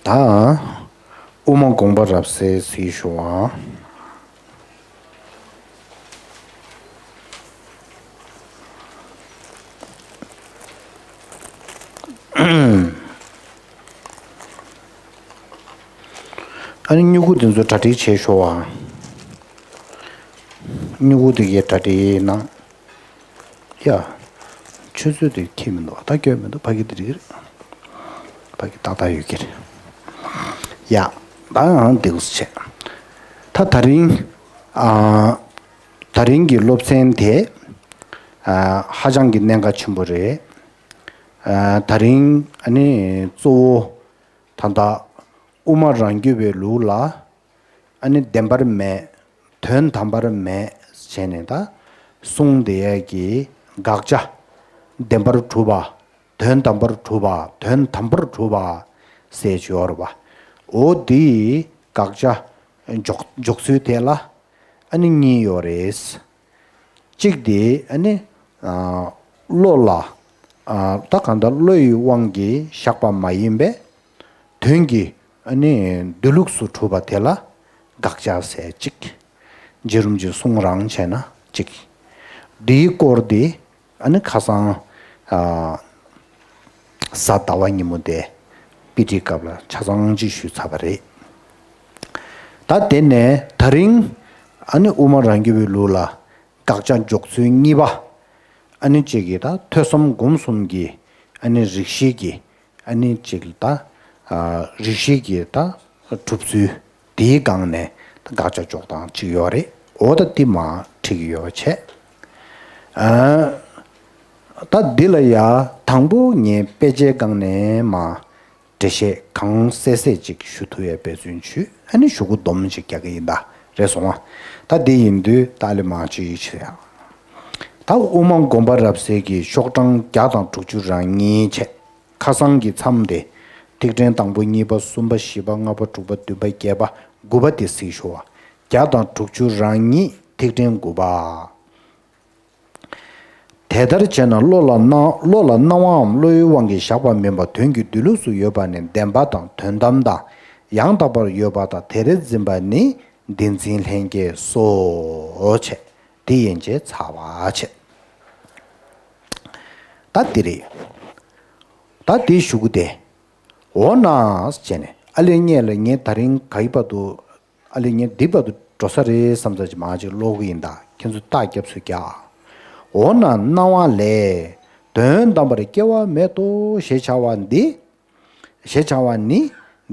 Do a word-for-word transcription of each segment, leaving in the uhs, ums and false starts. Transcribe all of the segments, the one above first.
ད་དབུ་མ་དགོངས་པ་རབ་གསལ་གཟིགས་ཞུ་བ། ཨ་ནི་སྨྱུ་གུ་འདི་ཚོ་གྲ་སྒྲིག་བྱེད་ཤོག་ཨ། སྨྱུ་གུ་འདི་གའི་གྲ་སྒྲིག་གནང་། ཡ། ཆུ་ཚོད་དེ་ཁྱད་མི་འདུག་ད་སྐྱོན་མི་འདུག་ཕ་གི་དེ་རིགས་རེད། ཕ་གི་ཏག་ཏག་ཡོད་ཀྱི་རེད། ཡ། ད་ཡང་འདི་འདྲ་བྱས། ད་ད་རིང་། ཨ། ད་རིང་གི་སློབ་ཚན་དེ། ཨ། ཧ་ཅང་གི་གནད་འགག་ཆེན་པོ་རེད། ཨ། ད་རིང་ཨ་ནི་གཙོ་བོ། ད་ལྟ་དབུ་མ་རང་རྒྱུད་པའི་ལུགས་ལ། ཨ་ནི་བདེན་པར་མེད། དོན་དམ་པར་མེད་བྱས་ནས་ད་གསུངས་བསྡད་ཡས་ཀྱི་དགག་བྱ། བདེན་པར་གྲུབ་པ། དོན་དམ་པར་གྲུབ་པ། དོན་དམ་པར་གྲུབ་པ་ཟེར་ཡོད་རེད་པ། འོ་དེའི་དགག་བྱ་འཇོག་འཇོག་ཚུལ་དེ་ལ་ཨ་ནི་གཉིས་ཡོད་རེད། གཅིག་དེ་ཨ་ནི། ཨ། བློ་ལ། ཨ། ད་གང་ལྟར་བློ་ཡི་དབང་གིས་བཞག་པ་མ་ཡིན་པའི་དོན་གྱི་ཨ་ནི་སྡོད་ལུགས་སུ་གྲུབ་པ་དེ་ལ་དགག་བྱ་ཟེར་གཅིག་རྗེ་རིན་པོ་ཆེས་གསུང་རང་བྱས་ན་གཅིག་འདིའི་སྐོར་དེ་ཨ་ནི་ཁ་སང་། ཨ། གཟའ་ཟླ་བ་ཉིན་མོ་དེ་དཔེ་ཁྲིད་སྐབས་ལ་ཆ་ཚང་གཅིག་ཞུས་ཚར་བ་རེད། ད་དེ་ནས་ད་རིང་ཨ་ནི་དབུ་མ་རང་རྒྱུད་པའི་ལུགས་ལ་དགག་བྱ་འཇོག་ཚུལ་གཉིས་པ། ཨ་ནི་གཅིག་གིས་ད་ཐོས་བསམ་སྒོམ་གསུམ་གྱི་ཨ་ནི་རིགས་ཤེས་ཀྱི་ཨ་ནི་གཅིག་ལ་ད། ཨ། རིགས་ཤེས་ཀྱི་ད་གྲུབ་ཚུལ་དེའི་སྒང་ནས་ད་དགག་བྱ་འཇོག་སྟངས་གཅིག་ཡོད་རེད། འོ་ད་དེ་མར་ཁྲིད་ཀྱི་ཡོད་པ་བྱས། ཨ། ད་འདི་ལ་ཡ་དང་པོ་ངས་དཔེ་ཆའི་སྒང་ནས་མར་འགྲེལ་བཤད་གང་གསལ་གསལ་ཅིག་ཞུ་ཐུབ་ཡས་འབད་བརྩོན་ཞུས། ཨ་ནི་གཞུག་གུ་སྡོམ་ཅིག་རྒྱག་གི་ཡིན། ད་རེད་སོང་ང་། ད་འདི་ཡིན་དུས་ད་ལས་མང་ཅིག་བྱེད་ཡ། ད་དབུ་མ་དགོངས་པ་རབ་གསལ་གྱི་ཤོག་གྲངས་བརྒྱ་དང་དྲུག་ཅུ་རང་གཉིས་བྱས། ཁ་སང་གི་མཚམས་དེ། ཐིག་ཕྲེང་དང་པོ་གཉིས་པ་གསུམ་པ་བཞི་པ་ལྔ་པ་དྲུག་པ་བདུན་པ་བརྒྱད་པ་དགུ་པ་དེ་གཟིགས་ཞུ་བ། བརྒྱ་དང་དྲུག་ཅུ་རང་གཉིས་ཐིག་ཕྲེང་དགུ་པ། དེ་ལྟར་བྱས་ན་བློ་ལ་སྣང་བློ་ལ་སྣང་བའམ་བློའི་དབང་གིས་བཞག་པ་མིན་པ་དོན་གྱི་སྡོད་ལུགས་སུ་ཡོད་པ་ནི་བདེན་པ་དང་དོན་དམ་དང་ཡང་དག་པར་ཡོད་པ་དང་དེར་འཛིན་པ་ནི་བདེན་འཛིན་ལྷན་སྐྱེས་སོ། བྱས། དེ་ཡན་ཆད་ཚར་བ་བྱས། ད་འདི་རེད། ད་འདི་ཞུ་གི་དེ། འོ་ན་བྱས་ནས་ཨ་ལེ་ངས་ལ་ངས་ད་རིང་ག་ཡི་བར་དུ། ཨ་ལེ་ངས་འདི་བར་དུ་འགྲོ་ས་རེད་བསམ་ས་ཅིག་མར་ཅིག་ཀློག་གི་ཡིན། ད་ཁྱེད་ཚོས་རྟགས་རྒྱབ་སུ་རྒྱག་འོ་ན་སྣང་བ་ལས། དོན་དམ་པར་སྐྱེ་བ་མེད་དོ་ཞེས་བྱ་བ་འདི། ཞེས་བྱ་བ་ནི།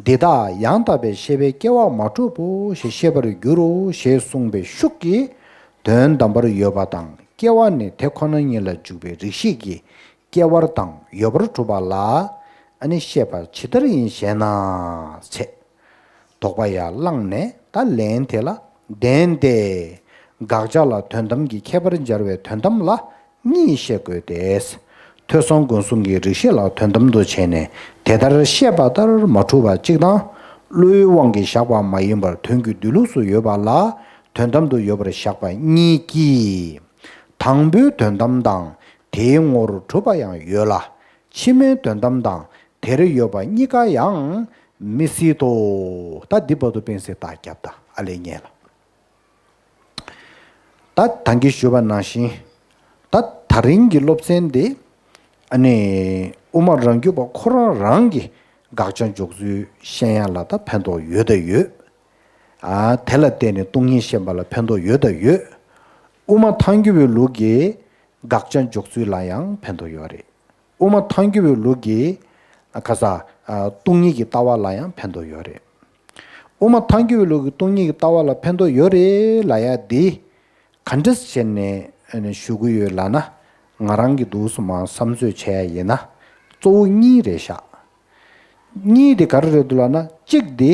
འདི་དག་ཡང་དག་པའི་ཤེས་པས་སྐྱེ་བ་མ་གྲུབ་བོ་ཞེས་ཤེས་པར་འགྱུར་རོ་ཞེས་གསུངས་པའི་ཤུགས་ཀྱིས། དོན་དམ་པར་ཡོད་པ་དང་སྐྱེ་བ་ནི་དེ་ཁོ་ན་ཉིད་ལ་འཇུག་པའི་རིགས་ཤེས་ཀྱི་སྐྱེ་བར་དང་ཡོད་པར་གྲུབ་པ་ལ། ཨ་ནི་ཤེས་པ་ཇི་ལྟར་ཡིན་ཞེ་ན། ཚེ། དོགས་པ་ཡར་བསླངས་ནས་ད་ལན་དེ་ལ་བདེན་ཏེ། དགག་བྱ་ལ་དོན་དམ་གྱི་ཁྱད་པར་སྦྱར་བའི་དོན་དམ་ལ་གཉིས་བཤད་དགོས་ཏེ། ཐོས་བསམ་སྒོམ་གསུམ་གྱི་རིགས་ཤེས་ལ་དོན་དམ་དུ་བྱས་ནས་དེ་ལྟར་བཤད་པ་ལྟར་མ་གྲུབ་པ་གཅིག་དང་། བློའི་དབང་གིས་བཞག་པ་མ་ཡིན་པར་དོན་གྱི་སྡོད་ལུགས་སུ་ཡོད་པ་ལ་དོན་དམ་དུ་ཡོད་པར་བཞག་པ་གཉིས་ཀྱིས། དང་པོའི་དོན་དམ་དང་དེའི་ངོར་གྲུབ་པ་ཡང་ཡོད་ལ། ཕྱི་མའི་དོན་དམ་དང་དེར་ཡོད་པ་གཉིས་ཀ་ཡང་མི་སྲིད་དོ། ད་འདི་བར་དུ་སྤེན་སྲེག་རྟགས་རྒྱབ། ད་ཨ་ལེ་ཉན་ལ། ད་ད་གིན་ཞུས་པ་ནང་བཞིན། ད་ད་རིང་གི་སློབ་ཚན་འདི། ཨ་ནི་དབུ་མ་རང་རྒྱུད་པ་ཁོ་རང་རང་གི་དགག་བྱ་འཇོག་ཚུལ་ཤེས་ཡ་ལ་ད་ཕན་ཐོགས་ཡོད་ད་ཡོད། ཨ། དེ་ལ་བརྟེན་ནས་སྟོང་ཉིད་ཤེས་པ་ལ་ཕན་ཐོགས་ཡོད་ད་ཡོད། དབུ་མ་ཐལ་འགྱུར་བའི་ལུགས་ཀྱི་དགག་བྱ་འཇོག་ཚུལ་ལ་ཡང་ཕན་ཐོགས་ཡོད་རེད། དབུ་མ་ཐལ་འགྱུར་བའི་ལུགས་ཀྱི། ཨ། ག་ས། ཨ། སྟོང་ཉིད་ཀྱི་ལྟ་བ་ལ་ཡང་ཕན་ཐོགས་ཡོད་རེད། དབུ་མ་ཐལ་འགྱུར་བའི་ལུགས་ཀྱི་སྟོང་ཉིད་ཀྱི་ལྟ་བ་ལ་ཕན་ཐོགས་ཡོད་རེད་ལབ་ཡ་འདི། ག་འདྲས་བྱས་ནས་ཞུ་གི་ཡོད་ལབ་ན། ང་རང་གིས་འདུག་སེ་མར་བསམ་ཚོད་བྱས་ཡ་ཡིན་ན། གཙོ་བོ་གཉིས་རེད་ཤག་གཉིས་དེ་ག་རེ་རེད་འདུག་ལབ་ན། གཅིག་དེ།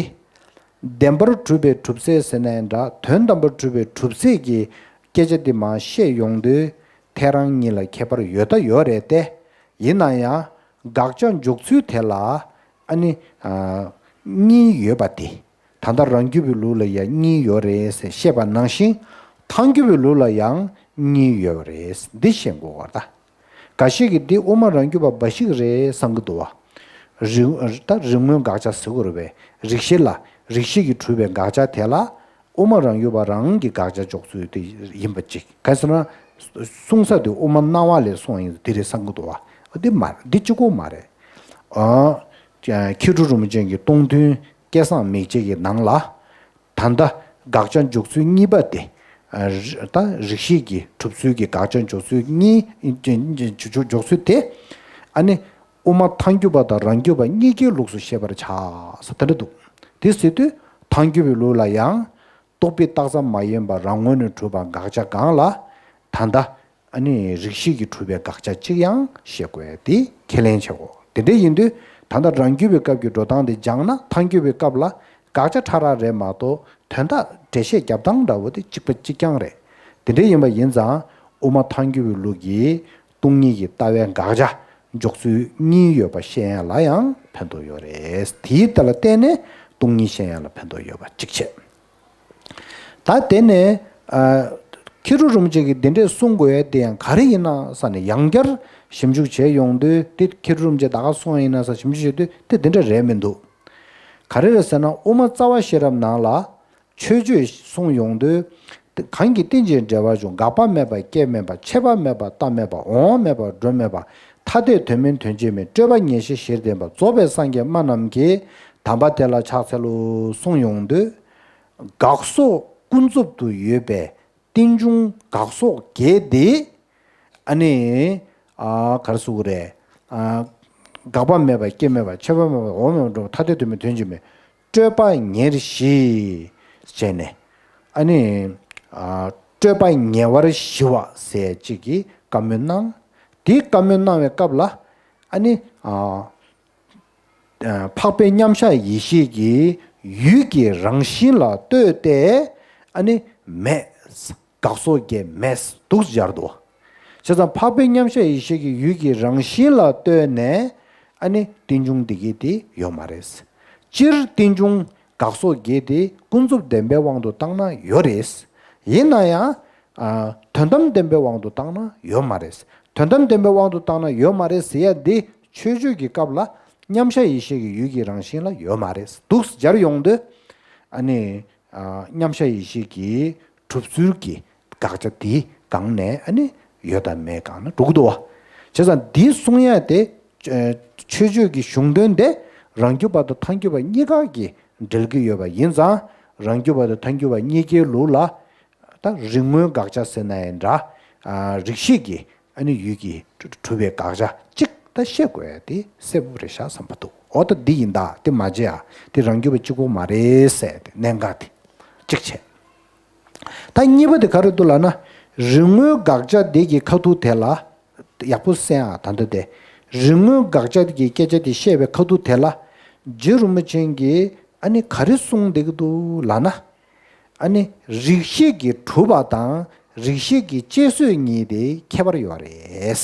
བདེན་པར་གྲུབ་པའི་གྲུབ་ཚད་ཟེར་ན་ཡང་འདྲ། དོན་དམ་པར་གྲུབ་པའི་གྲུབ་ཚད་ཀྱི་སྐད་ཆ་དེ་མར་བཤད་ཡོང་དུས། ཐལ་རང་གཉིས་ལ་ཁྱད་པར་ཡོད་ད་ཡོད་རེད་དེ། ཡིན་ན་ཡང་། དགག་བྱ་འཇོག་ཚུལ་དེ་ལ། ཨ་ནི། ཨ། གཉིས་ཡོད་པ་དེ། ད་ལྟ་རང་རྒྱུད་པའི་ལུགས་ལ་ཡང་གཉིས་ཡོད་རེད་ཟེར་བཤད་པ་ནང་བཞིན། ཐལ་འགྱུར་བའི་ལུགས་ལ་ཡང་གཉིས་ཡོད་རེད། འདི་ཤེས་དགོས་པ་རེད་ད། འགའ་ཞིག་གིས་འདི་དབུ་མ་རང་རྒྱུད་པ་འབའ་ཞིག་རེད་བསམ་གྱི་འདུག་བ། རིག་ད་རིག་དངོས་དགག་བྱ་ཟེར་དགོས་རེད་པས། རིགས་ཤེས་ལ་རིགས་ཤེས་ཀྱིས་གྲུབ་པའི་དགག་བྱ་དེ་ལ་དབུ་མ་རང་རྒྱུད་པ་རང་གི་དགག་བྱ་འཇོག་ཚུལ་དེ་ཡིན་པ་གཅིག་ག་རེ་ཟེར་ན། གསུང་ས་དེ་དབུ་མ་སྣང་བ་ལས་གསུངས་ཡིན་དེ་རེད་བསམ་གྱི་འདུག་བ། འདི་མ་འདི་གཅིག་པོ་མ་རེད། ཨ། མཁས་གྲུབ་རིན་པོ་ཆེ་གི་སྟོང་ཐུན་སྐལ་བཟང་མིག་འབྱེད་ཀྱི་ནང་ལ། ད་ལྟ་དགག་བྱ་འཇོག་ཚུལ་གཉིས་པ་དེ། ཨ། རི་ད་རིགས་ཤེས་ཀྱིས་གྲུབ་ཚུལ་གྱི་དགག་བྱ་འཇོག་ཚུལ་གཉིས་འཇོག་འཇོག་ཚུལ་དེ། ཨ་ནི། དབུ་མ་ཐལ་འགྱུར་བ་དང་རང་རྒྱུད་པ་གཉིས་ཀའི་ལུགས་སུ་བཤད་པར་བྱ། ཟེར་དེ་འདྲ་འདུག་དེ་ཟེར་དུས་ཐལ་འགྱུར་བའི་ལུགས་ལ་ཡང་། རྟོག་པས་བཏགས་ཙམ་མ་ཡིན་པར་རང་ངོས་ནས་གྲུབ་པ་དགག་བྱ་གང་ལ། ད་ལྟ། ཨ་ནི་རིགས་ཤེས་ཀྱིས་གྲུབ་པའི་དགག་བྱ་གཅིག་ཡང་བཤད་དགོས་ཏེ་ཁས་ལེན་བྱེད་དགོས། དེ་འདྲ་ཡིན་དུས་ད་ལྟ་རང་རྒྱུད་པའི་སྐབས་ཀྱི་འགྲོ་སྟངས་དེ་སྦྱངས་ན་ཐལ་འགྱུར་བའི་སྐབས་ལ་དགག་བྱ་ཕྲ་རགས་རེད་མ་གཏོགས་དོན་དག་འགྲེལ་བཤད་རྒྱབ་སྟངས་འདྲ་བོ་དེ་གཅིག་པ་གཅིག་རྐྱང་རེད། དེ་འདྲ་ཡིན་པ་ཡིན་ཙང་དབུ་མ་ཐལ་འགྱུར་བའི་ལུགས་ཀྱི་སྟོང་ཉིད་ཀྱི་ལྟ་བའི་དགག་བྱ་འཇོག་ཚུལ་གཉིས་ཡོད་པ་བཤད་ཡ་ལ་ཡང་ཕན་ཐོགས་ཡོད་རེད། དེའི་ལྟ་ལ་བརྟེན་ནས་སྟོང་ཉིད་བཤད་ཡ་ལ་ཕན་ཐོགས་ཡོད་པ་གཅིག་བྱས། ད་དེ་ནས། ཨ། མཁས་གྲུབ་རིན་པོ་ཆེ་གིས་འདི་འདྲས་གསུང་དགོས་ཡ་དེ་ཡང་ག་རེ་ཡིན་ན་ས་ནས་ཡང་བསྐྱར་ཞིབ་འཇུག་བྱས་ཡོང་དུས་དེ་མཁས་གྲུབ་རིན་པོ་ཆེ་ད་ག་གསུང་ཡ་ཡིན་ན་ས་ཞིབ་འཇུག་བྱས་དུས་དེ་འདི་འདྲ་རེད་མི་འདུག་ག་རེ་རེད་ཟེར་ན་དབུ་མ་རྩ་བ་ཤེས་རབ་ནང་ལ་ཆོས་སྤྱོད་གསུང་ཡོང་དུས། གང་གིས་རྟེན་ཅིང་འབྲེལ་བར་འབྱུང་། འགག་པ་མེད་པ་སྐྱེ་མེད་པ་ཆད་པ་མེད་པ་རྟག་མེད་པ་འོང་བ་མེད་པ་འགྲོ་མེད་པ་ཐ་དད་དོན་མིན་དོན་གཅིག་མིན་སྤྲོས་པ་ངེས་ཤེས་གཞིར་ལྡན་པ་རྫོགས་པའི་སངས་རྒྱས་སྨྲ་རྣམས་ཀྱིས་དམ་པ་དེ་ལ་ཕྱག་འཚལ་ལོ་གསུང་ཡོང་དུས། དགག་སོགས་ཀུན་རྫོབ་ཏུ་ཡོད་པའི་རྟེན་འབྱུང་དགག་སོགས་བརྒྱད་དེ། ཨ་ནི། ཨ། ག་རེ་ཟེར་དགོས་རེད། ཨ། འགག་པ་མེད་པ་སྐྱེ་མེད་པ་ཆད་པ་མེད་པ་འོང་མེད་པ་འགྲོ་ཐ་དད་དོན་མིན་དོན་གཅིག་མིན་སྤྲོས་པ་ཉེར་ཞི། བྱས་ནས། ཨ་ནི། ཨ། སྤྲོས་པ་ཉེ་བར་ཞི་བ་ཟེར་གཅིག་གིས་བཀའ་མོལ་གནང་། དེའི་བཀའ་མོལ་གནང་བའི་སྐབས་ལ། ཨ་ནི། ཨ། འཕགས་པའི་མཉམ་གཞག་ཡེ་ཤེས་ཀྱི་ཡུལ་གྱི་རང་བཞིན་ལ་ལྟོས་ཏེ་ཨ་ནི་མེད། དགག་སོགས་བརྒྱད་མེད་འདུག་སྦྱར་འདུག་བྱས་ཙང་འཕགས་པའི་མཉམ་གཞག་ཡེ་ཤེས་ཀྱི་ཡུལ་གྱི་རང་བཞིན་ལ་ལྟོས་ནས་ཨ་ནི་རྟེན་འབྱུང་འདི་གི་དེ་ཡོད་མ་རེད། སྤྱིར་རྟེན་འབྱུང་དགག་སོགས་བརྒྱད་དེ་ཀུན་རྫོབ་བདེན་པའི་དབང་དུ་བཏང་ན་ཡོད་རེད། ཡིན་ན་ཡང་། ཨ། དོན་དམ་བདེན་པའི་དབང་དུ་བཏང་ན་ཡོད་མ་རེད། དོན་དམ་བདེན་པའི་དབང་དུ་བཏང་ན་ཡོད་མ་རེད་ཟེར་ཡ་འདི་ཆོས་སྤྱོད་ཀྱི་སྐབས་ལ་མཉམ་གཞག་ཡེ་ཤེས་ཀྱི་ཡུལ་གྱི་རང་བཞིན་ལ་ཡོད་མ་རེད་འདུག་སྦྱར་ཡོང་དུས། ཨ་ནི། ཨ། མཉམ་གཞག་ཡེ་ཤེས་ཀྱི་གྲུབ་ཚུལ་གྱི་དགག་བྱ་དེའི་སྒང་ནས་ཨ་ནི་ཡོད་དང་མེད་སྒང་ན་འགྲོ་གི་འདུག་བ། བྱས་ཙང་འདི་གསུང་ཡ་དེ། ཨ། ཆོས་སྤྱོད་ཀྱི་གཞུང་དོན་དེ་རང་རྒྱུད་པ་དང་ཐལ་འགྱུར་བ་གཉིས་ཀ་གིས་འགྲེལ་གྱི་ཡོད་པ་ཡིན་ཙང་རང་རྒྱུད་པ་དང་ཐལ་འགྱུར་བ་གཉིས་ཀའི་ལུགས་ལ། ད་རིགས་དངོས་དགག་བྱ་ཟེར་ན་ཡང་འདྲ། ཨ། རིགས་ཤེས་ཀྱིས་ཨ་ནི་ཡུལ་གྱི་གྲུབ་པའི་དགག་བྱ་གཅིག་ད་བཤད་དགོས་ཡ་དེ་གསལ་པོ་རེད་ཤག་བསམ་པ་འདུག་འོ་ད་འདི་ཡིན་ད་དེ་མ་བྱེད་ཡ་དེ་རང་རྒྱུད་པ་གཅིག་པོ་མ་རེད་ཟེར་ཏེ་གནད་འགག་དེ་གཅིག་བྱས། ད་གཉིས་པ་དེ་ག་རེ་འདུག་ལབ་ན། རིགས་དངོས་དགག་བྱ་དེ་གི་ཁ་ཐུག་དེ་ལ། ཡག་པོ་གསན་ཨ་ད་ལྟ་དེ། རིགས་དངོས་དགག་བྱ་དེ་གི་སྐད་ཆ་དེ་བཤད་པའི་ཁ་ཐུག་དེ་ལ། རྗེ་རིན་པོ་ཆེ་གིས་ཨ་ནི་ག་རེ་གསུངས་བསྡད་ཀྱི་འདུག་ལབ་ན། ཨ་ནི་རིགས་ཤེས་ཀྱིས་གྲུབ་པ་དང་རིགས་ཤེས་ཀྱི་དཔྱད་བཟོད་གཉིས་དེ་ཁྱད་པར་ཡོད་རེད།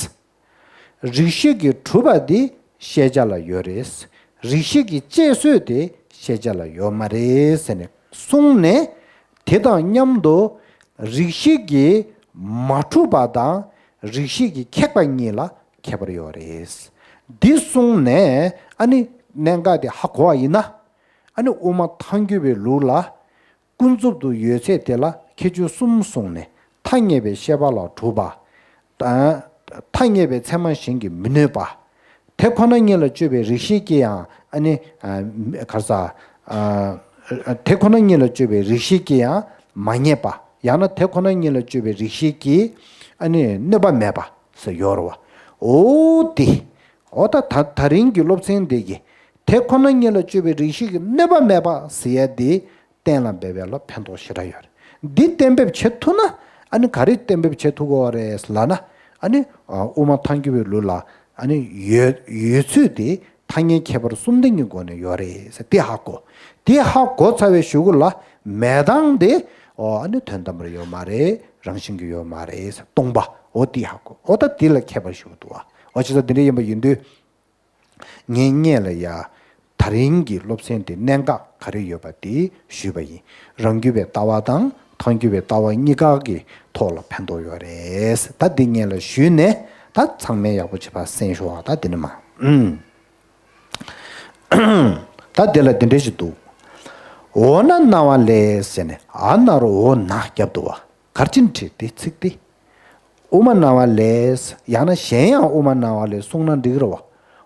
རིགས་ཤེས་ཀྱིས་གྲུབ་པ་དེ་ཤེས་བྱ་ལ་ཡོད་རེད། རིགས་ཤེས་ཀྱི་དཔྱད་བཟོད་དེ་ཤེས་བྱ་ལ་ཡོད་མ་རེད་ཟེར་ནས་གསུངས་ནས། དེ་དང་མཉམ་དུ་རིགས་ཤེས་ཀྱིས་མ་གྲུབ་པ་དང་རིགས་ཤེས་ཀྱིས་ཁེགས་པ་གཉིས་ལ་ཁྱད་པར་ཡོད་རེད། འདི་གསུངས་ནས་ཨ་ནི་གནད་འགག་དེ་ཧ་གོ་བ་ཡིན་ན། ཨ་ནི་དབུ་མ་ཐལ་འགྱུར་བའི་ལུགས་ལ། ཀུན་རྫོབ་ཏུ་ཡོད་ཚད་དེ་ལ་ཁྱད་ཆོས་གསུམ་གསུངས་ནས་ཐ་སྙད་པའི་ཤེས་པ་ལ་གྲུབ་པ། ཐ་སྙད་པའི་ཚད་མ་གཞན་གྱིས་མི་གནོད་པ། དེ་ཁོ་ན་ཉིད་ལ་དཔྱོད་པའི་རིགས་ཤེས་ཀྱིས་ཡང་ཨ་ནི་ག་རེ་ཟ། དེ་ཁོ་ན་ཉིད་ལ་དཔྱོད་པའི་རིགས་ཤེས་ཀྱིས་ཡང་མ་ངེས་པ། ཡང་ན་དེ་ཁོ་ན་ཉིད་ལ་དཔྱོད་པའི་རིགས་ཤེས་ཀྱིས་ཨ་ནི་གནོད་པ་མེད་པ་ཟེར་ཡོད་རེད་བ། འོ་དེ། འོ་ད་ད་ད་རིང་གི་སློབ་ཚན་འདི་གི་དེ་ཁོ་ན་ཉིད་ལ་དཔྱོད་པའི་རིགས་ཤེས་ཀྱིས་གནོད་པ་མེད་པ་ཟེར་ཡ་དེ། གཏན་ལ་འབེབས་པ་ལ་ཕན་ཐོགས་ཞེ་དྲག་ཡོད་རེད། འདི་གཏན་འབེབས་བྱེད་ཐུབ་ན་ཨ་ནི་ག་རེ་གཏན་འབེབས་བྱེད་ཐུབ་ཀྱི་ཡོད་རེད་ལབ་ན། ཨ་ནི་དབུ་མ་ཐལ་འགྱུར་བའི་ལུགས་ལ་ཨ་ནི་ཡོད་ཡོད་ཚུལ་དེ་ཐ་སྙད་ཁྱད་པར་གསུམ་ལྡན་གྱི་སྒོ་ནས་ཡོད་རེད་ཟེར་དེ་ཧ་གོ། དེ་ཧ་གོ་ཚར་བའི་གཞུག་གུ་ལ་མེད་སྟངས་དེ་ཨ་ནི་དོན་དམ་པར་ཡོད་མ་རེད། རང་བཞིན་གྱིས་ཡོད་མ་རེད་ཟེར་སྟོང་པ་འོ་དེ་ཧ་གོ། འོ་ད་དེ་ལ་ཁྱད་པར་ཞིག་འདུག་བ། འོ་བྱས་ཙང་དེ་འདྲ་ཡིན་པ་ཡིན་དུས། ངས་སྔོན་ལ་ཡ། ད་རིང་གི་སློབ་ཚན་དེ་གནད་འགག་ག་རེ་ཡོད་པ་དེ་ཞུས་པ་ཡིན། རང་རྒྱུད་པའི་ལྟ་བ་དང་ཐལ་འགྱུར་བའི་ལྟ་བ་གཉིས་ཀ་གི་ཐོག་ལ་ཕན་ཐོགས་ཡོད་རེད། ད་འདི་སྔོན་ལ་ཞུས་ནས་ད་ཚང་མས་ཡག་པོ་བྱེད་པ་གསན་ཤོག་ད་འདི་ནི་མ། ཨུམ། ད་དེ་ལ་དེ་འདྲ་ཞིག་འདུག་འོ་ན་སྣང་བ་ལས་ཟེར་ནས་འ་ན་རོ་འོ་ན་བརྒྱབ་འདུག་བ། གར་ཅིན་བྲིས་ཏེ་ཚིག་དེ། དབུ་མ་སྣང་བ་ལས། ཡང་ན་གཞན་ཡང་དབུ་མ་སྣང་བ་ལས་གསུངས་ན་འགྲིག་གི་རེད་བ།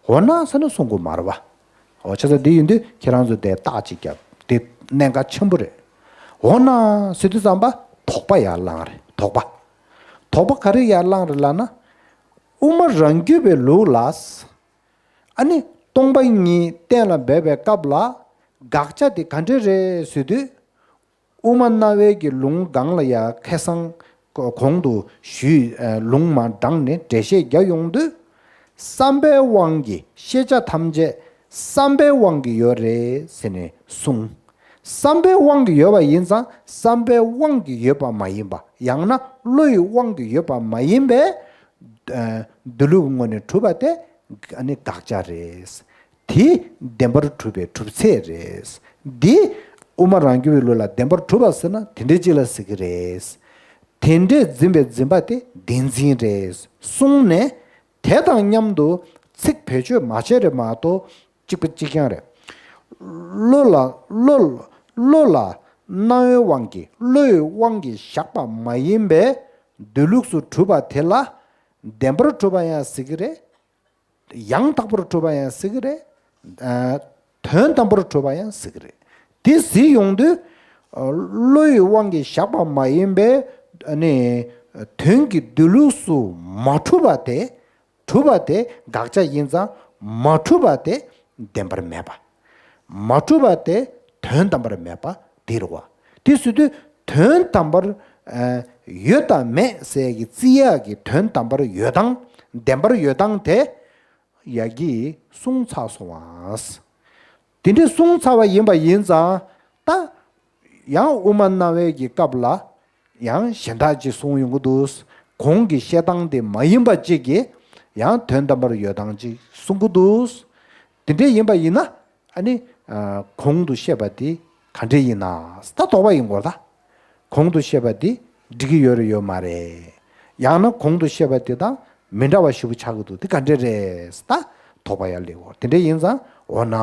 འོ་ན་ཟེར་ན་གསུང་དགོས་མ་རེད་བ། འོ་བྱས་ཙང་འདི་ཡིན་དུས་ཁྱེད་རང་ཚོ་དེ་རྟགས་ཅིག་བརྒྱབ། དེ་གནད་འགག་ཆེན་པོ་རེད། འོ་ན་ཟེར་དུས་ཙམ་པ་དོགས་པ་ཡར་ལངས་རེད། དོགས་པ། དོགས་པ་ག་རེ་ཡར་ལངས་རེད་ལབ་ན། དབུ་མ་རང་རྒྱུད་པའི་ལུགས་ལ། ཨ་ནི་སྟོང་པ་ཉིད་གཏན་ལ་འབེབས་པའི་སྐབས་ལ་དགག་བྱ་དེ་ག་འདྲ་རེད་ཟེར་དུས། དབུ་མ་སྣང་བའི་གི་ལུང་སྒང་ལ་ཡ་ཁ་སང་གོང་དུ་ཞུས། ལུང་མར་དྲངས་ནས་འགྲེལ་བཤད་རྒྱག་ཡོང་དུས། བསམ་པའི་དབང་གིས་ཤེས་བྱ་ཐམས་ཅད་བསམ་པའི་དབང་གིས་ཡོད་རེད་ཟེར་ནས་གསུངས། བསམ་པའི་དབང་གིས་ཡོད་པ་ཡིན་ཙང་བསམ་པའི་དབང་གིས་ཡོད་པ་མ་ཡིན་པ། ཡང་ན་བློ་ཡི་དབང་གིས་ཡོད་པ་མ་ཡིན་པའི་འདོད་ལུགས་ངོས་ནས་གྲུབ་པ་དེ་ཨ་ནི་དགག་བྱ་རེད། དེ་བདེན་པར་གྲུབ་པའི་གྲུབ་ཚད་རེད། འདི་དབུ་མ་རང་རྒྱུད་པའི་ལུགས་ལ་བདེན་པར་གྲུབ་པ་ཟེར་ན་དེ་འདྲའི་ཅིག་ལ་ཟེར་གི་རེད། དེ་འདྲའི་འཛིན་པའི་འཛིན་པ་དེ་བདེན་འཛིན་རེད་གསུངས་ནས། དེ་དང་མཉམ་དུ་ཚིག་བེད་སྤྱོད་མ་བྱས་རེད་མ་གཏོགས་གཅིག་པ་གཅིག་རྐྱང་རེད། བློ་ལ་བློ་བློ་ལ་སྣང་བའི་དབང་གིས་བློ་ཡི་དབང་གིས་བཞག་པ་མ་ཡིན་པའི་འདོད་ལུགས་སུ་གྲུབ་པ་དེ་ལ་བདེན་པར་གྲུབ་པ་ཡང་ཟེར་གི་རེད། ཡང་དག་པར་གྲུབ་པ་ཡང་ཟེར་གི་རེད། ཨ། དོན་དམ་པར་གྲུབ་པ་ཡང་ཟེར་གི་རེད། དེ་ཟེར་ཡོང་དུས། ཨ། བློ་ཡི་དབང་གིས་བཞག་པ་མ་ཡིན་པའི་ཨ་ནི་དོན་གྱི་འདོད་ལུགས་སུ་མ་གྲུབ་པ་དེ། གྲུབ་པ་དེ་དགག་བྱ་ཡིན་ཙང་མ་གྲུབ་པ་དེ་བདེན་པར་མེད་པ། མ་གྲུབ་པ་དེ་དོན་དམ་པར་མེད་པ་དེ་རེད་བ། དེ་ཟེར་དུས་དོན་དམ་པར་ཨ་ཡོད་དང་མེད་ཟེར་གྱི་རྩིས་ཡག་གི་དོན་དམ་པར་ཡོད་སྟངས་བདེན་པར་ཡོད་སྟངས་དེ། ཡ་གིས་གསུངས་ཚར་སོང་བ། དེ་འདྲའི་གསུངས་ཚར་བ་ཡིན་པ་ཡིན་ཙང་། ད་ཡང་དབུ་མ་སྣང་བའི་གི་སྐབས་ལ་ཡང་གཞན་དག་ཅིག་གསུངས་ཡོང་གི་འདུག་གོང་གི་བཤད་སྟངས་དེ་མ་ཡིན་པ་ཅིག་གིས་ཡང་དོན་དམ་པར་ཡོད་སྟངས་ཅིག་གསུང་གི་འདུག་དེ་འདྲའི་ཡིན་པ་ཡིན་ན། ཨ་ནི། ཨ། གོང་དུ་བཤད་པ་དེ་ག་འདྲ་ཡིན་ན། ད་དོགས་པ་ཡིན་དགོས་ད། གོང་དུ་བཤད་པ་དེ་འགྲིག་གི་ཡོད་རེད་ཡོད་མ་རེད། ཡང་ན་གོང་དུ་བཤད་པ་དེ་དང་མི་འདྲ་བ་ཞེ་པོ་ཆགས་ཀྱི་འདུག་དེ་ག་འདྲ་རེད། ད་དོགས་པ་ཡར་སླེབས་དགོས། དེ་འདྲ་ཡིན་ཙང་འོ་ན་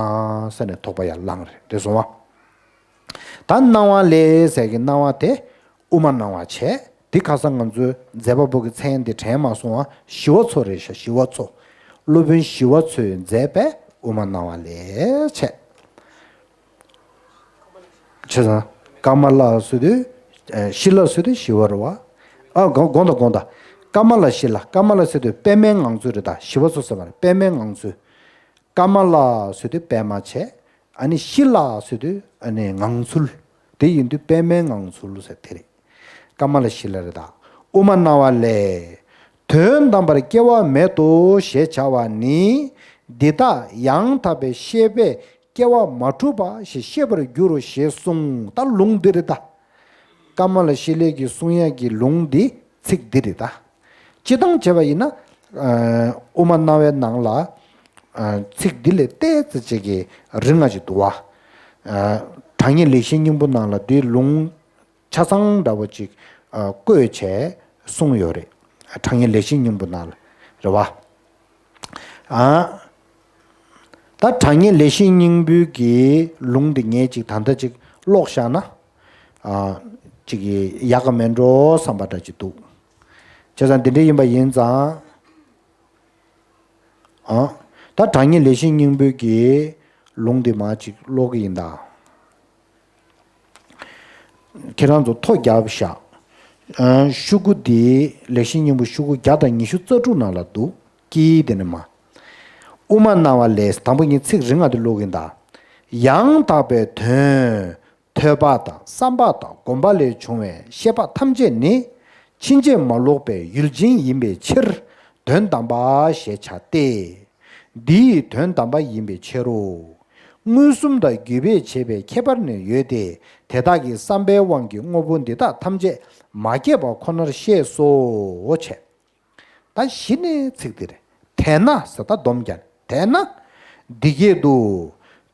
ཟེར་ནས་དོགས་པ་ཡར་ལངས་རེད། རེད་སོང་བ། ད་སྣང་བ་ལས་ཟེར་གྱི་སྣང་བ་དེ་དབུ་མ་སྣང་བ་བྱས། དེ་ཁ་སང་ང་ཚོའི་མཛད་པ་པོ་གི་མཚན་དེ་དྲན་མ་སོང་བ། ཞི་བ་འཚོ་རེད་ཤག་ཞི་བ་འཚོ། སློབ་དཔོན་ཞི་བ་འཚོས་མཛད་པའི་དབུ་མ་སྣང་བ་ལས་བྱས། བྱས་ཙང་། ཀ་མ་ལ་ཟེར་དུས། ཨ། ཤི་ལ་ཟེར་དུས་ཞི་བ་རེད་བ། ཨ། དགོངས་དགོངས་དག་དགོངས་དག་ཀ་མ་ལ་ཤི་ལ། ཀ་མ་ལ་ཟེར་དུས་པད་མའི་ངང་ཚུལ་རེད་ད། ཞི་བ་འཚོ་ཟེར་བ་རེད། པད་མའི་ངང་ཚུལ། ཀ་མ་ལ་ཟེར་དུས་པད་མ་བྱས། ཨ་ནི་ཤི་ལ་ཟེར་དུས་ཨ་ནི་ངང་ཚུལ། དེ་ཡིན་དུས་པད་མའི་ངང་ཚུལ་ཟེར་དེ་རེད། ཀ་མ་ལ་ཤི་ལ་རེད་ད། དབུ་མ་སྣང་བ་ལས། དོན་དམ་པར་སྐྱེ་བ་མེད་དོ་ཞེས་བྱ་བ་ནི། འདི་དག་ཡང་དག་པའི་ཤེས་པས་སྐྱེ་བ་མ་གྲུབ་པ་ཞེས་ཤེས་པར་འགྱུར་རོ་ཞེས་གསུངས། ད་ལུང་འདི་རེད་ད། ཀ་མ་ལ་ཤི་ལའི་གི་གསུང་ཡག་གི་ལུང་འདི་ཚིག་འདི་རེད་ད། སྤྱིར་བཏང་བྱས་པ་ཡིན་ན། ཨ། དབུ་མ་སྣང་བའི་ནང་ལ། ཨ། ཚིག་འདི་ལས་ཏོག་ཙམ་ཅིག་གི་རིང་ང་ཅིག་འདུག་བ། ཨ། དྲང་ངེས་ལེགས་བཤད་སྙིང་པོ་ནང་ལ་འདིའི་ལུང་ཆ་ཚང་འདྲ་བོ་ཅིག་ཨ། བཀོད་བྱས་གསུངས་ཡོད་རེད། དྲང་ངེས་ལེགས་བཤད་སྙིང་པོ་ནང་ལ་རེད་བ། ཨ། ད་དྲང་ངེས་ལེགས་བཤད་སྙིང་པོའི་གི་ལུང་འདི་ངས་ཅིག་ད་ལྟ་ཅིག་ཀློག་བཞག་ན། ཨ། ཅིག་གི་ཡག་ག་མེད་འགྲོ་བསམ་པ་འདྲ་ཅིག་འདུག་བྱས་ཙང་འདི་འདྲ་ཡིན་པ་ཡིན་ཙང་། ཨ། ད་དྲང་ངེས་ལེགས་བཤད་སྙིང་པོའི་གི་ལུང་འདི་མར་ཅིག་ཀློག་གི་ཡིན་ད། ཁྱེད་རང་ཚོ་ཐོ་བརྒྱབ་བཞག་ཨ། ཤོག་གུ་འདི་ལེགས་བཤད་སྙིང་པོ་ཤོག་གུ་བརྒྱ་དང་ཉི་ཤུ་རྩ་དྲུག་ནང་ལ་འདུག་དཀྱིལ་དེ་ནས་མར། དབུ་མ་སྣང་བ་ལས། དང་པོ་ཉིད་ཚིག་རིང་ང་དེ་ཀློག་གིན་གདའ། ཡང་དག་པའི་དོན་ཐོས་པ་དང་བསམ་པ་དང་སྒོམ་པ་ལས་བྱུང་བའི་ཤེས་པ་ཐམས་ཅད་ནི། ཕྱིན་ཅི་མ་ལོག་པའི་ཡུལ་ཅན་ཡིན་པའི་ཕྱིར་དོན་དམ་པ་ཞེས་བྱ་སྟེ། འདི་ཡི་དོན་དམ་པ་ཡིན་པའི་ཕྱིར་རོ། མངོན་སུམ་དང་བརྒྱུད་པས་བྱས་པའི་ཁྱད་པར་ནི་ཡོད་དེ། དེ་དག་གི་བསམ་པའི་དབང་གིས་དངོས་པོ་འདི་དག་ཐམས་ཅད་མ་སྐྱེས་པ་ཁོ་ནར་ཤེས་སོ་བྱས། ད་གཞི་ནས་ཚིག་འདི་རེད། དེས་ན་ཟེར་ད་སྡོམ་རྒྱག་དེས་ན། འདི་སྐད་དུ།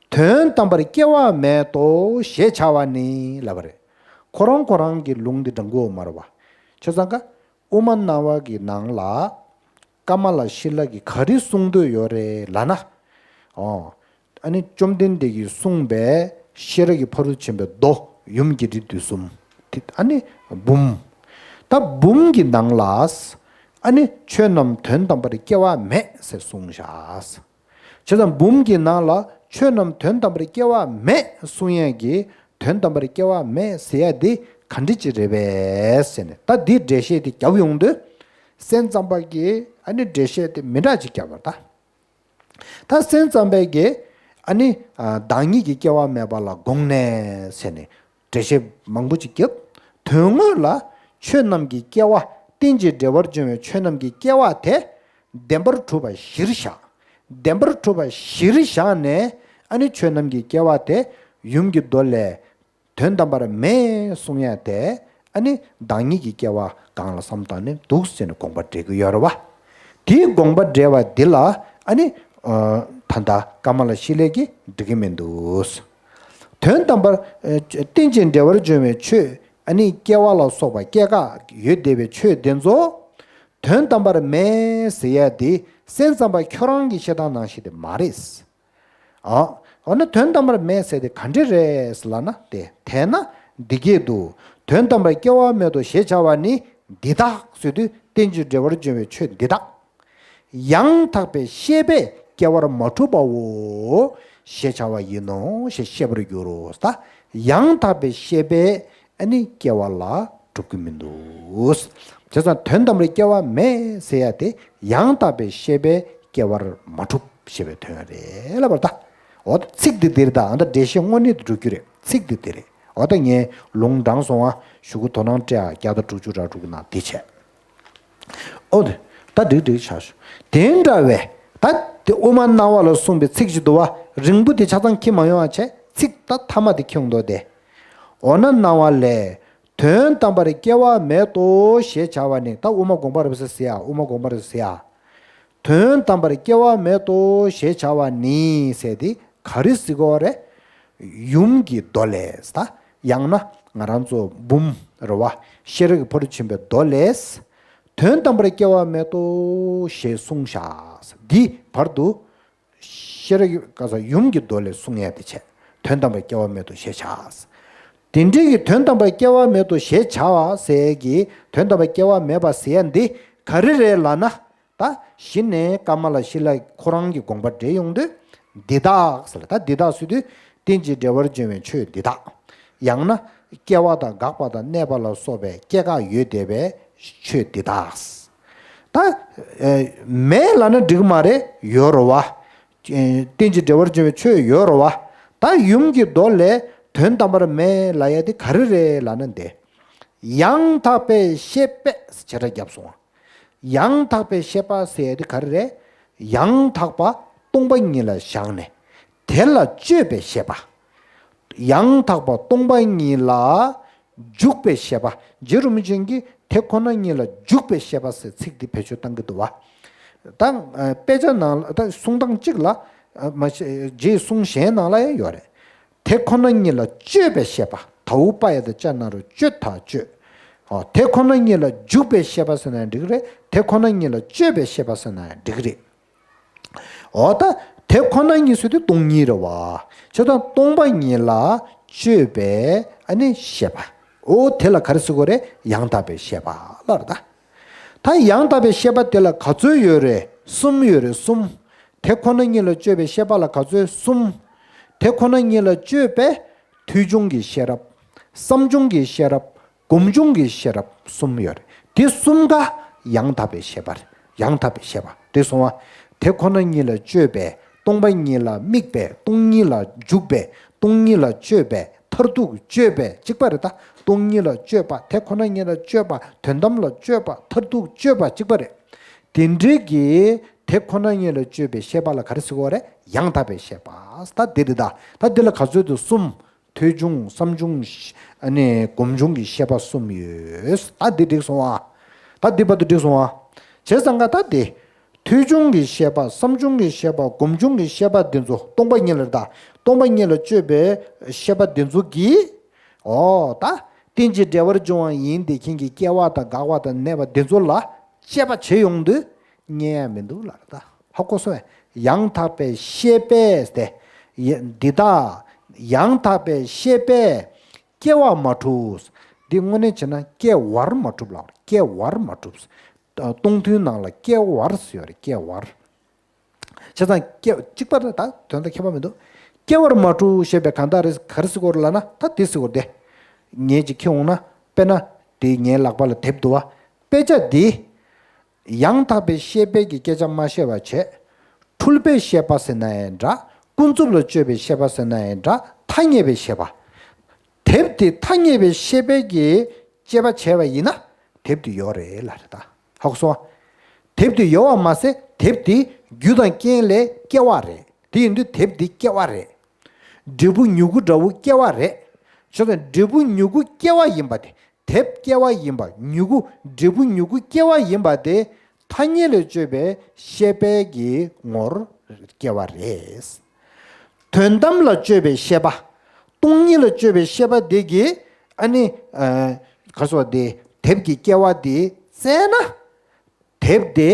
དོན་དམ་པར་སྐྱེ་བ་མེད་དོ་ཞེས་བྱ་བ་ནི་ལབ་པ་རེད། ཁོ་རང་ཁོ་རང་གི་ལུང་འདི་འདྲ་དགོས་མ་རེད་བ། བྱས་ཙང་ཀ་དབུ་མ་སྣང་བ་གི་ནང་ལ། ཀ་མ་ལ་ཤི་ལ་གིས་ག་རེ་གསུང་འདོད་ཡོད་རེད་ལབ་ན། ཨོ། ཨ་ནི་བཅོམ་ལྡན་འདས་ཀྱིས་གསུངས་པའི་ཤེས་རབ་ཀྱི་ཕ་རོལ་ཏུ་ཕྱིན་པའི་མདོ་ཡུམ་གྱི་རིགས་བསྡུས་གསུམ་དེ་ཨ་ནི་འབུམ། ད་འབུམ་གྱི་ནང་ལ་ཨ་ནི་ཆོས་རྣམས་དོན་དམ་པར་སྐྱེ་བ་མེད་ཟེར་གསུངས་བཞག་བྱས་ཙང་འབུམ་གྱི་ནང་ལ་ཆོས་རྣམས་དོན་དམ་པར་སྐྱེ་བ་མེད་གསུང་ཡས་ཀྱི་དོན་དམ་པར་སྐྱེ་བ་མེད་ཟེར་ཡ་འདི་ག་འདྲ་ཅིག་རེད་པས་ཟེར་ནས། ད་འདི་འགྲེལ་བཤད་འདི་རྒྱབ་ཡོང་དུས་སེམས་ཙམ་པ་གིས་ཨ་ནི་འགྲེལ་བཤད་དེ་མི་འདྲ་ཅིག་རྒྱབ་པ་རེད་ད། ད་སེམས་ཙམ་པས་ཀྱིས་ཨ་ནི་ཨ་བདག་ཉིད་ཀྱི་སྐྱེ་བ་མེད་པ་ལ་དགོངས་ནས་ཟེར་ནས་འགྲེལ་བཤད་མང་པོ་ཅིག་བརྒྱབ། དོན་དངོས་ལ་ཆོས་རྣམས་ཀྱི་སྐྱེ་བ་རྟེན་ཅིང་འབྲེལ་བར་འབྱུང་བའི་ཆོས་རྣམས་ཀྱི་སྐྱེ་བ་དེ་བདེན་པར་གྲུབ་པ་གཞིར་བཞག་བདེན་པར་གྲུབ་པ་གཞིར་བཞག་ནས་ཨ་ནི་ཆོས་རྣམས་ཀྱི་སྐྱེ་བ་དེ་ཡུམ་གྱི་མདོ་ལས། དོན་དམ་པར་མེད་གསུང་ཡ་དེ་ཨ་ནི་བདག་ཉིད་ཀྱི་སྐྱེ་བ་གང་ལ་བསམ་བཏང་ནས་འདུག་ཟེར་ནས་དགོངས་པ་འགྲེལ་གྱི་ཡོད་རེད་བ། དེའི་དགོངས་པ་འགྲེལ་བ་འདི་ལ་ཨ་ནི་ཨ་ད་ལྟ་ཀ་མ་ལ་ཤཱི་ལས་ཀྱིས་འགྲིག་གི་མི་འདུག་དོན་དམ་པར་ཨ་རྟེན་ཅིང་འབྲེལ་བར་འབྱུང་བའི་ཆོས་ཨ་ནི་སྐྱེ་བ་ལ་སོགས་པ་སྐྱེ་འགག་ཡོད་བསྡད་པའི་ཆོས་དེ་ཚོ་དོན་དམ་པར་མེད་ཟེར་ཡ་དེ་སེམས་ཙམ་པ་ཁྱོད་རང་གི་བཤད་སྟངས་ནང་བཞིན་དེ་མ་རེད། ཨ། འོ་ན་དོན་དམ་པར་མེད་ཟེར་དེ་ག་འདྲ་རེད་ལབ་ན་དེ། དེས་ན་འདི་སྐད་དུ། དོན་དམ་པར་སྐྱེ་བ་མེད་དོ་ཞེས་བྱ་བ་ནི་འདི་དག་ཟེར་དུས་རྟེན་ཅིང་འབྲེལ་བར་འབྱུང་བའི་ཆོས་འདི་དག་ཡང་དག་པའི་ཤེས་པས་སྐྱེ་བར་མ་གྲུབ་པའོ་ཞེས་བྱ་བ་ཡིན་ནོ་ཞེས་ཤེས་པར་འགྱུར་རོ། ད་ཡང་དག་པའི་ཤེས་པས་ཨ་ནི་སྐྱེ་བ་ལ་གྲུབ་ཀྱི་མི་འདུག་བྱས་ཙང་དོན་དམ་པར་སྐྱེ་བ་མེད་ཟེར་ཡ་དེ་ཡང་དག་པའི་ཤེས་པས་སྐྱེ་བར་མ་གྲུབ་ཞེས་པའི་དོན་རེད་ལབ་པར་ད། འོ་ད་ཚིག་འདི་འདིར་ད་ཨ་ད་འགྲེལ་བཤད་དངོས་གནས་དུ་འགྲོ་རྒྱུ་རེད། ཚིག་འདི་འདི་རེད། འོ་ད་ངས་ལུང་དྲངས་སོང་ང་ཞུ་གུ་དོ་སྣང་སྤྲད་ཨ་བརྒྱ་དང་དྲུག་ཅུ་ར་དྲུག་གི་ནང་འདི་བྱས། འོ་དེ་ད་འགྲིག་འགྲིག་ཆགས་ཤོག་དེ་འདྲ་བས་ད་དེ་དབུ་མ་སྣང་བ་ལ་གསུངས་པའི་ཚིག་ཅིག་འདུག་བ། རིང་པོ་དེ་ཆ་ཚང་འཁྱེར་མ་ཡོང་བ་བྱས། ཚིག་ད་མཐའ་མ་དེ་འཁྱེར་ཡོང་དོ་དེ། འོ་ན་སྣང་བ་ལས། དོན་དམ་པར་སྐྱེ་བ་མེད་དོ་ཞེས་བྱ་བ་ནི། ད་དབུ་མ་དགོངས་པ་རབ་གསལ་ཟེར་ཡ། དབུ་མ་དགོངས་པ་རབ་གསལ་ཟེར་ཡ། དོན་དམ་པར་སྐྱེ་བ་མེད་དོ་ཞེས་བྱ་བ་ནི་ཟེར་དེ་ག་རེ་ཟེར་གོ་རེད། ཡུམ་གྱི་མདོ་ལས། ད་ཡང་ན་ང་རང་ཚོ་འབུམ་རེད་བ། ཤེས་རབ་ཀྱི་ཕ་རོལ་ཕྱིན་པའི་མདོ་ལས། དོན་དམ་པར་སྐྱེ་བ་མེད་དོ་ཞེས་གསུངས་བཞག་འདི་བར་དུ། ཤེས་རབ་ཀྱི་ག་ས་ཡུམ་གྱི་མདོ་ལས་གསུང་ཡ་དེ་བྱས། དོན་དམ་པར་སྐྱེ་བ་མེད་དོ་ཞེས་བྱ། དེ་འདྲའི་གི་དོན་དམ་པར་སྐྱེ་བ་མེད་དོ་ཞེས་བྱ་བ་ཟེར་གི་དོན་དམ་པར་སྐྱེ་བ་མེད་པ་ཟེར་ཡ་འདི་ག་རེ་རེད་ལབ་ན། ད་གཞི་ནས་ཀ་མ་ལ་ཤཱི་ལ་ཁོ་རང་གི་དགོངས་པ་འགྲེལ་ཡོང་དུས་འདི་དག་ཟེར་ལ། ད་འདི་དག་ཟེར་དུས་རྟེན་ཅིང་འབྲེལ་བར་འབྱུང་བའི་ཆོས་འདི་དག་ཡང་ན་སྐྱེ་བ་དང་འགག་པ་དང་གནས་པ་ལ་སོགས་པའི་སྐྱེ་འགག་ཡོད་བསྡད་པའི་ཆོས་འདི་དག་ད་ཨེ་མེད་ལབ་ན་འགྲིག་གི་མ་རེད། ཡོད་རེད་བ། ཨེ་རྟེན་ཅིང་འབྲེལ་བར་འབྱུང་བའི་ཆོས་ཡོད་རེད་བ། ད་ཡུམ་གྱི་མདོ་ལས་དོན་དམ་པར་མེད་ལབ་ཡ་དེ་ག་རེ་རེད་ལབ་ན་འདི། ཡང་དག་པའི་ཤེས་པས་བྱེ་བྲག་བརྒྱབ་སོང་བ། ཡང་དག་པའི་ཤེས་པ་ཟེར་ཡ་དེ་ག་རེ་རེད། ཡང་དག་པ་སྟོང་པ་ཉིད་ལ་བཞག་ནས་དེ་ལ་དཔྱོད་པའི་ཤེས་པ། ཡང་དག་པ་སྟོང་པ་ཉིད་ལ་འཇུག་པའི་ཤེས་པ། རྗེ་རིན་པོ་ཆེ་གིས་དེ་ཁོ་ན་ཉིད་ལ་འཇུག་པའི་ཤེས་པ་ཟེར་ཚིག་འདི་བེད་སྤྱོད་བཏང་གི་འདུག་བ། ད་ཨ་དཔེ་ཆ་ནང་ལ་ད་གསུང་སྟངས་གཅིག་ལ་ཨ་མ་རྗེའི་གསུང་གཞན་ནང་ལ་ཡང་ཡོད་རེད། དེ་ཁོ་ན་ཉིད་ལ་དཔྱོད་པའི་ཤེས་པ། དའུ་པ་ཡ་བཏགས་ཙ་ན་རོ་དཔྱོད་ད་དཔྱོད། ཨོ་དེ་ཁོ་ན་ཉིད་ལ་འཇུག་པའི་ཤེས་པ་ཟེར་ན་འགྲིག་རེད། དེ་ཁོ་ན་ཉིད་ལ་དཔྱོད་པའི་ཤེས་པ་ཟེར་ན་འགྲིག་རེད། འོ་ད་དེ་ཁོ་ན་ཉིད་ཟེར་དུས་སྟོང་ཉིད་རེད་བ། བྱས་ཙང་སྟོང་པ་ཉིད་ལ་དཔྱོད་པའི་ཨ་ནི་ཤེས་པ། འོ་དེ་ལ་ག་རེ་ཟེར་དགོས་རེད། ཡང་དག་པའི་ཤེས་པ་ལབ་རེད་ད། ད་ཡང་དག་པའི་ཤེས་པ་དེ་ལ་ག་ཚོད་ཡོད་རེད། གསུམ་ཡོད་རེད། གསུམ། དེ་ཁོ་ན་ཉིད་ལ་དཔྱོད་པའི་ཤེས་པ་ལ་ག་ཚོད། གསུམ། དེ་ཁོ་ན་ཉིད་ལ་དཔྱོད་པའི་ཐོས་བྱུང་གི་ཤེས་རབ། བསམ་བྱུང་གི་ཤེས་རབ། སྒོམ་བྱུང་གི་ཤེས་རབ་གསུམ་ཡོད་རེད། དེ་གསུམ་ཀ་ཡང་དག་པའི་ཤེས་པ་རེད། ཡང་དག་པའི་ཤེས་པ་དེ་སོང་བ། དེ་ཁོ་ན་ཉིད་ལ་དཔྱོད་པའི་སྟོང་པ་ཉིད་ལ་དམིགས་པའི་སྟོང་ཉིད་ལ་འཇུག་པའི་སྟོང་ཉིད་ལ་དཔྱོད་པའི་མཐར་ཐུག་དཔྱོད་པའི་གཅིག་པ་རེད་ད། སྟོང་ཉིད་ལ་དཔྱོད་པ། དེ་ཁོ་ན་ཉིད་ལ་དཔྱོད་པ། དོན་དམ་ལ་དཔྱོད་པ། མཐར་ཐུག་དཔྱོད་པ་གཅིག་པ་རེད། དེ་འདྲའི་གི་དེ་ཁོ་ན་ཉིད་ལ་དཔྱོད་པའི་ཤེས་པ་ལ་ག་རེ་ཟེར་དགོས་རེད། ཡང་དག་པའི་ཤེས་པ། ད་འདི་རེད་ད། ད་འདི་ལ་ག་ཚོད་དུ་གསུམ། ཐོས་བྱུང་བསམ་བྱུང་ཨ་ནི་སྒོམ་བྱུང་གི་ཤེས་པ་གསུམ་ཡོད། ད་འདི་འགྲིག་སོང་ཨ། ད་འདི་བར་དུ་འགྲིག་སོང་ཨ། བྱས་ཙང་ཀ་ད་འདི། ཐོས་བྱུང་གི་ཤེས་པ། བསམ་བྱུང་གི་ཤེས་པ། སྒོམ་བྱུང་གི་ཤེས་པ་འདི་ཚོ་སྟོང་པ་ཉིད་ལ་ད། སྟོང་པ་ཉིད་ལ་དཔྱོད་པའི་ཤེས་པ་འདི་ཚོ་གིས། ཨོ་ད། རྟེན་ཅིང་འབྲེལ་བར་འབྱུང་བ་ཡིན་དེ་ཁྱིམ་གྱི་སྐྱེ་བ་དང་འགག་པ་དང་གནས་པ་འདི་ཚོ་ལ་དཔྱད་པ་བྱེད་ཡོང་དུས་རྙེད་ཡ་མི་འདུག་ལབ་རེད་ད། ཧ་གོ་སོང་ངས། ཡང་དག་པའི་ཤེས་པས་ཏེ། ཡ་འདི་དག་ཡང་དག་པའི་ཤེས་པས་སྐྱེ་བ་མ་གྲུབ། འདི་དངོས་གནས་བྱས་ན་སྐྱེ་བར་མ་གྲུབ་ལབ། སྐྱེ་བར་མ་གྲུབ། སྟོང་ཐུན་ནང་ལ་སྐྱེ་བར་ཟེར་ཡོད་རེད། སྐྱེ་བར། བྱས་ཙང་སྐྱེ་གཅིག་པ་རེད། ད་དོན་དང་ཁྱད་པར་མི་འདུག་སྐྱེ་བར་མ་གྲུབ་ཞེས་པས་གང་དག་རེད། ག་རེ་ཟེར་དགོས་རེད་ལབ་ན། ད་འདི་ཟེར་དགོས་རེད་དེ། ངེད་ཅིག་ཁྱེར་འོང་ན། དཔེར་ན་དེ་ངའི་ལག་པ་ལ་དེབ་འདུག་བ། དཔེ་ཆ་འདི། ཡང་དག་པའི་ཤེས་པས་ཀྱི་སྐད་ཆ་མ་བཤད་པ་བྱས། འཁྲུལ་པས་ཤེས་པ་ཟེར་ན་ཡང་འདྲ། ཀུན་རྫོབ་ལ་དཔྱོད་པའི་ཤེས་པ་ཟེར་ན་ཡང་འདྲ། ཐ་སྙད་པའི་ཤེས་པ། དེབ་དེ་ཐ་སྙད་པའི་ཤེས་པས་ཀྱི་དཔྱད་པ་བྱས་པ་ཡིན་ན། དེབ་དེ་ཡོད་རེད་ལབ་རེད་ད། ཧ་གོ་སོང་ངས། དེབ་དེ་ཡོད་པ་མ་ཟད། དེབ་དེ་རྒྱུ་དང་རྐྱེན་ལས་སྐྱེ་བ་རེད། དེ་ཡིན་དུས་དེབ་དེ་སྐྱེ་བ་རེད། འབྲས་བུ་མྱུ་གུ་འདྲ་བོ་སྐྱེ་བ་རེད། ཆོས་དང་འབྲས་བུ་མྱུ་གུ་སྐྱེ་བ་ཡིན་པ་དེ། དེབ་སྐྱེ་བ་ཡིན་པ། མྱུ་གུ། འབྲས་བུ་མྱུ་གུ་སྐྱེ་བ་ཡིན་པ་དེ། ཐ་སྙད་ལས་དཔྱོད་པའི་ཤེས་པའི་གི་ངོར་སྐྱེ་བ་རེད། དོན་དམ་ལ་དཔྱོད་པའི་ཤེས་པ། སྟོང་ཉིད་ལ་དཔྱོད་པའི་ཤེས་པ་དེ་གིས། ཨ་ནི། ཨ། ག་རེ་ཟེར་དགོས་རེད། དེ་དེབ་ཀྱི་སྐྱེ་བ་དེ་བཙལ་ན། དེབ་དེ་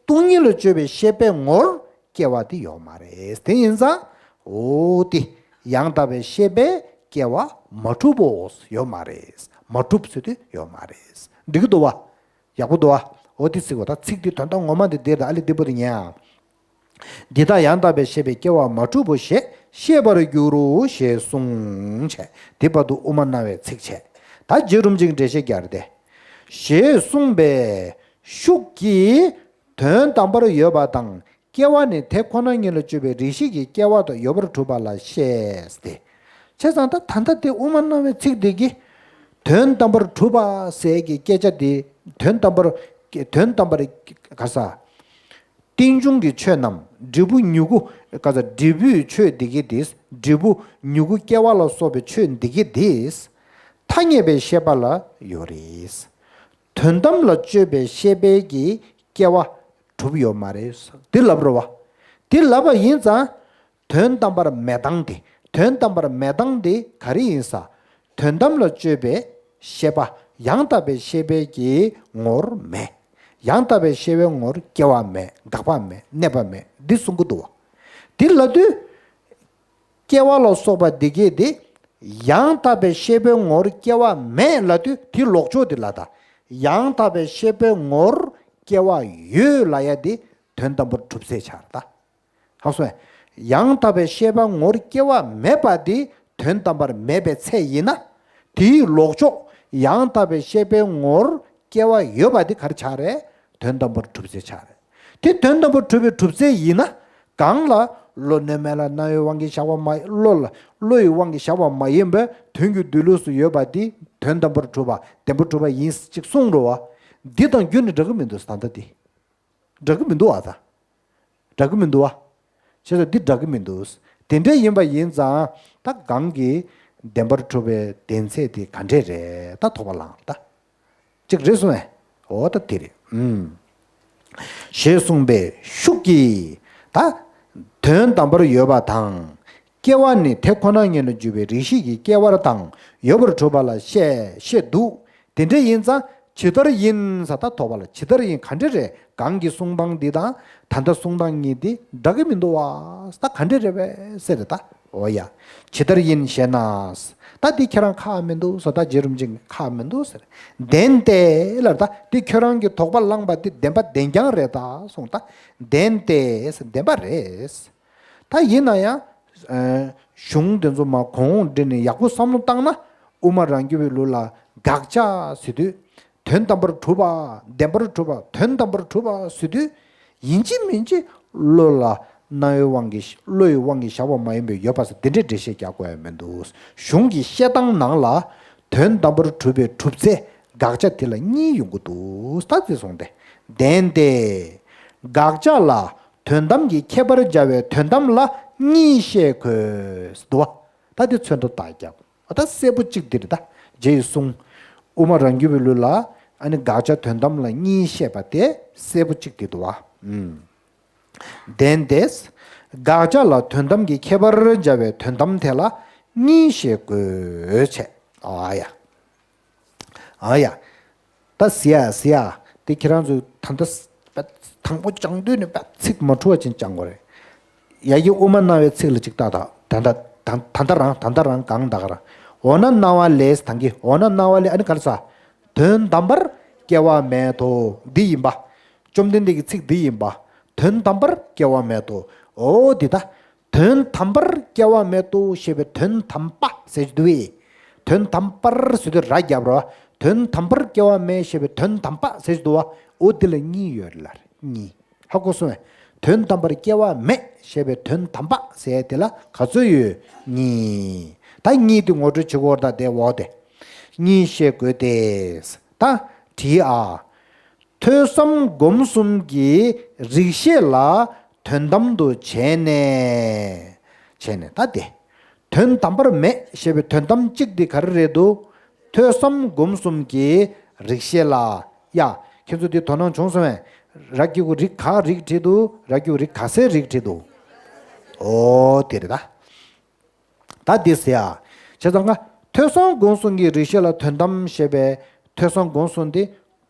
སྟོང་ཉིད་ལ་དཔྱོད་པའི་ཤེས་པའི་ངོར་སྐྱེ་བ་དེ་ཡོད་མ་རེད། དེ་ཡིན་ཙང་། འོ་དེ་ཡང་དག་པའི་ཤེས་པས་སྐྱེ་བ་མ་གྲུབ་བོ། ཡོད་མ་རེད། མ་གྲུབ་ཟེར་དུས་ཡོད་མ་རེད། འགྲིག་གི་འདུག་བ། ཡག་པོ་འདུག་བ། འོ་དེ་ཚིག་གོ། ད་ཚིག་དེ་དོན་དག་ངོ་མ་དེ་འདིར་ད་ཨ་ལེ་བདེ་པོ་དེ་ཉན་ཨ། འདི་དག་ཡང་དག་པའི་ཤེས་པས་སྐྱེ་བ་མ་གྲུབ་བོ་ཞེས་ཤེས་པར་འགྱུར་རོ་ཞེས་གསུངས་བྱས། དེ་བར་དུ་དབུ་མ་རྣ་བའི་ཚིག་བྱས། ད་རྗེ་རིན་པོ་ཆེས་འགྲེལ་བཤད་རྒྱག་རེད་དེ། ཞེས་གསུངས་པའི་ཤུགས་ཀྱིས་དོན་དམ་པར་ཡོད་པ་དང་། སྐྱེ་བ་ནི་དེ་ཁོ་ན་ཉིད་ལ་དཔྱོད་པའི་རིགས་ཤེས་ཀྱིས་སྐྱེ་བ་དང་ཡོད་པར་གྲུབ་པ་ལ་བཤད་དེ། བྱས་ཙང་ད་ད་ལྟ་དེ་དབུ་མ་རྣ་བའི་ཚིག་འདི་གིས་དོན་དམ་པར་གྲུབ་པ་ཟེར་གྱི་སྐད་ཆ་དེ། དོན་དམ་པར། དོན་དམ་པར་ག་ས། རྟེན་འབྱུང་གི་ཆོས་རྣམས། འབྲས་བུ་མྱུ་གུ། ག་ས། འབྲས་བུའི་ཆོས་འདི་གི་དེ། འབྲས་བུ་མྱུ་གུ་སྐྱེ་བ་ལ་སོགས་པའི་ཆོས་འདི་གི་དེ། ཐ་སྙད་པའི་ཤེས་པ་ལ་ཡོད་རེད། དོན་དམ་ལ་དཔྱོད་པའི་ཤེས་པའི་གི་སྐྱེ་བ་གྲུབ་ཡོད་མ་རེད། དེ་ལབ་རེད་བ། དེ་ལབ་པ་ཡིན་ཙང་། དོན་དམ་པར་མེད་སྟངས་དེ། དོན་དམ་པར་མེད་སྟངས་དེ་ག་རེ་ཡིན་ས། དོན་དམ་ལ་དཔྱོད་པའི་ཤེས་པ། ཡང་དག་པའི་ཤེས་པའི་གི་ངོར་མེད། ཡང་དག་པའི་ཤེས་པའི་ངོར་སྐྱེ་བ་མེད། འགག་པ་མེད། གནས་པ་མེད། འདི་གསུང་གི་འདུག་བ། འདི་ལབ་དུས། སྐྱེ་བ་ལ་སོགས་པ་འདི་གས་དེ། ཡང་དག་པའི་ཤེས་པའི་ངོར་སྐྱེ་བ་མེད་ལབ་དུས། དེ་ལོག་ཕྱོགས་དེ་ལ་ད། ཡང་དག་པའི་ཤེས་པའི་ངོར་སྐྱེ་བ་ཡོད་ལབ་ཡ་དེ་དོན་དམ་པར་གྲུབ་ཚད་ཆགས་རེད་ད། ཧ་གོ་སོང་ངས། ཡང་དག་པའི་ཤེས་པ་ངོར་སྐྱེ་བ་མེད་པ་དེ་དོན་དམ་པར་མེད་པའི་ཚད་ཡིན་ན། དེའི་ལོག་ཕྱོགས་ཡང་དག་པའི་ཤེས་པའི་ངོར་སྐྱེ་བ་ཡོད་པ་དེ་ག་རེ་ཆགས་རེད། དོན་དམ་པར་གྲུབ་ཚད་ཆགས་རེད། དེ་དོན་དམ་པར་གྲུབ་པའི་གྲུབ་ཚད་ཡིན་ན། གང་ལ། བློ་གནས་མེད་ལ་རྣ་བའི་དབང་གིས་བཞག་པ་མ། བློ་ལ། བློ་ཡི་དབང་གིས་བཞག་པ་མ་ཡིན་པའི་དོན་གྱི་སྡོད་ལུགས་སུ་ཡོད་པ་དེ་དོན་དམ་པར་གྲུབ་པ། བདེན་པར་གྲུབ་པ་ཡིན་ཅིག་གསུངས་འགྲོ་བ། འདི་དང་རྒྱུ་ནི་འདྲ་གི་མི་འདུག་ད་ལྟ་དེ། འདྲ་གི་མི་འདུག་ཨ་ད། འདྲ་གི་མི་འདུག་ཨ། བྱས་ཙང་འདི་འདྲ་གི་མི་འདུག་དེ་འདྲ་ཡིན་པ་ཡིན་ཙང་། ད་གང་གི་བདེན་པར་གྲུབ་པའི་བདེན་ཚད་དེ་ག་འདྲས་རེད། ད་ཐོགས་པ་ལངས་ད། གཅིག་རེད་གསུངས་པས། འོ་ད་དེ་རེད། ཨུམ། ཞེས་གསུངས་པའི་ཤུགས་ཀྱིས། ད་དོན་དམ་པར་ཡོད་པ་དང་། སྐྱེ་བ་ནི་དེ་ཁོ་ན་ཉིད་ལ་འཇུག་པའི་རིགས་ཤེས་ཀྱིས་སྐྱེ་བ་དང་ཡོད་པར་གྲུབ་པ་ལ་བཤད། བཤད་འདུག་དེ་འདྲ་ཡིན་ཙང་། ཇི་ལྟར་ཡིན་ས། ད་ཐོགས་པ་ལ་ཇི་ལྟར་ཡིན། ག་འདྲ་རེད། གང་གི་གསུང་སྟངས་འདི་དང་ད་ལྟ་གསུང་སྟངས་གཉིས་འདི་འདྲ་གི་མི་འདུག་བ། ད་ག་འདྲ་རེད་པས་ཟེར་རེད་ད། འོ་ཡ། ཇི་ལྟར་ཡིན་ཞེ་ན། ད་འདི་ཁྱེད་རང་ཁག་མི་འདུག་ཟེར། ད་རྗེ་རིན་པོ་ཆེ་ཁག་མི་འདུག་ཟེར། བདེན་ཏེ་ལབ་ད། འདི་ཁྱོད་རང་གི་དོགས་པ་ལངས་པ་འདི་བདེན་པ་བདེན་རྐྱང་རེད་ད་གསུངས་ད། བདེན་ཏེ་ཟེར། བདེན་པ་རེད། ད་ཡིན་ན་ཡང་། ཨ། གཞུང་འདི་ཚོ་མར་གོང་འོག་བསྒྲིལ་ནས་ཡག་པོ་བསམ་བློ་བཏང་ན། དབུ་མ་རང་རྒྱུད་པའི་ལུགས་ལ་དགག་བྱ་ཟེར་དུས། དོན་དམ་པར་གྲུབ་པ། བདེན་པར་གྲུབ་པ། དོན་དམ་པར་གྲུབ་པ་ཟེར་དུས། ཡིན་གཅིག་མིན་གཅིག་བློ་ལ་རྣ་བའི་དབང་གིས། བློ་ཡི་དབང་གིས་བཞག་པ་མ་ཡིན་པའི་ཡོད་པ་ཟེར་དེ་འདྲའི་འགྲེལ་བཤད་རྒྱག་དགོས་ཡ་མི་འདུག་གཞུང་གི་བཤད་སྟངས་ནང་ལ་དོན་དམ་པར་གྲུབ་པའི་གྲུབ་ཚད་དགག་བྱ་དེ་ལ་གཉིས་ཡོང་གི་འདུག་ད་དེ་སོང་སྟེ། བདེན་ཏེ། དགག་བྱ་ལ་དོན་དམ་གྱི་ཁྱད་པར་སྦྱར་བའི་དོན་དམ་ལ་གཉིས་བཤད་དགོས་འདུག་བ། ད་དེ་ཚོན་ཁྲ་བཏགས་རྒྱབ། ད་གསལ་པོ་གཅིག་འདི་རེད་ད། རྗེ་ཡི་གསུང་། དབུ་མ་རང་རྒྱུད་པའི་ལུགས་ལ། ཨ་ནི་དགག་བྱ་དོན་དམ་ལ་གཉིས་བཤད་པ་དེ་གསལ་པོ་གཅིག་འདི་འདུག་བ། ཨུམ། བདེན་ཏེ། དགག་བྱ་ལ་དོན་དམ་གྱི་ཁྱད་པར་སྦྱར་བའི་དོན་དམ་དེ་ལ་གཉིས་བཤད་དགོས་བྱས། ཨ་ཡ། ཨ་ཡ། ད་ཟེར་ཡ་ཟེར་ཡ། དེ་ཁྱེད་རང་ཚོས་ད་ལྟ་དང་པོ་སྦྱང་དུས་ནས་ཚིག་མ་འཁྲུལ་བ་ཅན་སྦྱང་དགོས་རེད། ཡ་གི་དབུ་མ་རྣ་བའི་ཚིག་ལ་ཅིག་ལྟ་དང་། ད་ལྟ་ད་ད་ལྟ་རང་ད་ལྟ་རང་གང་ད་ག་རང་། འོ་ན་སྣང་བ་ལས་དང་གི་འོ་ན་སྣང་བ་ལས་ཨ་ནི་ག་རེ་ཟ། དོན་དམ་པར་སྐྱེ་བ་མེད་དོ། འདི་ཡིན་པ། བཅོམ་ལྡན་འདས་ཀྱི་ཚིག་འདི་ཡིན་པ། དོན་དམ་པར་སྐྱེ་བ་མེད་དོ། འོ་འདི་ད། དོན་དམ་པར་སྐྱེ་བ་མེད་དོ་ཞེས་པའི་དོན་དམ་པ་ཟེར་གྱི་འདུག་བས། དོན་དམ་པར་ཟེར་དུས་ར་རྒྱབ་རོ། དོན་དམ་པར་སྐྱེ་བ་མེད་ཞེས་པའི་དོན་དམ་པ་ཟེར་གྱི་འདུག་བ། འོ་འདི་ལ་གཉིས་ཡོད་ལ་གཉིས། ཧ་གོ་སོང་བས། དོན་དམ་པར་སྐྱེ་བ་མེད་ཞེས་པའི་དོན་དམ་པ་ཟེར་དེ་ལ་ག་ཚོད་ཡོད། གཉིས། ད་གཉིས་དེ་ངོ་སྤྲོད་བྱེད་དགོས་ད་དེ་འོ་དེ། གཉིས་བཤད་དགོས་ཏེ། ད་བྲིས་ཨ། ཐོས་བསམ་སྒོམ་གསུམ་གྱི་རིགས་ཤེས་ལ་དོན་དམ་དུ་བྱས་ནས། བྱས་ནས་ད་དེ། དོན་དམ་པར་མེད་ཞེས་པའི་དོན་དམ་གཅིག་དེ་ག་རེ་རེད་འདུག་ཐོས་བསམ་སྒོམ་གསུམ་གྱི་རིགས་ཤེས་ལ། ཡ། ཁྱེད་ཚོ་འདི་དོ་སྣང་བྱུང་སོང་བས། ར་རྒྱུག་རིགས་ག་རིགས་བྲིས་འདུག་ར་རྒྱུག་རིགས་ག་སའི་རིགས་བྲིས་འདུག་འོ་དེ་རེད་ད། ད་འདི་ཟེར་ཡ། བྱས་ཙང་ང་ཐོས་བསམ་སྒོམ་གསུམ་གྱི་རིགས་ཤེས་ལ་དོན་དམ་ཞེས་པའི་ཐོས་བསམ་སྒོམ་གསུམ་དེ།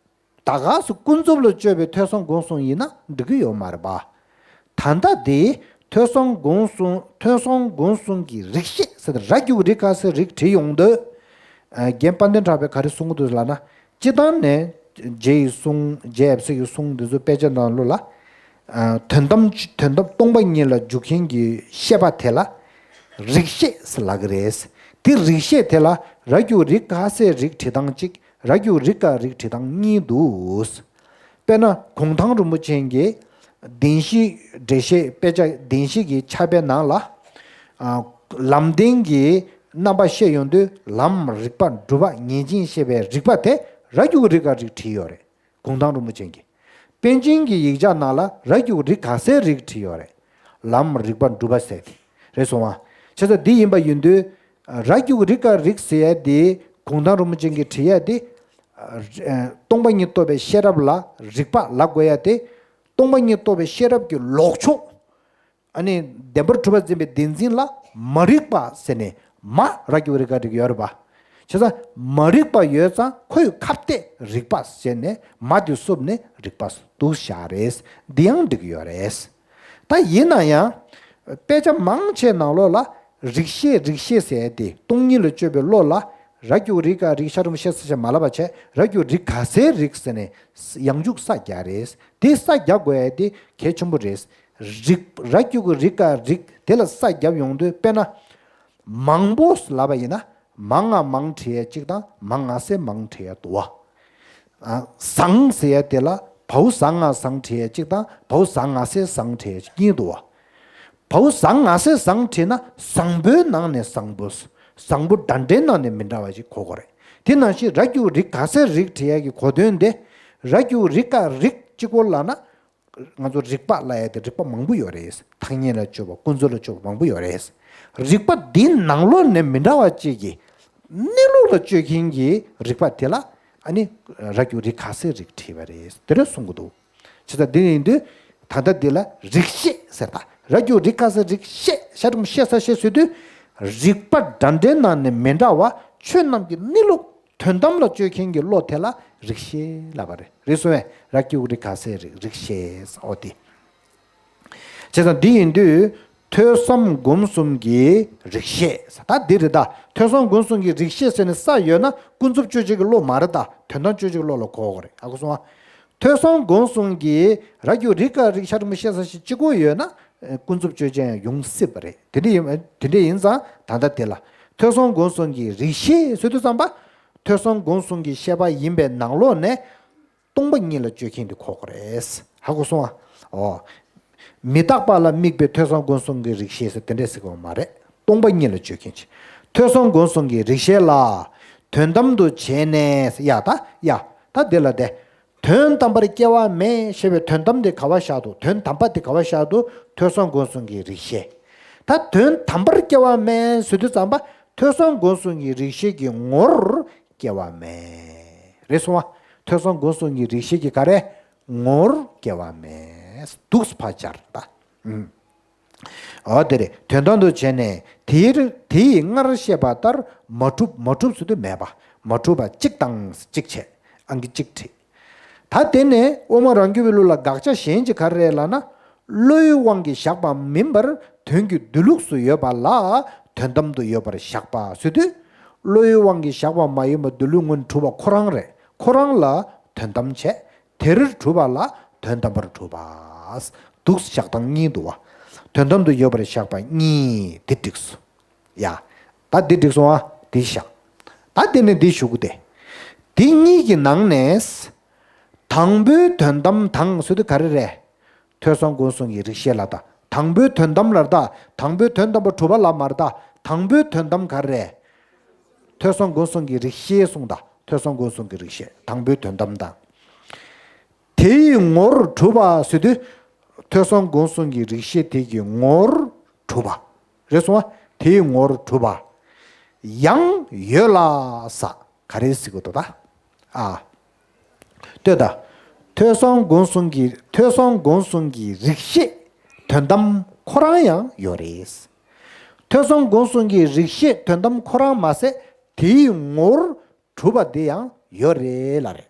ད་ག་སུ་ཀུན་རྫོབ་ལ་དཔྱོད་པའི་ཐོས་བསམ་སྒོམ་གསུམ་ཡིན་ན་འགྲིག་གི་ཡོད་མ་རེད་པ། ད་ལྟ་དེ་ཐོས་བསམ་སྒོམ་གསུམ་ཐོས་བསམ་སྒོམ་གསུམ་གྱི་རིགས་ཤེས་ཟེར་ཏེ་ར་རྒྱུག་རིགས་ག་སའི་རིགས་བྲིས་ཡོང་དུས། རྒན་དཔལ་ལྡན་གྲགས་པས་ག་རེ་གསུང་གི་འདུག་ལབ་ན། སྤྱི་བཏང་ནས་རྗེ་ཡི་གསུང་རྗེ་ཡབ་སྲས་ཀྱི་གསུང་འདི་ཚོ་དཔེ་ཆ་ནང་ལོགས་ལ། དོན་དམ་དོན་དམ་སྟོང་པ་ཉིད་ལ་འཇུག་མཁན་གྱི་ཤེས་པ་དེ་ལ། རིགས་ཤེས་ཟེར་ལབ་ཀྱི་རེད། དེ་རིགས་ཤེས་དེ་ལ་ར་རྒྱུག་རིགས་ག་སའི་རིགས་བྲིས་སྟངས་གཅིག་ར་རྒྱུག་རིགས་ག་རིགས་བྲིས་སྟངས་གཉིས་འདུག་དཔེར་ན་གུང་ཐང་རིན་པོ་ཆེ་གིས་བདེན་བཞིའི་འགྲེལ་བཤད་དཔེ་ཆ་བདེན་བཞི་གི་ཕྱག་དཔེ་ནང་ལ། ཨ། ལམ་བདེན་གྱི་རྣམ་པ་བཤད་ཡོང་དུས་ལམ་རིག་པ་སྒྲུབ་པ་ངེས་ཅན་ཞེས་པའི་རིགས་པ་དེ་ར་རྒྱུག་རིགས་ག་རིགས་བྲིས་ཡོད་རེད། གུང་ཐང་རིན་པོ་ཆེ་གིས། པཎ་ཆེན་གྱི་ཡིག་ཆ་ནང་ལ་ར་རྒྱུག་རིགས་ག་སའི་རིགས་བྲིས་ཡོད་རེད། ལམ་རིག་པ་སྒྲུབ་པ་ཟེར་ཏེ། རེད་སོང་ང་། བྱས་ཙང་འདི་ཡིན་པ་ཡིན་དུས། ར་རྒྱུག་རིགས་ག་རིགས་ཟེར་ཡ་དེ་གུང་ཐང་རིན་པོ་ཆེ་གིས་བྲིས་ཡ་དེ། ཨ། སྟོང་པ་ཉིད་རྟོགས་པའི་ཤེས་རབ་ལ་རིགས་པ་ལབ་དགོས་ཡ་དེ། སྟོང་པ་ཉིད་རྟོགས་པའི་ཤེས་རབ་ཀྱི་ལོག་ཕྱོགས། ཨ་ནི་བདེན་པར་གྲུབ་པར་འཛིན་པའི་བདེན་འཛིན་ལ་མ་རིག་པ་ཟེར་ནས་མ་ར་རྒྱུག་རིགས་ག་རིགས་ཡོད་རེད་པ། བྱས་ཙང་མ་རིག་པ་ཡོད་ཙང་ཁོས་ཁ་གཏད་རིགས་པ་ཟེར་ནས་མ་དེ་བསུབས་ནས་རིགས་པ་འདུག་བཞག་རེད། འདི་ཡང་འགྲིག་ཡོད་རེད། ད་ཡིན་ན་ཡང་། དཔེ་ཆ་མང་ཆེ་ནང་ལོགས་ལ་རིགས་ཤེས་རིགས་ཤེས་ཟེར་ཏེ་སྟོང་ཉིད་ལ་དཔྱོད་པའི་བློ་ལ་ར་རྒྱུག་རིགས་ག་རིགས་ཤ་རུམ་ཤེས་ས་ཤ་མ་ལབ་པ་བྱས་ར་རྒྱུག་རིགས་ག་སའི་རིགས་ཟེར་ནས་ཡང་འཇུག་ས་རྒྱག་རེད། དེ་ས་རྒྱག་དགོས་ཡ་དེ་གལ་ཆེན་པོ་རེད། རིགས་ར་རྒྱུག་རིགས་ག་རིགས་དེ་ལ་ས་རྒྱབ་ཡོང་དུས་དཔེར་ན། མང་པོ་ལབ་པ་ཡིན་ན་མང་ང་མང་བྲིས་ཡ་གཅིག་དང་མང་ང་སའི་མང་བྲིས་ཡ་འདུག་བ། ཨ། བཟང་ཟེར་ཡ་དེ་ལ་བའུ་བཟང་ང་བཟང་བྲིས་ཡ་གཅིག་དང་བའུ་བཟང་ང་སའི་བཟང་བྲིས་ཡ་གཅིག་གཉིས་འདུག་བ། བའུ་བཟང་ང་སའི་བཟང་བྲིས་ན་བཟང་པོའི་ནང་ནས་བཟང་པོ། བཟང་པོ་འདྲ་འདྲའི་ནང་ནས་མི་འདྲ་བ་ཞིག་གོ་དགོས་རེད། དེ་ནང་བཞིན་ར་རྒྱུག་རིགས་ག་སའི་རིགས་བྲིས་ཡ་གི་གོ་དོན་དེ། ར་རྒྱུག་རིགས་ག་རིགས་གཅིག་པོ་ལབ་ན། ང་ཚོ་རིགས་པ་ལབ་ཡ་དེ་རིགས་པ་མང་པོ་ཡོད་རེད། ཐ་སྙད་ལ་དཔྱོད་པ་ཀུན་རྫོབ་ལ་དཔྱོད་པ་མང་པོ་ཡོད་རེད། རིགས་པ་འདིའི་ནང་ལོགས་ནས་མི་འདྲ་བ་གཅིག་གི་གནས་ལུགས་ལ་དཔྱོད་མཁན་གྱི་རིགས་པ་དེ་ལ་ཨ་ནི་ར་རྒྱུག་རིགས་ག་སའི་རིགས་བྲིས་པ་རེད་དེ་འདྲ་གསུང་གི་འདུག་བྱས་ཙང་འདི་ཡིན་དུས་ད་ལྟ་འདི་ལ་རིགས་ཤེས་ཟེར་ད་ར་རྒྱུག་རིགས་ག་སའི་རིགས་ཤེས་ཤ་རུམ་ཤེས་ས་ཤེས་ཟེར་དུས་རིགས་པ་འདྲ་འདྲའི་ནང་ནས་མི་འདྲ་བ་ཆོས་རྣམས་ཀྱི་གནས་ལུགས། དོན་དམ་ལ་དཔྱོད་མཁན་གྱི་བློ་དེ་ལ་རིགས་ཤེས་ལབ་པ་རེད། རེད་སོང་བས། ར་རྒྱུག་རིགས་ག་སའི་རིགས་རིགས་ཤེས་ཨོ་དེ། བྱས་ཙང་འདི་ཡིན་དུས་ཐོས་བསམ་སྒོམ་གསུམ་གྱི་རིགས་ཤེས་ད་འདི་རེད་ད། ཐོས་བསམ་སྒོམ་གསུམ་གྱི་རིགས་ཤེས་ཟེར་ནས་ས་ཡོད་ན་ཀུན་རྫོབ་དཔྱོད་བྱེད་ཀྱི་བློ་མ་རེད་ད། དོན་དམ་དཔྱོད་བྱེད་ཀྱི་བློ་ལ་གོ་དགོས་རེད། ཨ་གོ་སོང་ཨ། ཐོས་བསམ་སྒོམ་གསུམ་གྱི་ར་རྒྱུག་རིགས་ག་རིགས་ཤ་རུམ་ཤེས་ས་ཤེས་གཅིག་པོ་ཡོད་ན་ཀུན་རྫོབ་དཔྱོད་བྱེད་ཡང་ཡོང་སྲིད་པ་རེད། དེ་འདྲ་ཡིན། དེ་འདྲ་ཡིན་ཙང་ད་ལྟ་དེ་ལ་ཐོས་བསམ་སྒོམ་གསུམ་གྱི་རིགས་ཤེས་ཟེར་དུས་ཙམ་པ། ཐོས་བསམ་སྒོམ་གསུམ་གྱི་ཤེས་པ་ཡིན་པའི་ནང་ལོགས་ནས་སྟོང་པ་ཉིད་ལ་དཔྱོད་མཁན་དེ་གོ་དགོས་རེད། ཧ་གོ་སོང་ཨ། ཨོ། མི་རྟག་པ་ལ་དམིགས་པའི་ཐོས་བསམ་སྒོམ་གསུམ་གྱི་རིགས་ཤེས་ཟེར་དེ་འདྲས་ཟེར་གྱི་ཡོད་མ་རེད། སྟོང་པ་ཉིད་ལ་དཔྱོད་མཁན་ཅིག་ཐོས་བསམ་སྒོམ་གསུམ་གྱི་རིགས་ཤེས་ལ་དོན་དམ་དུ་བྱས་ནས་ཡ་ད་ཡ་ད་འདི་ལ་དེ། དོན་དམ་པར་སྐྱེ་བ་མེད་ཞེས་པའི་དོན་དམ་དེ་ག་བ་བཞག་འདུག་དོན་དམ་པ་དེ་ག་བ་བཞག་འདུག་ཐོས་བསམ་སྒོམ་གསུམ་གྱི་རིགས་ཤེས། ད་དོན་དམ་པར་སྐྱེ་བ་མེད་ཟེར་དུས་ཙམ་པ་ཐོས་བསམ་སྒོམ་གསུམ་གྱི་རིགས་ཤེས་ཀྱི་ངོར་སྐྱེ་བ་མེད། རེད་སོང་བ། ཐོས་བསམ་སྒོམ་གསུམ་གྱི་རིགས་ཤེས་ཀྱི་ག་རེ། ངོར་སྐྱེ་བ་མེད། འདུག་ཕར་སྦྱར་ད། ཨུམ། འོ་དེ་རེད། དོན་དམ་དུ་བྱས་ནས་དེའི་དེ་ཡི་སྔར་བཤད་པ་ལྟར་མ་གྲུབ། མ་གྲུབ་ཟེར་དུས་མེད་པ། མ་གྲུབ་པ་གཅིག་དང་གཅིག་བྱས། ཨང་ཀི་གཅིག་བྲིས། ད་དེ་ནས་དབུ་མ་རང་རྒྱུད་པའི་ལུགས་ལ་དགག་བྱ་གཞན་གཅིག་ག་རེ་རེད་ལབ་ན། བློའི་དབང་གིས་བཞག་པ་མིན་པར་དོན་གྱི་སྡོད་ལུགས་སུ་ཡོད་པ་ལ་དོན་དམ་དུ་ཡོད་པར་བཞག་པ་ཟེར་དུས། བློའི་དབང་གིས་བཞག་པ་མ་ཡིན་པ་སྡོད་ལུགས་སྔོན་གྲུབ་པ་ཁོ་རང་རེད། ཁོ་རང་ལ་དོན་དམ་བྱས། དེར་གྲུབ་པ་ལ་དོན་དམ་པར་གྲུབ་པ། འདུག་བཞག་སྟངས་གཉིས་འདུག་བ། དོན་དམ་དུ་ཡོད་པར་བཞག་པ་གཉིས་དེ་འགྲིགས་སོ། ཡ། ད་འདི་འགྲིགས་སོང་ཨ། འདི་བཞག་ད་འདི་ནས་འདི་ཞུ་གི་དེ། འདི་གཉིས་ཀྱི་ནང་ནས། དང་པོའི་དོན་དམ་དང་ཟེར་དུས་ག་རེ་རེད། ཐོས་བསམ་སྒོམ་གསུམ་གྱི་རིགས་ཤེས་ལ་ད། དང་པོའི་དོན་དམ་ལ་ད། དང་པོའི་དོན་དམ་པ་གྲུབ་པ་ལ་མ་རེད་ད། དང་པོའི་དོན་དམ་ག་རེ་རེད། ཐོས་བསམ་སྒོམ་གསུམ་གྱི་རིགས་ཤེས་གསུངས་ད། ཐོས་བསམ་སྒོམ་གསུམ་གྱི་རིགས་ཤེས་དང་པོའི་དོན་དམ་དང་། དེ་ཡི་ངོར་གྲུབ་པ་ཟེར་དུས། ཐོས་བསམ་སྒོམ་གསུམ་གྱི་རིགས་ཤེས་དེ་གི་ངོར་གྲུབ་པ། རེད་སོང་བ། དེ་ཡི་ངོར་གྲུབ་པ། ཡང་ཡོད་ལ་ས། ག་རེ་ཟེར་གི་འདུག་ད། ཨ། ལྟོས་ད། ཐོས་བསམ་སྒོམ་གསུམ་གྱི་ཐོས་བསམ་སྒོམ་གསུམ་གྱི་རིགས་ཤེས་དོན་དམ་ཁོ་རང་ཡང་ཡོད་རེད། ཐོས་བསམ་སྒོམ་གསུམ་གྱི་རིགས་ཤེས་དོན་དམ་ཁོ་རང་མ་ཟད་དེའི་ངོར་གྲུབ་པ་དེ་ཡང་ཡོད་རེད་ལ་རེད།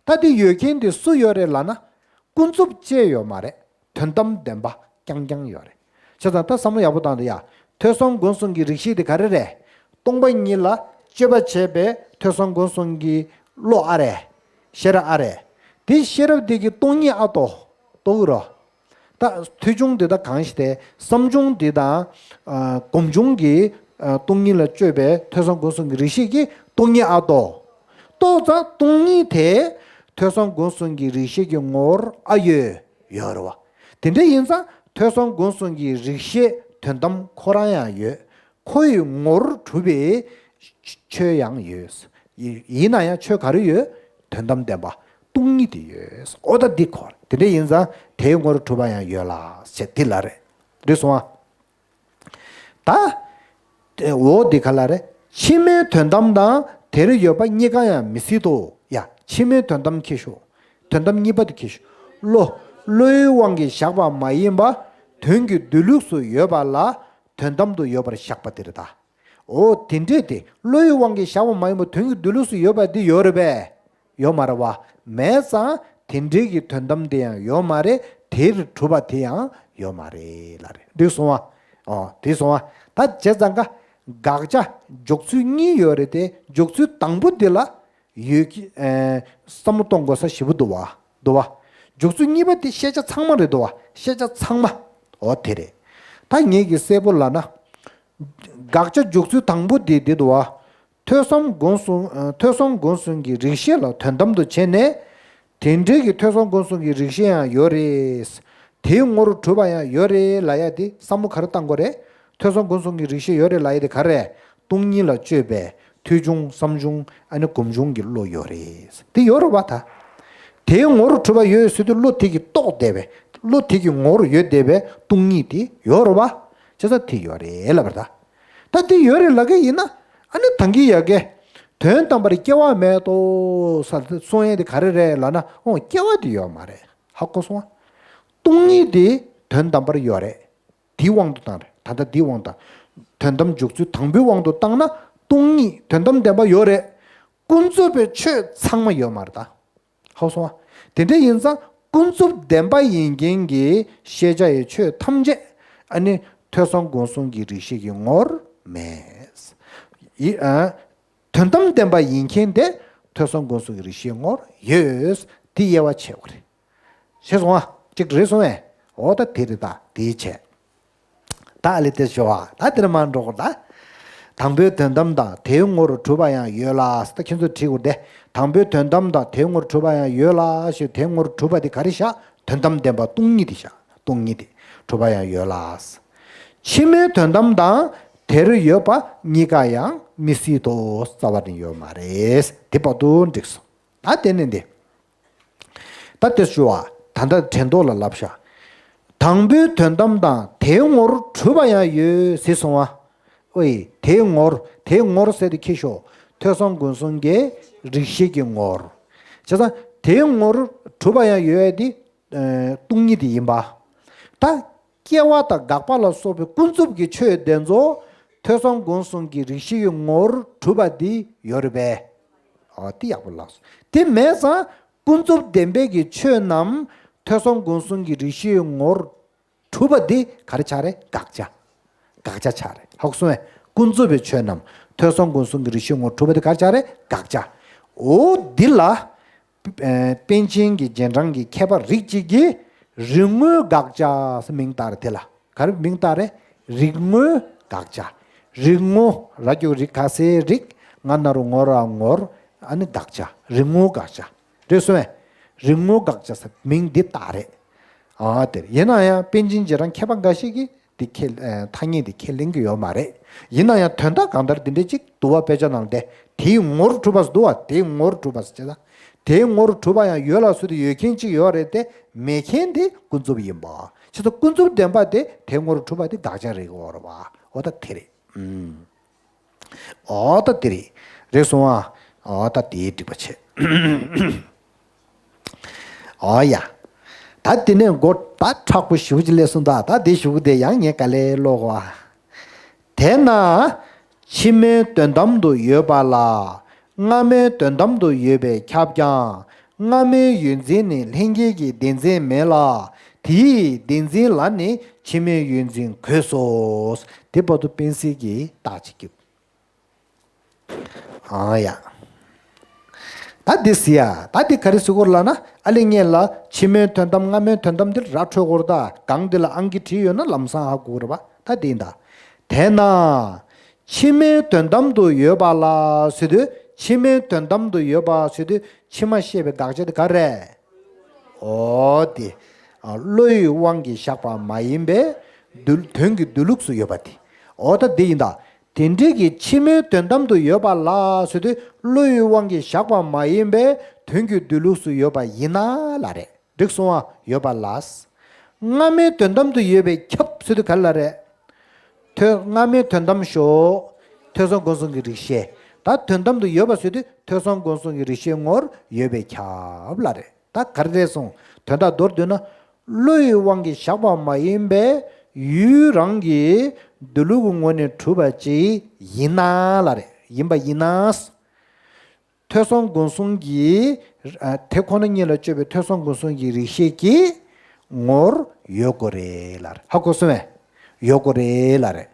ད་དེ་ཡོད་མཁན་དེ་སུ་ཡོད་རེད་ལབ་ན། ཀུན་རྫོབ་ཅེས་ཡོད་མ་རེད། དོན་དམ་བདེན་པ་རྐྱང་རྐྱང་ཡོད་རེད། བྱས་ཙང་ད་བསམ་བློ་ཡག་པོ་བཏང་དུས་ཡ། ཐོས་བསམ་སྒོམ་གསུམ་གྱི་རིགས་ཤེས་དེ་ག་རེ་རེད། སྟོང་པ་ཉིད་ལ་དཔྱོད་པ་བྱས་པའི་ཐོས་བསམ་སྒོམ་གསུམ་གྱི་བློ་ཨ་རེད། ཤེས་རབ་ཨ་རེད། དེ་ཤེས་རབ་དེ་གི་སྟོང་ཉིད་ཨ་ཏོ། ཏོ་གི་རོ། ད་ཐོས་བྱུང་འདི་དག་གང་ཞིག་སྟེ་བསམ་བྱུང་འདི་དང་། ཨ། སྒོམ་བྱུང་གི། ཨ། སྟོང་ཉིད་ལ་དཔྱོད་པའི་ཐོས་བསམ་སྒོམ་གསུམ་གྱི་རིགས་ཤེས་ཀྱི་སྟོང་ཉིད་ཨ་ཏོ། ཏོ་ཙང་སྟོང་ཉིད་དེ་ཐོས་བསམ་སྒོམ་གསུམ་གྱི་རིགས་ཤེས་ཀྱི་ངོར་ཨ་ཡོད་ཡོད་རེད་བ། དེ་འདྲ་ཡིན་ཙང་ཐོས་བསམ་སྒོམ་གསུམ་གྱི་རིགས་ཤེས་དོན་དམ་ཁོ་རང་ཡང་ཡོད། ཁོ་ཡི་ངོར་གྲུབ་པའི་ཆོས་ཡང་ཡོད། ཡིན་ན་ཡང་ཆོས་ག་རེ་ཡོད། དོན་དམ་བདེན་པ་སྟོང་ཉིད་དེ་ཡོད། ཨོ་ད་འདི་ཁོ་དེ་འདྲ་ཡིན་ཙང་དེའི་ངོར་གྲུབ་པ་ཡང་ཡོད་ལ་ཞེས་འདི་ལ་རེད། རེད་སོང་ཨ། ད། འོ་འདི་ག་ལ་རེད། ཕྱི་མའི་དོན་དམ་དང་དེར་ཡོད་པ་གཉིས་ཀ་ཡང་མི་སྲིད་དོ། ཡ། ཕྱི་མའི་དོན་དམ་ཁྱེར་ཤོག་དོན་དམ་གཉིས་པ་དེ་ཁྱེར་ཤོག་བློ། བློའི་དབང་གིས་བཞག་པ་མ་ཡིན་པ་དོན་གྱི་སྡོད་ལུགས་སུ་ཡོད་པ་ལ་དོན་དམ་དུ་ཡོད་པར་བཞག་པ་དེ་རེད་ད། འོ་དེ་འདྲས་དེ་བློའི་དབང་གིས་བཞག་པ་མ་ཡིན་པ་དོན་གྱི་སྡོད་ལུགས་སུ་ཡོད་པ་འདི་ཡོད་རེད་པས། ཡོད་མ་རེད་བ། མེད་ཙང་དེ་འདྲས་ཀྱི་དོན་དམ་དེ་ཡང་ཡོད་མ་རེད། དེར་གྲུབ་པ་དེ་ཡང་ཡོད་མ་རེད་ལ་རེད། འགྲིག་སོང་བ། ཨོ་དེ་སོང་བ། ད་བྱས་ཙང་ཀ་དགག་བྱ་འཇོག་ཚུལ་གཉིས་ཡོད་རེད་དེ་འཇོག་ཚུལ་དང་པོ་འདི་ལ། ཡོད་ཀྱི། ཨེ། བསམ་བློ་གཏོང་དགོས་ས་ཞེ་པོ་འདུག་བ། འདུག་བ། འཇོག་ཚུལ་གཉིས་པ་དེ་ཤེས་བྱ་ཚང་མ་རེད་འདུག་བ། ཤེས་བྱ་ཚང་མ། འོ་དེ་རེད། ད་ངེད་ཀྱི་གསལ་པོ་ལབ་ན། དགག་བྱ་འཇོག་ཚུལ་དང་པོ་དེ་འདི་འདུག་བ། ཐོས་བསམ་སྒོམ་གསུམ། ཨ། ཐོས་བསམ་སྒོམ་གསུམ་གྱི་རིགས་ཤེས་ལ་དོན་དམ་དུ་བྱས་ནས། དེ་འདྲའི་གི་ཐོས་བསམ་སྒོམ་གསུམ་གྱི་རིགས་ཤེས་ཡང་ཡོད་རེད། དེའི་ངོར་གྲུབ་པ་ཡང་ཡོད་རེད་ལབ་ཡ་དེ་བསམ་བློ་ག་རེ་བཏང་དགོས་རེད། ཐོས་བསམ་སྒོམ་གསུམ་གྱི་རིགས་ཤེས་ཡོད་རེད་ལབ་ཡ་དེ་ག་རེ། སྟོང་ཉིད་ལ་དཔྱོད་པའི་ཐོས་བྱུང་བསམ་བྱུང་ཨ་ནི་སྒོམ་བྱུང་གི་བློ་ཡོད་རེད། དེ་ཡོད་རེད་བ་ད། དེའི་ངོར་གྲུབ་པ་ཡོད་ཟེར་དུས་བློ་དེ་གིས་རྟོགས་བསྡད་པའི་བློ་དེ་གི་ངོར་ཡོད་བསྡད་པའི་སྟོང་ཉིད་དེ་ཡོད་རེད་བ། བྱས་ཙང་དེ་ཡོད་རེད་ལབ་པ་རེད་ད། ད་དེ་ཡོད་རེད་ལབ་གི་ཡིན་ན། ཨ་ནི་ད་གིན་ཡ་གི། དོན་དམ་པར་སྐྱེ་བ་མེད་དོ་ས་གསུང་ཡས་དེ་ག་རེ་རེད་ལབ་ན། ཨོ་སྐྱེ་བ་དེ་ཡོད་མ་རེད། ཧ་གོ་སོང་ཨ། སྟོང་ཉིད་དེ་དོན་དམ་པར་ཡོད་རེད། དེའི་དབང་དུ་བཏང་རེད། ད་ལྟ་དེའི་དབང་དུ་བཏང་། དོན་དམ་འཇོག་ཚུལ་དང་པོའི་དབང་དུ་བཏང་ན་སྟོང་ཉིད་དོན་དམ་བདེན་པ་ཡོད་རེད། ཀུན་རྫོབ་པའི་ཆོས་ཚང་མ་ཡོད་མ་རེད་ད། ཧ་གོ་སོང་ཨ། དེ་འདྲ་ཡིན་ཙང་ཀུན་རྫོབ་བདེན་པ་ཡིན་མཁན་གྱི་ཤེས་བྱ་ཡི་ཆོས་ཐམས་ཅད་ཨ་ནི་ཐོས་བསམ་སྒོམ་གསུམ་གྱི་རིགས་ཤེས་ཀྱི་ངོར་མེད། ཡི་ཨ། དོན་དམ་བདེན་པ་ཡིན་མཁན་དེ་ཐོས་བསམ་སྒོམ་གསུམ་གྱི་རིགས་ཤེས་ངོར་ཡོད། དེ་དབྱེ་བ་ཕྱེ་བ་རེད། ཤེས་སོང་ཨ། གཅིག་རེད་སོང་ཨེ། འོ་ད་དེ་རེད་ད་དེའི་ཆེད། ད་ཨ་ལེ་དེ་ཤོ་ཨ། ད་དེར་མ་འགྲོ་གོ་ད། དང་པོའི་དོན་དམ་དང་དེའི་ངོར་གྲུབ་པ་ཡང་ཡོད་ལ། ད་ཁྱེད་ཚོ་བྲིས་དགོས་ཏེ། དང་པོའི་དོན་དམ་དང་དེའི་ངོར་གྲུབ་པ་ཡང་ཡོད་ལ་ཞེས་དེའི་ངོར་གྲུབ་པ་དེ་ག་རེ་བཞག་དོན་དམ་བདེན་པ་སྟོང་ཉིད་དེ་བཞག་སྟོང་ཉིད་དེ་གྲུབ་པ་ཡང་ཡོད་ལ། ཕྱི་མའི་དོན་དམ་དང་དེར་ཡོད་པ་གཉིས་ཀ་ཡང་མི་སྲིད་དོ། རྩ་བ་ནས་ཡོད་མ་རེད། དེ་བར་དུ་འགྲིག་སོང་། ད་དེ་ནས་འདི། ད་དེ་ཞུ་བ། ད་ལྟ་དྲན་ཐོག་ལ་ལབ་ཤག་དང་པོའི་དོན་དམ་དང་དེའི་ངོར་གྲུབ་པ་ཡང་ཡོད་ཟེར་སོང་བ། ཨོའི་དེའི་ངོར་དེའི་ངོར་ཟེར་དེ་ཁྱེར་ཤོག་ཐོས་བསམ་སྒོམ་གསུམ་གྱི་རིགས་ཤེས་ཀྱི་ངོར། བྱས་ཙང་དེའི་ངོར་གྲུབ་པ་ཡང་ཡོད་ཡ་དེ། ཨ། སྟོང་ཉིད་དེ་ཡིན་པ། ད། སྐྱེ་བ་དང་འགག་པ་ལ་སོགས་པའི་ཀུན་རྫོབ་ཀྱི་ཆོས་དེ་ཚོ་ཐོས་བསམ་སྒོམ་གསུམ་གྱི་རིགས་ཤེས་ཀྱི་ངོར་གྲུབ་པ་འདི་ཡོད་རེད་པས། ཨ། དེ་ཡག་པོ་ལགས་སོ། དེ་མེད་ཙང་ཀུན་རྫོབ་བདེན་པའི་གི་ཆོས་རྣམས་ཐོས་བསམ་སྒོམ་གསུམ་གྱི་རིགས་ཤེས་ཀྱི་ངོར་ གྲུབ་པ་འདི་ག་རེ་ཆགས་རེད། དགག་བྱ། དགག་བྱ་ཆགས་རེད། ཧ་གོ་སོང་ངས། ཀུན་རྫོབ་པའི་ཆོས་རྣམས་ཐོས་བསམ་སྒོམ་གསུམ་གྱི་རིགས་ཤེས་ངོར་གྲུབ་པ་འདི་ག་རེ་ཆགས་རེད། དགག་བྱ། འོ་འདི་ལ། ཨེ། པཎ་ཆེན་གྱི་རྗེས་འབྲང་གི་མཁས་པ་རིགས་གཅིག་གིས་རིག་ངོའི་དགག་བྱ་ཟེར་མིང་བཏགས་རེད། དེ་ལ་ག་རེ་མིང་བཏགས་རེད། རིག་ངོའི་དགག་བྱ། རིག་ངོ་ར་གི་གུ་རི་ག་སའི་རིག་ང་ན་རོ་ངོ་ར་ངོར། ཨ་ནི་དགག་བྱ། རིག་ངོའི་དགག་བྱ། རེད་སོང་ངས། རིག་ངོའི་དགག་བྱ་ཟེར་མིང་འདི་བཏགས་རེད། ཨ་དེར་ཡིན་ན་ཡང་པཎ་ཆེན་རྗེས་འབྲང་མཁས་པ་འགའ་ཞིག་གིས། འདི་ཁས། ཨ། ཐ་སྙད་འདི་ཁས་ལེན་གྱི་ཡོད་མ་རེད། ཡིན་ན་ཡང་དོན་དག་གང་ལྟར་འདི་འདྲ་ཅིག་འདུག་བ། དཔེ་ཆ་ནང་ལ་དེ་དེའི་ངོར་གྲུབ་པ་འདུག་བ། དེའི་ངོར་གྲུབ་པ་ཟེར་བྱས་ན། དེའི་ངོར་གྲུབ་པ་ཡང་ཡོད་ལ་ཟེར་དུས་ཡོད་མཁན་ཅིག་ཡོད་རེད་དེ། མེད་མཁན་དེ་ཀུན་རྫོབ་ཡིན་པ། བྱས་ཙང་ཀུན་རྫོབ་བདེན་པ་དེ་དེའི་ངོར་གྲུབ་པ་དེ་དགག་བྱ་རེད་གོ་རེད་བ། འོ་ད་དེ་རེད། ཨུམ། འོ་ད་དེ་རེད། རེད་སོང་ཨ། འོ་ད་དེའི་འགྲིག་པ་བྱས། ཨོ་ཡ། ད་དེ་ནས་མགོ་ད་མཁྲེགས་པོ་ཞེ་པོ་ཅིག་སླེབས་སོང་། ད་ད་དེ་གཞུག་གུ་དེ་ཡང་ངས་ག་ལེར་ཀློག་གོ། དེས་ན་ཕྱི་མའི་དོན་དམ་དུ་ཡོད་པ་ལ་སྔ་མའི་དོན་དམ་དུ་ཡོད་པས་ཁྱབ་ཀྱང་། སྔ་མའི་ཡོད་འཛིན་ནི་ལྷན་སྐྱེས་ཀྱི་བདེན་འཛིན་མེད་ལ། དེའི་བདེན་འཛིན་ལ་ནི་ཕྱི་མའི་ཡོད་འཛིན་གོས་སོ། དེ་བར་དུ་སྤེན་སྲིད་ཀྱིས་རྟགས་ཅིག་བརྒྱབ། ཨང་ཡ། ད་འདི་ཟེར་ཡ། ད་འདི་ག་རེ་ཟེར་དགོས་རེད་ལབ་ན། ཨ་ལེ་ངས་ལ་ཕྱི་མའི་དོན་དམ་སྔ་མའི་དོན་དམ་འདི་ར་འཕྲོད་དགོས་རེད། ད་གང་འདི་ལ་ཨང་ཀི་བྲིས་ཡོད་ན་ལམ་སང་ཧ་གོ་གི་རེད་པ། ད་འདི་ཡིན་ད། དེས་ན་ཕྱི་མའི་དོན་དམ་དུ་ཡོད་པ་ལ་ཟེར་དུས། ཕྱི་མའི་དོན་དམ་དུ་ཡོད་པ་ཟེར་དུས་ཕྱི་མ་ཤེས་པའི་དགག་བྱ་དེ་ག་རེ། འོ་དེ། ཨ། བློ་ཡི་དབང་གིས་བཞག་པ་མ་ཡིན་པའི་སྡོད། དོན་གྱི་སྡོད་ལུགས་སུ་ཡོད་པ་དེ། འོ་ད་འདི་ཡིན་ད། དེ་འདྲའི་གི་ཕྱི་མའི་དོན་དམ་དུ་ཡོད་པ་ལ་ཟེར་དུས། བློ་ཡི་དབང་གིས་བཞག་པ་མ་ཡིན་པའི་དོན་གྱི་སྡོད་ལུགས་སུ་ཡོད་པ་ཡིན་ན་ལ་རེད། འགྲིག་སོང་ཨ། ཡོད་པ་ལ། སྔ་མའི་དོན་དམ་དུ་ཡོད་པས་ཁྱབ་ཟེར་དུས་ག་རེ་ལ་རེད། ཐོས། སྔ་མའི་དོན་དམ་ཞོག་ཐོས་བསམ་སྒོམ་གསུམ་གྱི་རིགས་ཤེས། ད་དོན་དམ་དུ་ཡོད་པ་ཟེར་དུས་ཐོས་བསམ་སྒོམ་གསུམ་གྱི་རིགས་ཤེས་ངོར་ཡོད་པས་ཁྱབ་ལ་རེད། ད་ག་རེ་རེད་སོང་། དོན་དག་མདོར་བསྡུས་ན། བློ་ཡི་དབང་གིས་བཞག་པ་མ་ཡིན་པའི་ཡུལ་རང་གི་སྡོད་ལུགས་ཀྱི་ངོས་ནས་གྲུབ་པ་ཅིག་ཡིན་ན་ལ་རེད། ཡིན་པ་ཡིན་ན། ཐོས་བསམ་སྒོམ་གསུམ་གྱི། ཨ། དེ་ཁོ་ན་ཉིད་ལ་དཔྱོད་པའི་ཐོས་བསམ་སྒོམ་གསུམ་གྱི་རིགས་ཤེས་ཀྱི་ངོར་ཡོད་དགོས་རེད་ལ་རེད། ཧ་གོ་སོང་ངས། ཡོད་དགོས་རེད་ལ་རེད།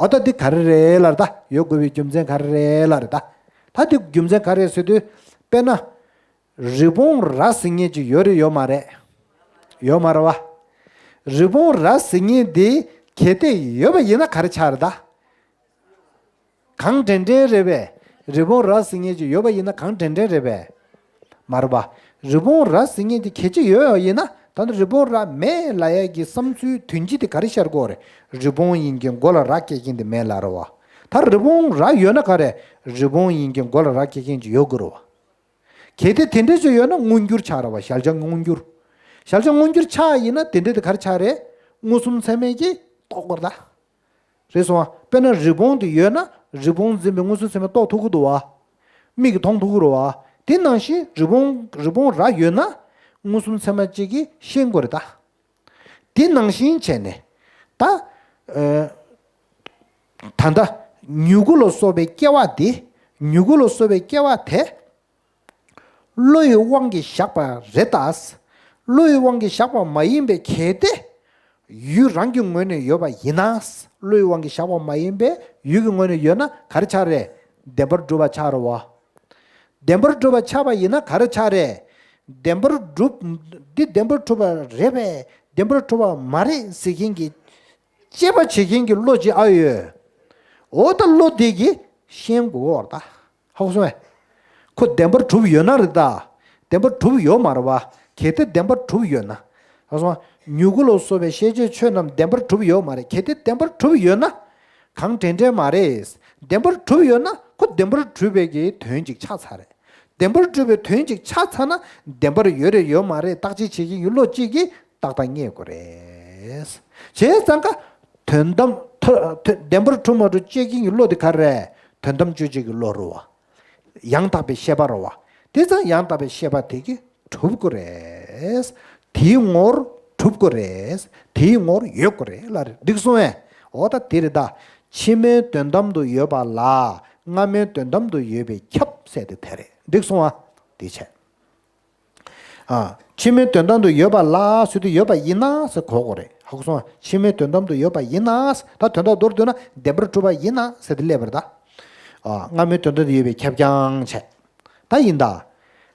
ཨ། ད་འདི་ག་རེ་རེད་ལ་རེད། ད་ཡོད་དགོས་པའི་རྒྱུ་མཚན་ག་རེ་རེད་ལ་རེད། ད་ད་འདི་རྒྱུ་མཚན་ག་རེ་ཟེར་དུས། དཔེར་ན། རི་བོང་རྭ་ཟེར་མཁན་ཅིག་ཡོད་རེད་ཡོད་མ་རེད། ཡོད་མ་རེད་བ། རི་བོང་རྭ་ཟེར་མཁན་འདི་གལ་ཏེ་ཡོད་པ་ཡིན་ན་ག་རེ་ཆགས་རེད་ད། གང་དྲན་དྲན་རེད་པས། རི་བོང་རྭ་ཟེར་མཁན་ཅིག་ཡོད་པ་ཡིན་ན་གང་དྲན་དྲན་རེད་པས། མ་རེད་པ། རི་བོང་རྭ་ཟེར་མཁན་དེ་གལ་ཆེ་ཡོད་ཡོད་ཡིན་ན། ད་ནི་རི་བོང་རྭ་མེད་ལབ་ཡ་གི་བསམ་ཚུལ་དོན་སྤྱི་དེ་ག་རེ་ཤར་དགོས་རེད། རི་བོང་ཡིན་གྱི་མགོ་ལ་རྭ་སྐྱེས་མཁན་དེ་མེད་ལབ་རེད་བ། ད་རི་བོང་རྭ་ཡོད་ན་ག་རེ། རི་བོང་ཡིན་གྱི་མགོ་ལ་རྭ་སྐྱེས་མཁན་ཅིག་ཡོད་དགོས་རེད་བ། གལ་ཏེ་དེ་འདྲ་ཅིག་ཡོད་ན་མངོན་གྱུར་ཆགས་རེད་བ། གཞལ་བྱ་མངོན་གྱུར། གཞལ་བྱ་མངོན་གྱུར་ཆགས་ཡིན་ན་དེ་འདྲ་དེ་ག་རེ་ཆགས་རེད། མངོན་སུམ་ཚད་མས་ཀྱིས་རྟོགས་དགོས་རེད་ད། རེད་སོང་ཨ། དཔེར་ན་རི་བོང་དེ་ཡོད་ན་རི་བོང་འཛིན་པའི་མངོན་སུམ་ཚད་མས་རྟོགས་ཐུབ་ཀྱི་འདུག་བ། མིག་གིས་མཐོང་ཐུབ་ཀྱི་རེད་བ། དེ་ནང་བཞིན་རི་བོང་རི་བོང་རྭ་ཡོད་ན་མངོན་སུམ་ཚད་མ་གཅིག་གིས་ཤེས་དགོས་རེད་ད། དེ་ནང་བཞིན་བྱས་ནས་ད། ཨ། ད་ལྟ་མྱུ་གུ་ལ་སོགས་པའི་སྐྱེ་བ་དེ། མྱུ་གུ་ལ་སོགས་པའི་སྐྱེ་བ་དེ། བློ་ཡི་དབང་གིས་བཞག་པ་རེད་ད། བློ་ཡི་དབང་གིས་བཞག་པ་མ་ཡིན་པའི་གལ་ཏེ། ཡུལ་རང་གི་ངོས་ནས་ཡོད་པ་ཡིན་ན། བློ་ཡི་དབང་གིས་བཞག་པ་མ་ཡིན་པའི་ཡུལ་གྱི་ངོས་ནས་ཡོད་ན་ག་རེ་ཆགས་རེད། བདེན་པར་གྲུབ་པ་ཆགས་རེད་བ། བདེན་པར་གྲུབ་པ་ཆགས་པ་ཡིན་ན་ག་རེ་ཆགས་རེད། བདེན་པར་གྲུབ། འདི་བདེན་པར་གྲུབ་པ་རེད་པས། བདེན་པར་གྲུབ་པ་མ་རེད་ཟེར་མཁན་གྱི། དཔྱད་པ་བྱེད་མཁན་གྱི་བློ་ཅིག་ཨ་ཡོད། འོ་ད་བློ་དེ་གིས་ཤེས་དགོས་རེད་ད། ཧ་གོ་སོང་ངས། ཁོ་བདེན་པར་གྲུབ་ཡོད་ན་རེད་ད། བདེན་པར་གྲུབ་ཡོད་མ་རེད་བ། གལ་ཏེ་བདེན་པར་གྲུབ་ཡོད་ན། ཧ་གོ་སོང་ངས། མྱུ་གུ་ལ་སོགས་པའི་ཤེས་བྱའི་ཆོས་རྣམས་བདེན་པར་གྲུབ་ཡོད་མ་རེད། གལ་ཏེ་བདེན་པར་གྲུབ་ཡོད་ན། གང་དྲན་དྲན་མ་རེད། བདེན་པར་གྲུབ་ཡོད་ན་ཁོ་བདེན་པར་གྲུབ་པའི་གི་དོན་ཅིག་ཆགས་ཚར་རེད། བདེན་པར་གྲུབ་པའི་དོན་ཅིག་ཆགས་ཚར་ན་བདེན་པར་ཡོད་རེད་ཡོད་མ་རེད་བརྟག་དཔྱད་བྱེད་མཁན་གྱི་བློ་གཅིག་གིས་ཏག་ཏག་རྙེད་དགོས་རེད། བྱས་ཙང་ཀ་དོན་དམ་ཐོ་ཐོ་བདེན་པར་གྲུབ་མ་གྲུབ་དཔྱད་མཁན་གྱི་བློ་དེ་ག་རེ་རེད། དོན་དམ་དཔྱོད་བྱེད་ཀྱི་བློ་རེད་བ། ཡང་དག་པའི་ཤེས་པ་རེད་བ། དེ་ཙང་ཡང་དག་པའི་ཤེས་པ་དེ་གིས་གྲུབ་དགོས་རེད། དེའི་ངོར་གྲུབ་དགོས་རེད། དེའི་ངོར་ཡོད་དགོས་རེད་ལ་རེད། འགྲིག་སོང་ངས། འོ་ད་དེ་རེད་ད། ཕྱི་མའི་དོན་དམ་དུ་ཡོད་པ་ལ་སྔ་མའི་དོན་དམ་དུ་ཡོད་པས་ཁྱབ་ཟེར་དེ་དེ་རེད། འགྲིག་སོང་ཨ། དེ་བྱས། ཨ། ཕྱི་མའི་དོན་དམ་དུ་ཡོད་པ་ལ་ཟེར་དུས་ཡོད་པ་ཡིན་ན་ཟེར་གོ་དགོས་རེད། ཧ་གོ་སོང་ཨ། ཕྱི་མའི་དོན་དམ་དུ་ཡོད་པ་ཡིན་ན་ཟེར། ད་དོན་དག་མདོར་བསྡུས་ན་བདེན་པར་གྲུབ་པ་ཡིན་ན་ཟེར་དེ་སླེབས་པ་རེད་ད། ཨ། སྔ་མའི་དོན་དམ་དུ་ཡོད་པའི་ཁྱབ་ཀྱང་བྱས། ད་ཡིན་ད།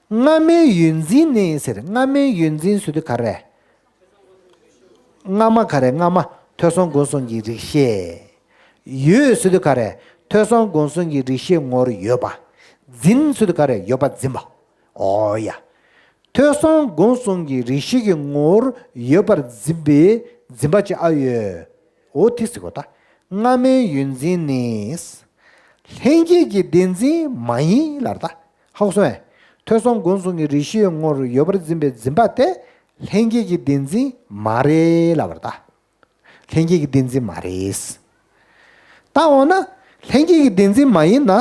སྔ་མའི་ཡོད་འཛིན་ནི་ཟེར། སྔ་མའི་ཡོད་འཛིན་ཟེར་དུས་ག་རེ། སྔ་མ་ག་རེ། སྔ་མ་ཐོས་བསམ་སྒོམ་གསུམ་གྱི་རིགས་ཤེས། ཡོད་ཟེར་དུས་ག་རེ། ཐོས་བསམ་སྒོམ་གསུམ་གྱི་རིགས་ཤེས་ངོ་བོར་ཡོད་པ། འཛིན་ཟེར་དུས་ག་རེ། ཡོད་པར་འཛིན་པ། ཨོ་ཡ། ཐོས་བསམ་སྒོམ་གསུམ་གྱི་རིགས་ཤེས་ཀྱི་ངོ་བོར་ཡོད་པར་འཛིན་པའི་འཛིན་པ་ཅིག་ཨ་ཡོད། འོ་དེ་ཟེར་གོ་ད། སྔ་མའི་ཡོད་འཛིན་ནི། ལྷན་སྐྱེས་ཀྱི་བདེན་འཛིན་མ་ཡིན་ལབ་རེད་ད། ཧ་གོ་སོང་ངས། ཐོས་བསམ་སྒོམ་གསུམ་གྱི་རིགས་ཤེས་ངོ་བོར་ཡོད་པར་འཛིན་པའི་འཛིན་པ་དེ་ལྷན་སྐྱེས་ཀྱི་བདེན་འཛིན་མ་རེད་ལབ་རེད་ད། ལྷན་སྐྱེས་ཀྱི་བདེན་འཛིན་མ་རེད། ད་འོ་ན་ལྷན་སྐྱེས་ཀྱི་བདེན་འཛིན་མ་ཡིན་ན།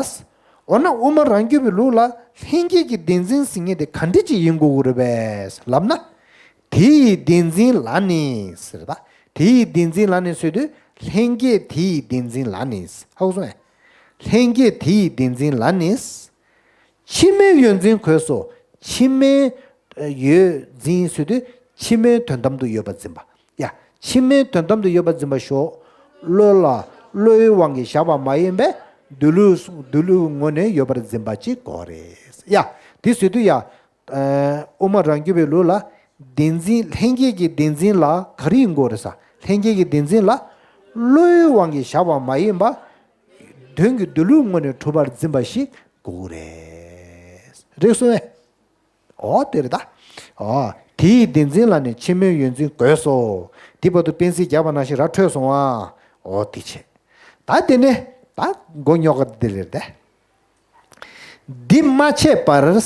འོ་ན་དབུ་མ་རང་རྒྱུད་པའི་ལུགས་ལ་ལྷན་སྐྱེས་ཀྱི་བདེན་འཛིན་ཟེར་མཁན་དེ་ག་འདྲ་ཅིག་ཡིན་དགོས་ཀྱི་རེད་པས་ལབ་ན། དེ་ཡི་བདེན་འཛིན་ལ་ནི་ཟེར་ད། དེ་ཡི་བདེན་འཛིན་ལ་ནི་ཟེར་དུས་ལྷན་སྐྱེས་དེ་ཡི་བདེན་འཛིན་ལ་ནི། ཧ་གོ་སོང་ངས། ལྷན་སྐྱེས་དེ་ཡི་བདེན་འཛིན་ལ་ནི། ཕྱི་མའི་ཡོད་འཛིན་གོས་སོ། ཕྱི་མའི་ཡོད་འཛིན་ཟེར་དུས་ཕྱི་མའི་དོན་དམ་དུ་ཡོད་པར་འཛིན་པ། ཡ། ཕྱི་མའི་དོན་དམ་དུ་ཡོད་པར་འཛིན་པ་ཞོག་བློ་ལ་བློའི་དབང་གིས་བཞག་པ་མ་ཡིན་པས་འདོད་ལུགས་འདོད་ལུགས་ངོས་ནས་ཡོད་པར་འཛིན་པ་ཅིག་དགོས་རེད། ཡ། དེ་ཟེར་དུས་ཡ། དབུ་མ་རང་རྒྱུད་པའི་ལུགས་ལ་བདེན་འཛིན་ལྷན་སྐྱེས་ཀྱི་བདེན་འཛིན་ལ་ག་རེ་ཡིན་དགོས་རེད་ཟེར། ལྷན་སྐྱེས་ཀྱི་བདེན་འཛིན་ལ་བློའི་དབང་གིས་བཞག་པ་མ་ཡིན་པ། དོན་གྱི་འདོད་ལུགས་ངོས་ནས་གྲུབ་པར་འཛིན་པ་ཞིག་དགོས་རེད། རེད་སོང་ངས། ཨོ་དེ་རེད་ད། ཨོ། དེ་ཡི་བདེན་འཛིན་ལ་ནི་ཕྱི་མའི་ཡོད་འཛིན་གོས་སོ། དེ་བར་དུ་སྤེན་ཚེས་རྒྱག་པ་ནང་བཞིན་ར་འཕྲོད་སོང་ཨ། ཨོ་དེ་བྱས། ད་དེ་ནས་ད་མགོ་རྙོག་ག་དེ་རེད་དེ། འདི་མ་ཕྱེད་པར།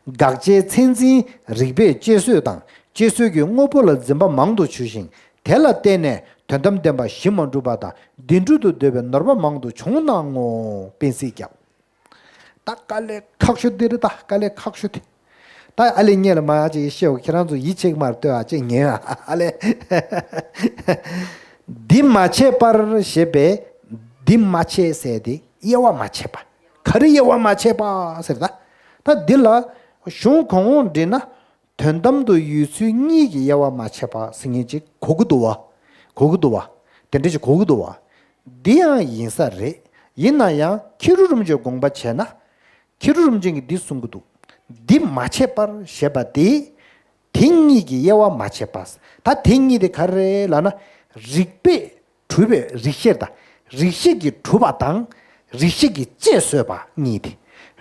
དགག་བྱའི་མཚན་འཛིན་རིགས་པས་དཔྱད་བཟོད་དང་དཔྱད་བཟོད་ཀྱི་དངོས་པོ་ལ་འཛིན་པ་མང་དུ་འབྱུང་ཞིང་དེ་ལ་བརྟེན་ནས་དོན་དམ་བདེན་པ་གཞི་མ་གྲུབ་པ་དང་བདེན་གྲུབ་ཏུ་འདོད་པའི་ནོར་པ་མང་དུ་བྱུང་སྣང་ངོ་། སྤེན་ཚེས་རྒྱག་ད་དཀའ་ལས་ཁག་ཤོས་འདི་རེད་ད། དཀའ་ལས་ཁག་ཤོས་དེ། ད་ཨ་ལས་ཉེ་ལ་མ་ཅིག་བཤད་འོ། ཁྱེད་རང་ཚོ་ཡིད་ཆེས་མར་ལྟོས་ཨ་ཅེ་ཉན་ཨ་ལས། འདི་མ་ཕྱེད་པར་ཞེས་པས་འདི་མ་ཕྱེད་ཟེར་ཏེ་དབྱེ་བ་མ་ཕྱེད་པ། ག་རེ་དབྱེ་བ་མ་ཕྱེད་པ་ཟེར་ད། ད་འདི་ལ་གཞུང་གོང་འོག་འདྲེས་ན། དོན་དམ་དུ་ཡོད་ཚུལ་གཉིས་ཀྱི་དབྱེ་བ་མ་ཕྱེད་པ་ཟེར་མཁན་ཅིག་གོ་གི་འདུག་བ། གོ་གི་འདུག་བ། དེ་འདྲ་ཅིག་གོ་གི་འདུག་བ། འདི་ཡང་ཡིན་ས་རེད། ཡིན་ན་ཡང་ཁེ་རུ་རིན་པོ་ཆེས་དགོངས་པ་བྱས་ན། ཁེ་རུ་རིན་པོ་ཆེ་གིས་འདི་གསུང་གི་འདུག་འདི་མ་ཕྱེད་པར་ཞེས་པ་དེ། དེ་གཉིས་ཀྱི་དབྱེ་བ་མ་ཕྱེད་པ། ད་དེ་གཉིས་དེ་ག་རེ་ལབ་ན། རིགས་པས་གྲུབ་པའི་རིགས་ཤེས་དང་། རིགས་ཤེས་ཀྱིས་གྲུབ་པ་དང་། རིགས་ཤེས་ཀྱིས་དཔྱད་བཟོད་པ་གཉིས་ཏེ།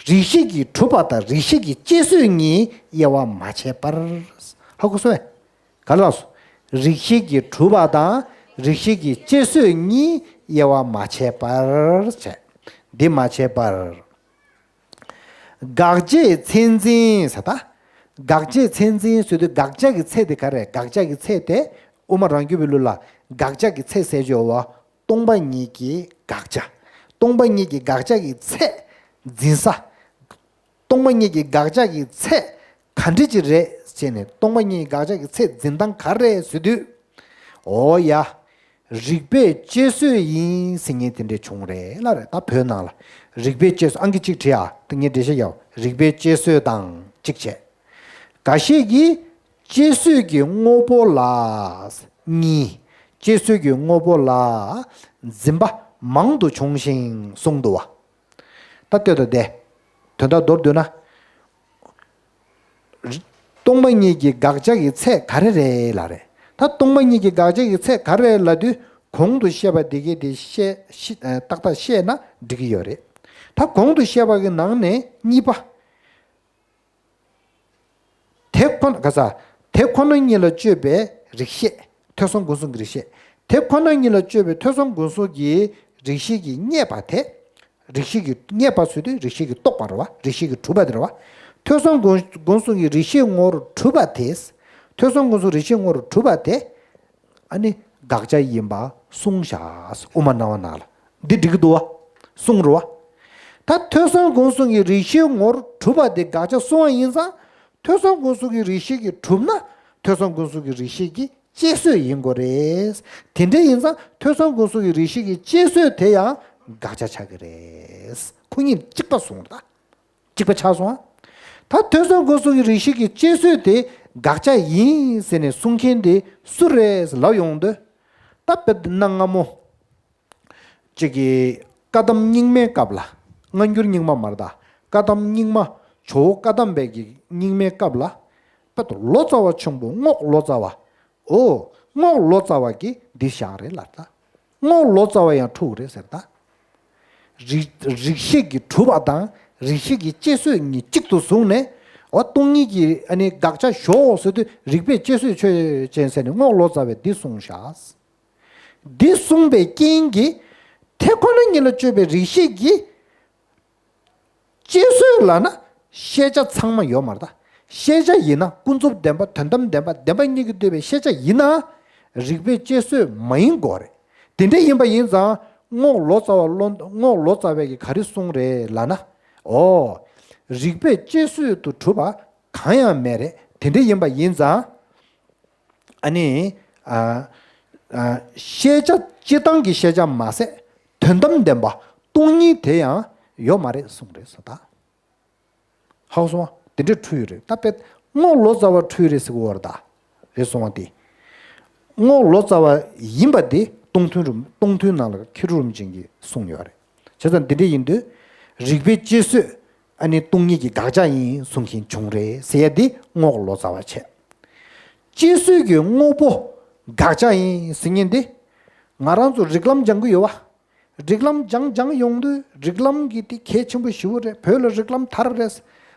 རིགས་ཤེས་ཀྱིས་གྲུབ་པ་དང་རིགས་ཤེས་ཀྱིས་དཔྱད་བཟོད་གཉིས་དབྱེ་བ་མ་ཕྱེད་པར། ཧ་གོ་སོང་ངས། ག་ལ་སོ། རིགས་ཤེས་ཀྱིས་གྲུབ་པ་དང་རིགས་ཤེས་ཀྱིས་དཔྱད་བཟོད་གཉིས་དབྱེ་བ་མ་ཕྱེད་པར་བྱས། འདི་མ་ཕྱེད་པར། དགག་བྱའི་མཚན་འཛིན་ཟེར་ད། དགག་བྱའི་མཚན་འཛིན་ཟེར་དུས་དགག་བྱ་གི་ཚད་དེ་ག་རེ། དགག་བྱ་གི་ཚད་དེ་དབུ་མ་རང་རྒྱུད་པའི་ལུགས་ལ་དགག་བྱ་གི་ཚད་ཟེར་ཅོག་བ། སྟོང་པ་ཉིད་ཀྱི་དགག་བྱ། སྟོང་པ་ཉིད་ཀྱི་དགག་བྱ་གི་ཚད་འཛིན་ས། སྟོང་པ་ཉིད་ཀྱི་དགག་བྱ་གི་ཚད་ག་འདྲ་ཅིག་རེད་ཟེར་ནས། སྟོང་པ་ཉིད་ཀྱི་དགག་བྱ་གི་ཚད་འཛིན་སྟངས་ག་རེ་ཟེར་དུས། འོ་ཡ། རིགས་པས་དཔྱད་བཟོད་ཡིན་ཟེར་མཁན་དེ་འདྲ་བྱུང་རེད་ལ་རེད། ད་བོད་ནང་ལ་རིགས་པས་དཔྱད་བཟོད། ཨང་ཀི་གཅིག་བྲིས་ཨ། ད་ངས་འགྲེལ་བཤད་རྒྱག་རིགས་པས་དཔྱད་བཟོད་དང་གཅིག་བྱས། འགའ་ཞིག་གིས་དཔྱད་བཟོད་ཀྱི་དངོས་པོ་ལ། གཉིས། དཔྱད་བཟོད་ཀྱི་དངོས་པོ་ལ་འཛིན་པ་མང་དུ་བྱུང་ཞིང་གསུངས་འདུག་བ། ད་ལྟོས་དང་དེ། དོན་དག་མདོར་བསྡུས་ན། སྟོང་པ་ཉིད་ཀྱི་དགག་བྱ་གི་ཚད་ག་རེ་རེད་ལབ་རེད། ད་སྟོང་པ་ཉིད་ཀྱི་དགག་བྱ་གི་ཚད་ག་རེ་རེད་ལབ་དུས་གོང་དུ་བཤད་པ་འདི་གས་དེ་བཤད་ཤི་ཨ་ཏག་ཏག་བཤད་ན་འགྲིག་གི་ཡོད་རེད། ད་གོང་དུ་བཤད་པ་གི་ནང་ནས་གཉིས་པ། དེ་ཁོ་ན་ག་ས། དེ་ཁོ་ན་ཉིད་ལ་དཔྱོད་པའི་རིགས་ཤེས། ཐོས་བསམ་སྒོམ་གསུམ་གྱི་རིགས་ཤེས། དེ་ཁོ་ན་ཉིད་ལ་དཔྱོད་པའི་ཐོས་བསམ་སྒོམ་གསུམ་གྱི་རིགས་ཤེས་ཀྱིས་རྙེད་པ་དེ། རིགས་ཤེས་ཀྱིས་རྙེད་པ་ཟེར་དུས་རིགས་ཤེས་ཀྱིས་རྟོགས་པ་རེད་བ། རིགས་ཤེས་ཀྱིས་གྲུབ་པ་དེ་རེད་བ། ཐོས་བསམ་སྒོམ་སྒོམ་གསུམ་གྱི་རིགས་ཤེས་ངོ་བོར་གྲུབ་པ་དེ། ཐོས་བསམ་སྒོམ་གསུམ་རིགས་ཤེས་ངོ་བོར་གྲུབ་པ་དེ། ཨ་ནི་དགག་བྱ་ཡིན་པ་གསུངས་བཞག་དབུ་མ་སྣང་བ་ནང་ལ། འདི་འགྲིག་གི་འདུག་བ། གསུངས་རེད་བ། ད་ཐོས་བསམ་སྒོམ་གསུམ་གྱི་རིགས་ཤེས་ངོ་བོར་གྲུབ་པ་དེ་དགག་བྱ་གསུངས་པ་ཡིན་ཙང་། ཐོས་བསམ་སྒོམ་གསུམ་གྱི་རིགས་ཤེས་ཀྱིས་གྲུབ་ན་ཐོས་བསམ་སྒོམ་གསུམ་གྱི་རིགས་ཤེས་ཀྱིས་དཔྱད་བཟོད་ཡིན་དགོས་རེད། དེ་འདྲ་ཡིན་ཙང་ཐོས་བསམ་སྒོམ་གསུམ་གྱི་རིགས་ཤེས་ཀྱི་དཔྱད་བཟོད་དེ་ཡང་དགག་བྱ་ཆགས་ཀྱི་རེད། ཁོ་གཉིས་གཅིག་པ་སོང་རེད་ད། གཅིག་པ་ཆགས་སོང་ཨ། ད་ཐོས་བསམ་སྒོམ་གསུམ་གྱི་རིགས་ཤེས་ཀྱི་དཔྱད་བཟོད་དེ་ དགག་བྱ་ཡིན་ཟེར་ནས་གསུང་མཁན་དེ་སུ་རེད་ལབ་ཡོང་དུས། ད་དཔེར་ན་སྔ་མོ་གཅིག་གིས་བཀའ་གདམས་རྙིང་མའི་སྐབས་ལ། སྔ་འགྱུར་རྙིང་མ་མ་རེད་ད། བཀའ་གདམས་རྙིང་མ། ཇོ་བོ་བཀའ་གདམས་པའི་གི་རྙིང་མའི་སྐབས་ལ། དཔེ་ལོ་ཙཱ་བ་ཆེན་པོ་རྔོག་ལོ་ཙཱ་བ། ཨོ། རྔོག་ལོ་ཙཱ་བ་གིས་འདི་བཞག་རེད་ལབ་ད། རྔོག་ལོ་ཙཱ་བ་ཡང་འཁྲུག་རེད་ཟེར་ད། རིགས་རིགས་ཤེས་ཀྱིས་གྲུབ་པ་དང་རིགས་ཤེས་ཀྱི་དཔྱད་བཟོད་གཉིས་གཅིག་ཏུ་བཟུང་ནས། འོ། སྟོང་ཉིད་ཀྱི་ཨ་ནི་དགག་བྱ་ཞོག་ཟེར་དུས། རིགས་པས་དཔྱད་བཟོད་ཆོས་ཅན་ཟེར་ནས་རྔོག་ལོ་ཙཱ་བས་འདི་གསུངས་བཞག། འདི་གསུངས་པའི་རྐྱེན་གྱིས། དེ་ཁོ་ན་ཉིད་ལ་དཔྱོད་པའི་རིགས་ཤེས་ཀྱིས་དཔྱད་བཟོད་ལབ་ན་ཤེས་བྱ་ཚང་མ་ཡོད་མ་རེད་ད། ཤེས་བྱ་ཡིན་ན་ཀུན་རྫོབ་བདེན་པ། དོན་དམ་བདེན་པ། བདེན་པ་གཉིས་ཀྱིས་ལྡན་པའི་ཤེས་བྱ་ཡིན་ན། རིགས་པས་དཔྱད་བཟོད་མ་ཡིན་དགོས་རེད། དེ་འདྲ་ཡིན་པ་ཡིན་ཙང་། རྔོག་ལོ་ཙཱ་བ་བློ། རྔོག་ལོ་ཙཱ་བས་ཀྱིས་ག་རེ་གསུངས་རེད་ལབ་ན། ཨོ། རིགས་པས་དཔྱད་བཟོད་དུ་གྲུབ་པ་གང་ཡང་མེད་རེད། དེ་འདྲ་ཡིན་པ་ཡིན་ཙང་། ཨ་ནི། ཨ། ཨ། ཤེས་བྱ་སྤྱིར་བཏང་གི་ཤེས་བྱ་མ་ཟད། དོན་དམ་བདེན་པ་སྟོང་ཉིད་དེ་ཡང་ཡོད་མ་རེད་གསུངས་རེད་ཟེར་ད། ཧ་གོ་སོང་བ། དེ་འདྲའི་འཁྲུལ་ཡོད་རེད། ད་དཔེ་རྔོག་ལོ་ཙཱ་བ་འཁྲུལ་རེད་ཟེར་གོ་བ་རེད་ད། རེད་སོང་བ་དེ། རྔོག་ལོ་ཙཱ་བ་ཡིན་པ་དེ་སྟོང་ཐུན་རུམ། སྟོང་ཐུན་ནང་ལ་མཁས་གྲུབ་རིན་པོ་ཆེ་གིས་གསུངས་ཡོད་རེད། བྱས་ཙང་འདི་འདྲ་ཡིན་དུས། རིགས་པས་དཔྱད་བཟོད་ཨ་ནི་སྟོང་ཉིད་ཀྱི་དགག་བྱ་ཡིན་གསུང་མཁན་བྱུང་རེད་ཟེར་ཡ་འདི་རྔོག་ལོ་ཙཱ་བ་བྱས། དཔྱད་བཟོད་ཀྱི་དངོས་པོ་དགག་བྱ་ཡིན་ཟེར་མཁན་འདི། ང་རང་ཚོ་རིགས་ལམ་སྦྱང་གི་ཡོད་བ། རིགས་ལམ་སྦྱང་སྦྱང་ཡོང་དུས། རིགས་ལམ་གྱི་དེ་གལ་ཆེན་པོ་ཞེ་པོ་རེད། བོད་ལ་རིགས་ལམ་དར་རེད།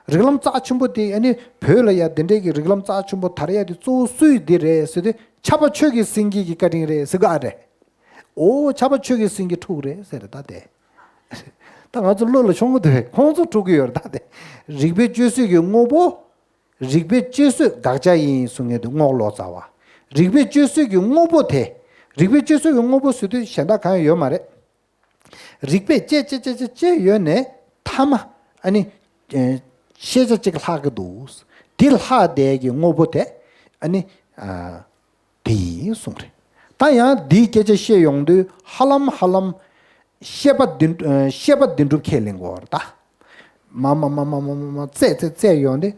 རིགས་ལམ་རྩ་ཆེན་པོ་དེ། ཨ་ནི་བོད་ལ་ཡ་དེ་འདྲའི་གི་རིགས་ལམ་རྩ་ཆེན་པོ་དར་ཡ་དེ་གཙོ་བོ་སུའི་འདི་རེད་ཟེར་དུས། ཕྱྭ་པ་ཆོས་ཀྱི་སེང་གེ་གི་བཀའ་དྲིན་རེད་ཟེར་གི་ཨ་རེད། ཨོ། ཕྱྭ་པ་ཆོས་ཀྱི་སེང་གེ་འཁྲུག་རེད་ཟེར་རེད་ད་དེ། ད་ང་ཚོ་བློ་ལ་ཤོང་གི་འདུག་བས། ཁོང་ཚོ་འཁྲུག་གི་ཡོད་རེད་ད་དེ། རིགས་པས་དཔྱད་བཟོད་ཀྱི་དངོས་པོ། རིགས་པས་དཔྱད་བཟོད་དགག་བྱ་ཡིན་གསུང་མཁན་དེ་རྔོག་ལོ་ཙཱ་བ། རིགས་པས་དཔྱད་བཟོད་ཀྱི་དངོས་པོ་དེ། རིགས་པས་དཔྱད་བཟོད་ཀྱི་དངོས་པོ་ཟེར་དུས་གཞན་དག་གང་ཡང་ཡོད་མ་རེད། རིགས་པས་དཔྱད་དཔྱད་དཔྱད་དཔྱད་དཔྱད་ཡོད་ནས། མཐའ་མ་ཨ་ནི། ཨེ། ཤེས་བྱ་གཅིག་ལྷག་གི་འདུག། དེ་ལྷག་བསྡད་ཀྱི་དངོས་པོ་དེ། ཨ་ནི། ཨ། དེ་ཡིན་གསུངས་རེད། ད་ཡང་འདིའི་སྐད་ཆ་བཤད་ཡོང་དུས། ཧ་ལམ་ཧ་ལམ་ཤེས་པ་བདེན། ཨ། ཤེས་པ་བདེན་གྲུབ་ཁས་ལེན་དགོས་རེད་ད། མ་མ་མ་མ་མ་མ་མ་རྩད་རྩད་རྩད་ཡོང་དེ།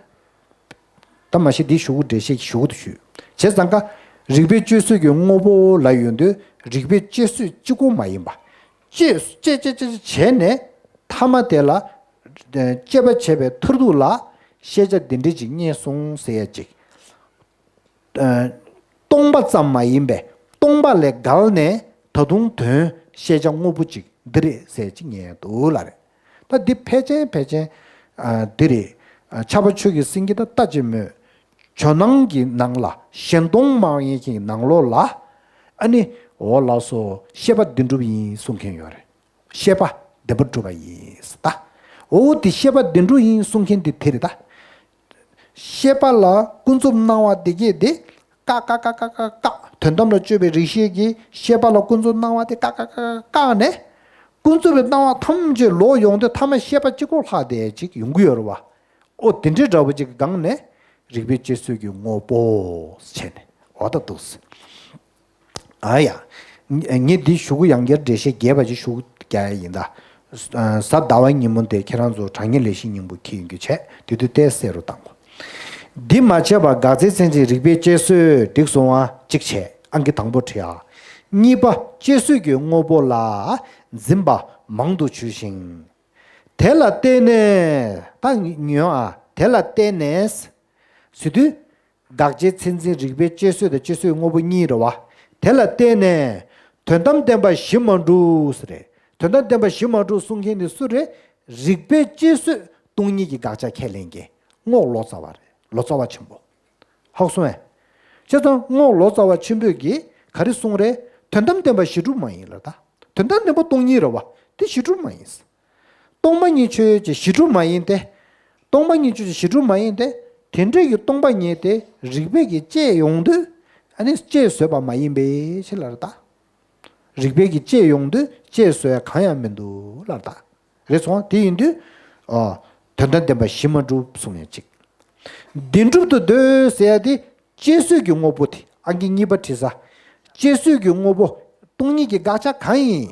ད་མ་གཞི་འདི་ཞུ་གི། འགྲེལ་བཤད་ཞུ་གི་འདུག་ཞུས། བྱས་ཙང་ཀ། རིགས་པས་དཔྱད་བཟོད་ཀྱི་དངོས་པོ་ལབ་ཡོང་དུས། རིགས་པས་དཔྱད་བཟོད་གཅིག་པོ་མ་ཡིན་པ། དཔྱད་དཔྱད་དཔྱད་དཔྱད་བྱས་ནས། མཐའ་མ་དེ་ལ། ཨ། དཔྱད་པ་བྱས་པའི་མཐར་ཐུག་ལ། ཤེས་བྱ་འདི་འདྲ་ཅིག་རྙེད་སོང་ཟེར་ཡ་ཅིག། ཨ། སྟོང་པ་ཙམ་མ་ཡིན་པའི། སྟོང་པ་ལས་བརྒལ་ནས་ད་དུང་དོན་ཤེས་བྱ་དངོས་པོ་ཅིག་འདི་རེད་ཟེར་ཅིག་རྙེད་འདུག་ལབ་རེད། ད་འདི་ཕལ་ཆེར་ཕལ་ཆེར། ཨ། འདི་རེད། ཨ། ཕྱྭ་པ་ཆོས་ཀྱི་སེང་གེ་དང་ལྟ་ཅི་སྨོས། ཇོ་ནང་གི་ནང་ལ། གཞན་སྟོང་སྨྲ་མཁན་གྱི་ནང་ལོགས་ལ། ཨ་ནི། འོ་ལགས་སོ། ཤེས་པ་བདེན་གྲུབ་ཡིན་གསུང་མཁན་ཡོད་རེད། ཤེས་པ་བདེན་པར་གྲུབ་པ་ཡིན་ད། འོ་དེ་ཤེས་པ་བདེན་གྲུབ་ཡིན་གསུང་མཁན་དེ་དེ་རེད་ད། ཤེས་པ་ལ་ཀུན་རྫོབ་སྣང་བ་དེ་གས་དེ། བཀག་བཀག་བཀག་བཀག་བཀག། དོན་དམ་ལ་དཔྱོད་པའི་རིགས་ཤེས་ཀྱིས་ཤེས་པ་ལ་ཀུན་རྫོབ་སྣང་བ་དེ་བཀག་བཀག་བཀག་བཀག་བཀག་ནས། ཀུན་རྫོབ་པའི་སྣང་བ་ཐམས་ཅད་ལོག་ཡོང་དུས། མཐའ་མ་ཤེས་པ་གཅིག་པོ་ལྷག་བསྡད་ཅིག་ཡོང་གི་ཡོད་རེད་བ། ཨོ་དེ་འདྲའི་འདྲ་བོ་ཅིག་གི་སྒང་ནས་རིགས་པས་དཔྱད་བཟོད་ཀྱི་དངོས་པོ་བྱས་ནས། འོ་ད་འདུག་སེ། ཨ་ཡ། ངས་འདི་ཞུ་གུ་ཡང་བསྐྱར་འགྲེལ་བཤད་རྒྱས་པ་ཅིག་ཞུ་གུ་རྒྱག་ཡ་ཡིན་ད། གཟའ་ཟླ་བ་ཉིན་མོ་འདི་ཁྱེད་རང་ཚོ་དྲང་ངེས་ལས་གཞི་སྙིང་པོ་འཁྱེར་ཡོང་རྒྱུ་བྱས། དེ་དུས་ཏོག་ཙམ་གསལ་རུ་བཏང་གོ། འདི་མ་བྱས་པར་དགག་ཚིག་མཚན་ཅན་རིགས་པས་དཔྱད་བཟོད་འགྲིག་སོང་བ་གཅིག་བྱས། ཨང་ཀི་དང་པོ་བྲིས་ཨ། གཉིས་པ་དཔྱད་བཟོད་ཀྱི་དངོས་པོ་ལ་འཛིན་པ་མང་དུ་ཆུད་ཅིང་། དེ་ལ་བརྟེན་ནས། ད་ཉོན་ཨ། དེ་ལ་བརྟེན་ནས་ཟེར་དུས། དགག་བྱའི་མཚན་འཛིན་རིགས་པས་དཔྱད་བཟོད་དང་དཔྱད་བཟོད་དངོས་པོ་གཉིས་རེད་བ། དེ་ལ་བརྟེན་ནས་དོན་དམ་བདེན་པ་གཞི་མ་གྲུབ་ཟེར་རེད། དོན་དམ་བདེན་པ་གཞི་མ་གྲུབ་གསུང་མཁན་དེ་སུ་རེད། རིགས་པས་དཔྱད་བཟོད་སྟོང་ཉིད་ཀྱི་དགག་བྱ་ཁས་ལེན་མཁན་རྔོག་ལོ་ཙཱ་བ་རེད། ལོ་ཙཱ་བ་ཆེན་པོ། ཧ་གོ་སོང་ངས། བྱས་ཙང་རྔོག་ལོ་ཙཱ་བ་ཆེན་པོས་ཀྱིས་ག་རེ་གསུངས་རེད། དོན་དམ་བདེན་པ་གཞི་གྲུབ་མ་ཡིན་ལབ་ད། དོན་དམ་བདེན་པ་སྟོང་ཉིད་རེད་བ། དེ་གཞི་གྲུབ་མ་ཡིན། སྟོང་པ་ཉིད་ཆོས་ཅན་གཞི་གྲུབ་མ་ཡིན་ཏེ། སྟོང་པ་ཉིད་ཆོས་ཅན་གཞི་གྲུབ་མ་ཡིན་ཏེ། དེ་འདྲ་གི་སྟོང་པ་ཉིད་དེ་རིགས་པས་ཀྱིས་དཔྱད་ཡོང་དུས། ཨ་ནི་དཔྱད་བཟོད་པ་མ་ཡིན་པའི་ཕྱིར་ལབ་རེད་ད། རིགས་པས་ཀྱིས་དཔྱད་ཡོང་དུས་དཔྱད་བཟོད་ཡ་གང་ཡང་མི་འདུག་ལབ་རེད་ད། རེད་སོང་། དེ་ཡིན་དུས། ཨ། དོན་དམ་བདེན་པ་གཞི་མ་གྲུབ་གསུང་ཡ་གཅིག། བདེན་གྲུབ་ཏུ་འདོད་ཟེར་ཡ་དེ། དཔྱད་བཟོད་ཀྱི་དངོས་པོ་དེ། ཨང་ཀི་གཉིས་པ་བྲིས་ས། དཔྱད་བཟོད་ཀྱི་དངོས་པོ། སྟོང་ཉིད་ཀྱི་དགག་བྱ་གང་ཡིན།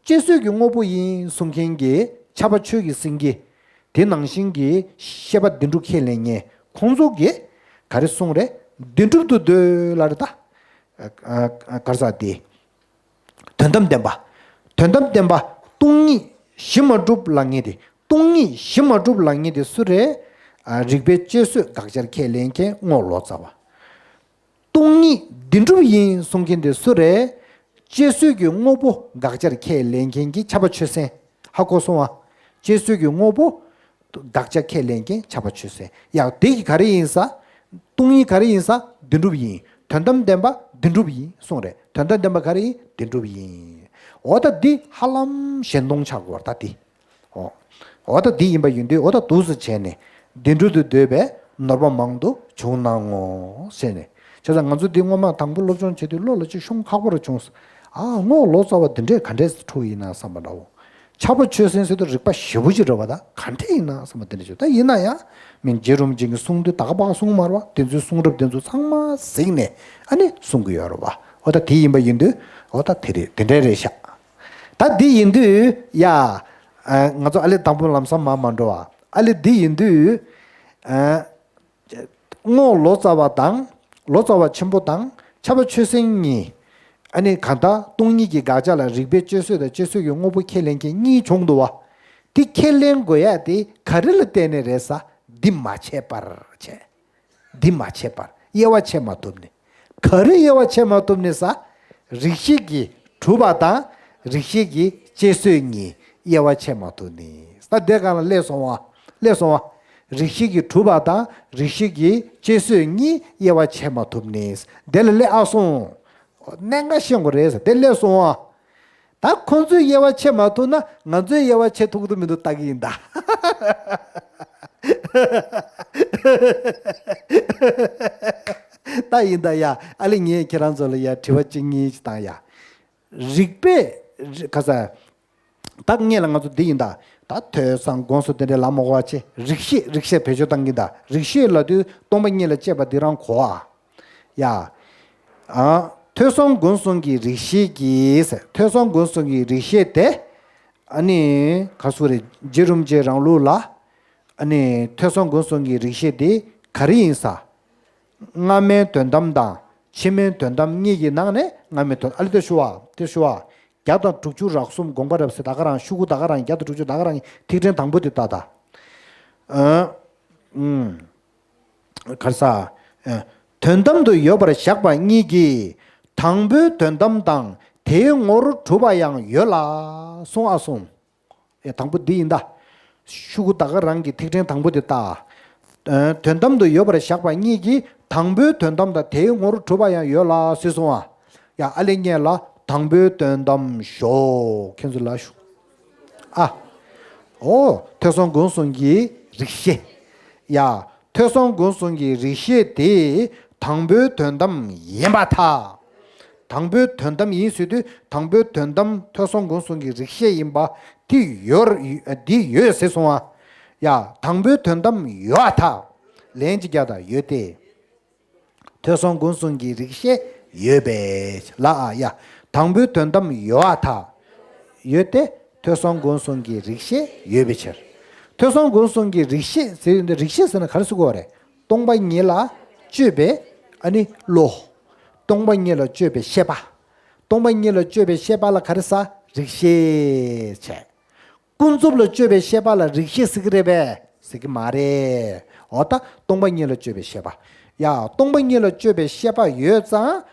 དཔྱད་བཟོད་ཀྱི་དངོས་པོ་ཡིན་གསུང་མཁན་གྱི་ཕྱྭ་པ་ཆོས་ཀྱི་སེང་གེ། དེ་ནང་བཞིན་གྱི་ཤེས་པ་བདེན་གྲུབ་ཁས་ལེན་མཁན་ཁོང་ཚོ་གིས། ག་རེ་གསུངས་རེད། བདེན་གྲུབ་ཏུ་འདོད་ལབ་རེད་ད། ཨ་ཨ་ག་རེ་ཟེར་དེ། དོན་དམ་བདེན་པ། དོན་དམ་བདེན་པ་སྟོང་ཉིད་གཞི་མ་གྲུབ་ལབ་མཁན་དེ། སྟོང་ཉིད་གཞི་མ་གྲུབ་ལབ་མཁན་དེ་སུ་རེད། ཨ་རིགས་པས་དཔྱད་བཟོད་དགག་བྱར་ཁས་ལེན་མཁན་རྔོག་ལོ་ཙཱ་བ། སྟོང་ཉིད་བདེན་གྲུབ་ཡིན་གསུང་མཁན་དེ་སུ་རེད། དཔྱད་བཟོད་ཀྱི་དངོས་པོ་དགག་བྱར་ཁས་ལེན་མཁན་གྱི་ཁྱབ་པ་ཆོས་ཅན། ཧ་གོ་སོང་ང་། དཔྱད་བཟོད་ཀྱི་དངོས་པོ་དགག་བྱ་ཁས་ལེན་མཁན་ཁྱབ་པ་ཆོས་ཅན། ཡང་དེ་གི་ག་རེ་ཡིན་ས། སྟོང་ཉིད་ག་རེ་ཡིན་ས། བདེན་གྲུབ་ཡིན། དོན་དམ་བདེན་པ་བདེན་གྲུབ་ཡིན་གསུངས་རེད། དོན་དམ་བདེན་པ་ག་རེ་ཡིན། བདེན་གྲུབ་ཡིན། འོ་ད་འདི་ཧ་ལམ་ཞེན་སྟོང་ཆགས་དགོས་རེད་ད་འདི། འོ། འོ་ད་འདི་ཡིན་པ་ཡིན་དུས་འོ་ད་འདུག་སེ་བྱས་ནས་བདེན་གྲུབ་ཏུ་འདོད་པའི་ནོར་བ་མང་དུ་བྱུང་སྣང་ངོ་ཟེར་ནས། བྱས་ཙང་ང་ཚོ་འདི་སྔོན་མ་དང་པོ་སློབ་སྦྱོང་བྱེད་དུས་བློ་ལ་ཅིག་ཤོང་ཁག་པོ་རུ་བྱུང་སོང་། ཨ་རྔོག་ལོ་ཙཱ་བ་འདི་འདྲས་ག་འདྲས་སུ་འཁྲུག་ཡིན་ན་བསམ་པ་འདྲ་བོ། ཁྱབ་པ་ཆོས་ཅན་ཟེར་དུས་རིགས་པ་ཞེ་པོ་ཅིག་རེད་བ། ད་ག་འདྲས་ཡིན་ན་བསམ་པ་འདི་འདྲས་བྱུང་། ད་ཡིན་ན་ཡང་མི་རྗེ་རིན་པོ་ཆེ་གིས་གསུང་དུས་ད་ག་པ་ག་གསུང་མ་རེད་བ། དེ་ཚོའི་གསུང་རབ་དེ་ཚོ་ཚང་མ་གཟིགས་ནས་ཨ་ནི་གསུང་གི་ཡོད་རེད་བ། འོ་ད་དེ་ཡིན་པ་ཡིན་དུས་འོ་ད་དེ་རེད། དེ་འདྲས་རེད་ཤག་ད་འདི་ཡིན་དུས་ཡ། ཨ་ང་ཚོ་ཨ་ལེ་དང་པོ་ལམ་སང་མར་མ་འགྲོ་བ། ཨ་ལེ་འདི་ཡིན་དུས། ཨ་རྔོག་ལོ་ཙཱ་བ་དང་། ལོ་ཙཱ་བ་ཆེན་པོ་དང་ཁྱབ་པ་ཆོས་ཅན་གཉིས། ཨ་ནི་གང་ལྟར་སྟོང་ཉིད་ཀྱི་དགག་བྱ་ལ་རིགས་པས་དཔྱད་བཟོད་དང་དཔྱད་བཟོད་ཀྱི་དངོས་པོ་ཁས་ལེན་མཁན་གཉིས་བྱུང་འདུག་བ། འདི་ཁས་ལེན་དགོས་ཡ་དེ་ག་རེ་ལ་བརྟེན་ནས་རེད་ས། འདི་མ་བྱས་པར་བྱས། འདི་མ་བྱས་པར་དབྱེ་བ་ཕྱེ་མ་ཐུབ་ནས། ག་རེ་དབྱེ་བ་ཕྱེ་མ་ཐུབ་ནས་ས། རིགས་ཤེས་ཀྱིས་གྲུབ་པ་དང་རིགས་ཤེས་ཀྱིས་དཔྱད་བཟོད་གཉིས་དབྱེ་བ་ཕྱེ་མ་ཐུབ་ནས། ས་དེ་ག་ལ་སླེབས་སོང་བ། སླེབས་སོང་བ། རིགས་ཤེས་ཀྱིས་གྲུབ་པ་དང་རིགས་ཤེས་ཀྱིས་དཔྱད་བཟོད་གཉིས་དབྱེ་བ་ཕྱེ་མ་ཐུབ་ནས། དེ་ལ་སླེབས་ཨ་སོང་། གནད་འགག་ཤེས་དགོས་རེད་ས། དེ་སླེབས་སོང་བ། ད་ཁོང་ཚོས་དབྱེ་བ་ཕྱེ་མ་ཐུབ་ན་ང་ཚོས་དབྱེ་བ་ཕྱེ་ཐུབ་ཀྱི་མི་འདུག་ལྟ་གི་ཡིན་ད། ད་ཡིན་ད་ཡ། ཨ་ལེ་ངས་ཁྱེད་རང་ཚོ་ལ་ཡ་དྲི་བ་གཅིག་གཉིས་ཅིག་བཏང་ཡ། རིགས་པས་ག་ས། ད་ངས་ལ་ང་ཚོ་འདི་ཡིན་ད། ད་ཐོས་བསམ་སྒོམ་གསུམ་དེ་འདྲའི་ལ་མ་གོ་བ་ཆེ། རིགས་ཤེས་རིགས་ཤེས་བེད་སྤྱོད་བཏང་གི་ཡིན་ད། རིགས་ཤེས་ལབ་དུས་སྟོང་པ་ཉིད་ལ་དཔྱད་པ་འདི་རང་གོ་ཨ། ཡ། ཨ། ཐོས་བསམ་སྒོམ་གསུམ་གྱི་རིགས་ཤེས་ཀྱིས། ཐོས་བསམ་སྒོམ་གསུམ་གྱི་རིགས་ཤེས་དེ། ཨ་ནི། ག་སུ་རེད། རྗེ་རིན་པོ་ཆེ་རང་ལུགས་ལ། ཨ་ནི། ཐོས་བསམ་སྒོམ་གསུམ་གྱི་རིགས་ཤེས་དེ་ག་རེ་ཡིན་ས། སྔ་མའི་དོན་དམ་དང་ཕྱི་མའི་དོན་དམ་གཉིས་ཀྱི་ནང་ནས་སྔ་མའི་དོན། ཨ་ལེ་དེ་ཞུ་བ། དེ་ཞུ་བ། བརྒྱ་དང་དྲུག་ཅུ་རེ་གསུམ་དགོངས་པ་རབ་གསལ་ད་ག་རང་། ཤོག་གུ་ད་ག་རང་། བརྒྱ་དང་དྲུག་ཅུ་ད་ག་རང་གི་ཐིག་ཕྲེང་དང་པོ་དེ་ལྟ་ད། ཨ། ཨུམ། ག་རེ་ཟ། ཨ། དོན་དམ་དུ་ཡོད་པར་བཞག་པ་གཉིས་ཀྱིས་དང་པོའི་དོན་དམ་དང་དེའི་ངོར་གྲུབ་པ་ཡང་ཡོད་ལ་གསུངས་ཨ་གསུངས། ཨེ་དང་པོ་འདི་ཡིན་ད། ཤོག་གུ་ད་ག་རང་གི་ཐིག་ཕྲེང་དང་པོ་དེ་ལྟ། ཨ། དོན་དམ་དུ་ཡོད་པར་བཞག་པ་གཉིས་ཀྱིས་དང་པོའི་དོན་དམ་དང་དེའི་ངོར་གྲུབ་པ་ཡང་ཡོད་ལ་ཟེར་གསུངས་ཨ། ཡ་ཨ་ལེ་ངས་ལ་དང་པོའི་དོན་དམ་ཞོག་ཁྱེད་ཚོ་ལ་ཞུ། ཨ། ཨོ། ཐོས་བསམ་སྒོམ་གསུམ་གྱི་རིགས་ཤེས། ཡ། ཐོས་བསམ་སྒོམ་གསུམ་གྱི་རིགས་ཤེས་དེ་དང་པོའི་དོན་དམ་ཡིན་པར་ཐལ། དང་པོའི་དོན་དམ་ཡིན་ཟེར་དུས་དང་པོའི་དོན་དམ་ཐོས་བསམ་སྒོམ་གསུམ་གྱི་རིགས་ཤེས་ཡིན་པ་དེ་ཡོད། འདི་ཡོད་ཟེར་སོང་ཨ། ཡ། དང་པོའི་དོན་དམ་ཡོད་པར་ཐལ། ལན་ཅིག་རྒྱག་དང་། ཡོད་དེ། ཐོས་བསམ་སྒོམ་གསུམ་གྱི་རིགས་ཤེས་ཡོད་པས་ལ་ཨ་ཡ། དང་པོའི་དོན་དམ་ཡོད་པར་ཐལ། ཡོད་དེ། ཐོས་བསམ་སྒོམ་གསུམ་གྱི་རིགས་ཤེས་ཡོད་པའི་ཕྱིར། ཐོས་བསམ་སྒོམ་གསུམ་གྱི་རིགས་ཤེས་ཟེར་ཡོད་འདི། རིགས་ཤེས་ཟེར་ན་ག་རེ་ཟེར་དགོས་རེད། སྟོང་པ་ཉིད་ལ་དཔྱོད་པའི་ཨ་ནི་བློ། སྟོང་པ་ཉིད་ལ་དཔྱོད་པའི་ཤེས་པ། སྟོང་པ་ཉིད་ལ་དཔྱོད་པའི་ཤེས་པ་ལ་ག་རེ་ཟ། རིགས་ཤེས་བྱས། ཀུན་རྫོབ་ལ་དཔྱོད་པའི་ཤེས་པ་ལ་རིགས་ཤེས་ཟེར་གི་རེད་པས། ཟེར་གི་མ་རེད། འོ་ད་སྟོང་པ་ཉིད་ལ་དཔྱོད་པའི་ཤེས་པ། ཡ། སྟོང་པ་ཉིད་ལ་དཔྱོད་པའི་ཤེས་པ་ཡོད་ཙང་།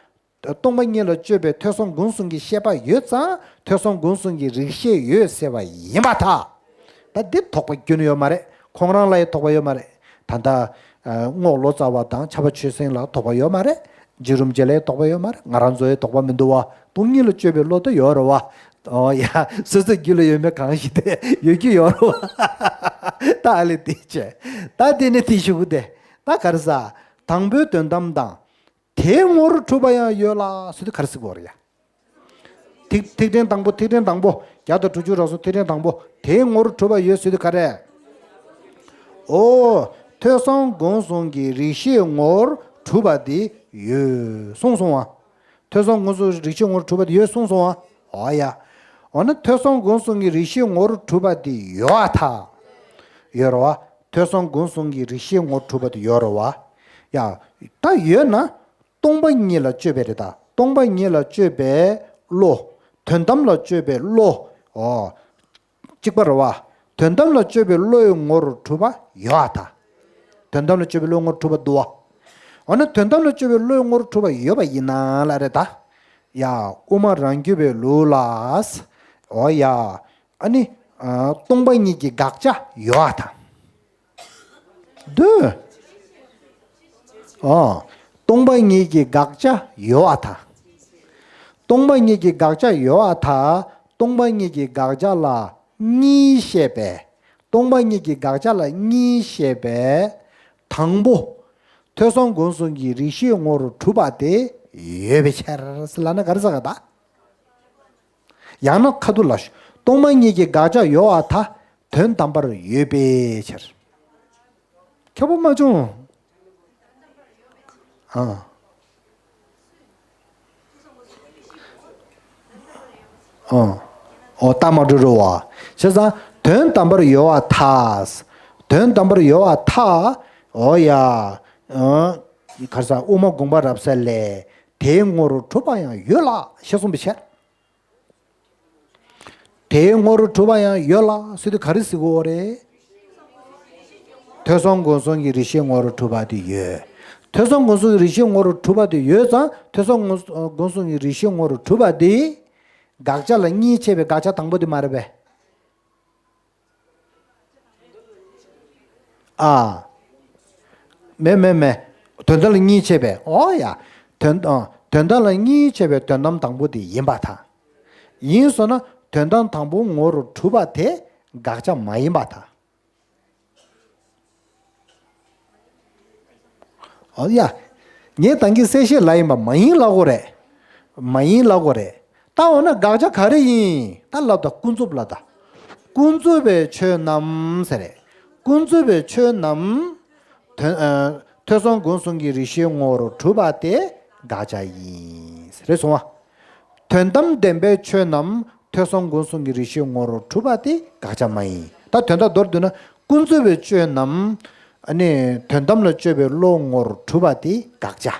སྟོང་པ་ཉིད་ལ་དཔྱོད་པའི་ཐོས་བསམ་སྒོམ་གསུམ་གྱི་ཤེས་པ་ཡོད་ཙང་ཐོས་བསམ་སྒོམ་གསུམ་གྱི་རིགས་ཤེས་ཡོད་ཟེར་བ་ཡིན་པར་ཐལ། ད་འདི་དོགས་པ་ཁྱོན་ནས་ཡོད་མ་རེད། ཁོང་རང་ལ་ཡང་དོགས་པ་ཡོད་མ་རེད། ད་ལྟ་རྔོག་ལོ་ཙཱ་བ་དང་ཁྱབ་པ་ཆོས་ཅན་ལ་དོགས་པ་ཡོད་མ་རེད། རྗེ་རིན་པོ་ཆེ་ལ་ཡང་དོགས་པ་ཡོད་མ་རེད། ང་རང་ཚོ་ཡང་དོགས་པ་མི་འདུག་བ། སྟོང་ཉིད་ལ་དཔྱོད་པའི་བློ་ད་ཡོད་རེད་བ། ཨོ་ཡ། སོ་སོའི་རྒྱུད་ལ་ཡོད་མེད་གང་ཞིག་དེ་ཡོད་རྒྱུ་ཡོད་རེད་བ། ད་ཨ་ལེ་དེ་བྱས། ད་དེ་ནས་དེ་ཞུ་གི་དེ། ད་ག་རེ་ཟ། དང་པོའི་དོན་དམ་དང་། དེའི་ངོར་གྲུབ་པ་ཡང་ཡོད་ལ་ཟེར་དུས་ག་རེ་ཟེར་དགོས་རེད་ཡ། ཐིག་ཐིག་ཕྲེང་དང་པོ། ཐིག་ཕྲེང་དང་པོ། བརྒྱ་དང་དྲུག་ཅུ་རེ་གསུམ། ཐིག་ཕྲེང་དང་པོ། དེའི་ངོར་གྲུབ་པ་ཡོད་ཟེར་དུས་ག་རེ། ཨོ། ཐོས་བསམ་སྒོམ་གསུམ་གྱི་རིགས་ཤེས་ངོར་གྲུབ་པ་དེ་ཡོད་གསུངས་སོང་བ། ཐོས་བསམ་སྒོམ་གསུམ་རིགས་ཤེས་ངོར་གྲུབ་པ་དེ་ཡོད་གསུངས་སོང་བ། ཨོ་ཡ། འོ་ན་ཐོས་བསམ་སྒོམ་གསུམ་གྱི་རིགས་ཤེས་ངོར་གྲུབ་པ་དེ་ཡོད་པར་ཐལ། ཡོད་རེད་བ། ཐོས་བསམ་སྒོམ་གསུམ་གྱི་རིགས་ཤེས་ངོར་གྲུབ་པ་དེ་ཡོད་རེད་བ། ཡ། ད་ཡོད་ན་སྟོང་པ་ཉིད་ལ་དཔྱོད་པའི་རེད་ད། སྟོང་པ་ཉིད་ལ་དཔྱོད་པའི་བློ། དོན་དམ་ལ་དཔྱོད་པའི་བློ། ཨོ། གཅིག་པ་རེད་བ། དོན་དམ་ལ་དཔྱོད་པའི་བློའི་ངོ་བོར་གྲུབ་པ་ཡོད་ཨ་ད། དོན་དམ་ལ་དཔྱོད་པའི་བློའི་ངོ་བོར་གྲུབ་པ་འདུག་བ། འོ་ན་དོན་དམ་ལ་དཔྱོད་པའི་བློའི་ངོ་བོར་གྲུབ་པ་ཡོད་པ་ཡིན་ན་ལ་རེད་ད། ཡ། དབུ་མ་རང་རྒྱུད་པའི་ལུགས་ལ། ཨོ་ཡ། ཨ་ནི། ཨ། སྟོང་པ་ཉིད་ཀྱི་དགག་བྱ་ཡོད་ཨ་ད། འདོད། ཨོ། སྟོང་པ་ཉིད་ཀྱི་དགག་བྱ་ཡོད་ཨ་ད། སྟོང་པ་ཉིད་ཀྱི་དགག་བྱ་ཡོད་ཨ་ད། སྟོང་པ་ཉིད་ཀྱི་དགག་བྱ་ལ་གཉིས་བཤད་པས། སྟོང་པ་ཉིད་ཀྱི་དགག་བྱ་ལ་གཉིས་བཤད་པས། དང་པོ། ཐོས་བསམ་སྒོམ་གསུམ་གྱི་རིགས་ཤེས་ངོ་བོར་གྲུབ་པ་དེ་ཡོད་པའི་ཕྱིར་ཟེར་ལབ་ན་ག་རེ་ཟེར་ག་ད། ཡང་ན་ཁ་ཐུག་ལ་ཞུ། སྟོང་པ་ཉིད་ཀྱི་དགག་བྱ་ཡོད་པར་ཐལ། དོན་དམ་པར་ཡོད་པའི་ཕྱིར། ཁྱབ་པ་མ་བྱུང་། ཨ། ཨ། ཨོ། རྟགས་མ་གྲུབ་རེད་བ། བྱས་ཙང་དོན་དམ་པར་ཡོད་པར་ཐལ། དོན་དམ་པར་ཡོད་པར་ཐལ། ཨོ་ཡ། ཨ། ག་རེ་ཟེར། དབུ་མ་དགོངས་པ་རབ་གསལ་ལས། དེའི་ངོ་བོར་གྲུབ་པ་ཡང་ཡོད་ལ་ཞེས་གསུངས་པའི་ཕྱིར། དེའི་ངོ་བོར་གྲུབ་པ་ཡང་ཡོད་ལ་ཟེར་དུས་ག་རེ་ཟེར་དགོས་རེད། ཐོས་བསམ་སྒོམ་གསུམ་གྱི་རིགས་ཤེས་ངོ་བོར་གྲུབ་པ་དེ་ཡོད། ཐོས་བསམ་སྒོམ་གསུམ་གྱི་རིགས་ཤེས་ངོ་བོར་གྲུབ་པ་དེ་ཡོད་ཙང་ཐོས་བསམ་སྒོམ་སྒོམ་གསུམ་གྱི་རིགས་ཤེས་ངོ་བོར་གྲུབ་པ་དེ། དགག་བྱ་ལ་གཉིས་ཕྱེ་བའི་དགག་བྱ་དང་པོ་དེ་མ་རེད་པས། ཨ། མེད་མེད་མེད། དོན་དམ་ལ་གཉིས་ཕྱེ་བས། ཨོ་ཡ། དོན། ཨ། དོན་དམ་ལ་གཉིས་ཕྱེ་བའི་དོན་དམ་དང་པོ་དེ་ཡིན་པར་ཐལ། ཡིན་སོང་ན་དོན་དམ་དང་པོ་ངོ་བོར་གྲུབ་པ་དེ་དགག་བྱ་མ་ཡིན་པར་ཐལ། ཨོ་ཡ། ངས་ད་གིན་གསལ་བཤད་ལབ་ཡིན་པ། མ་ཡིན་ལབ་དགོས་རེད། མ་ཡིན་ལབ་དགོས་རེད། ད་འོ་ན་དགག་བྱ་ག་རེ་ཡིན། ད་ལབ་ད། ཀུན་རྫོབ་ལབ་ད། ཀུན་རྫོབ་པའི་ཆོས་རྣམས་ཟེར་རེད། ཀུན་རྫོབ་པའི་ཆོས་རྣམས། དོན། ཨ། ཐོས་བསམ་སྒོམ་གསུམ་གྱི་རིགས་ཤེས་ངོ་བོར་གྲུབ་པ་དེ་དགག་བྱ་ཡིན། རེད་སོང་བ། དོན་དམ་བདེན་པའི་ཆོས་རྣམས་ཐོས་བསམ་སྒོམ་གསུམ་གྱི་རིགས་ཤེས་ངོ་བོར་གྲུབ་པ་དེ་དགག་བྱ་མ་ཡིན། ད་དོན་དག་མདོར་བསྡུས་ན་ཀུན་རྫོབ་པའི་ཆོས་རྣམས། ཨ་ནི་དོན་དམ་ལ་དཔྱོད་པའི་བློ་ངོ་བོར་གྲུབ་པ་དེ་དགག་བྱ།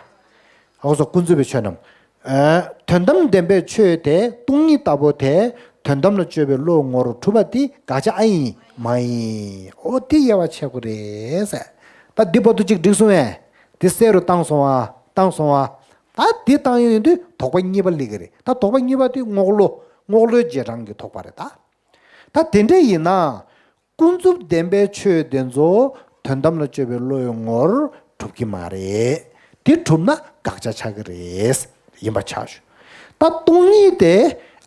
འོ་སོ། ཀུན་རྫོབ་པའི་ཆོས་རྣམས། ཨ། དོན་དམ་བདེན་པའི་ཆོས་དེ་སྟོང་ཉིད་ལྟ་བུ་དེ་དོན་དམ་ལ་དཔྱོད་པའི་བློ་ངོ་བོར་གྲུབ་པ་དེ་དགག་བྱ་ཨ་ཡིན་མ་ཡིན། འོ་དེ་དབྱེ་བ་ཕྱེ་དགོས་རེད་ཟེར། ད་འདི་བར་དུ་གཅིག་འགྲིག་སོང་ངས། དེ་གསལ་རུ་བཏང་སོང་བ། བཏང་སོང་བ། ད་འདི་བཏང་ཡོང་དུས་དོགས་པ་གཉིས་པ་སླེབས་ཀྱི་རེད། ད་དོགས་པ་གཉིས་པ་དེ་རྔོག་ལོ། རྔོག་ལོའི་རྗེས་འབྲང་གི་དོགས་པ་རེད་ད། ད་དེ་འདྲ་ཡིན་ན། ཀུན་རྫོབ་བདེན་པའི་ཆོས་དེ་ཚོ་དོན་དམ་ལ་དཔྱོད་པའི་བློའི་ངོར་གྲུབ་ཀྱི་མ་རེད། དེ་གྲུབ་ན་དགག་བྱ་ཆགས་ཀྱི་རེད། ཡིན་པ་ཆགས་ཞུ། ད་སྟོང་ཉིད་དེ།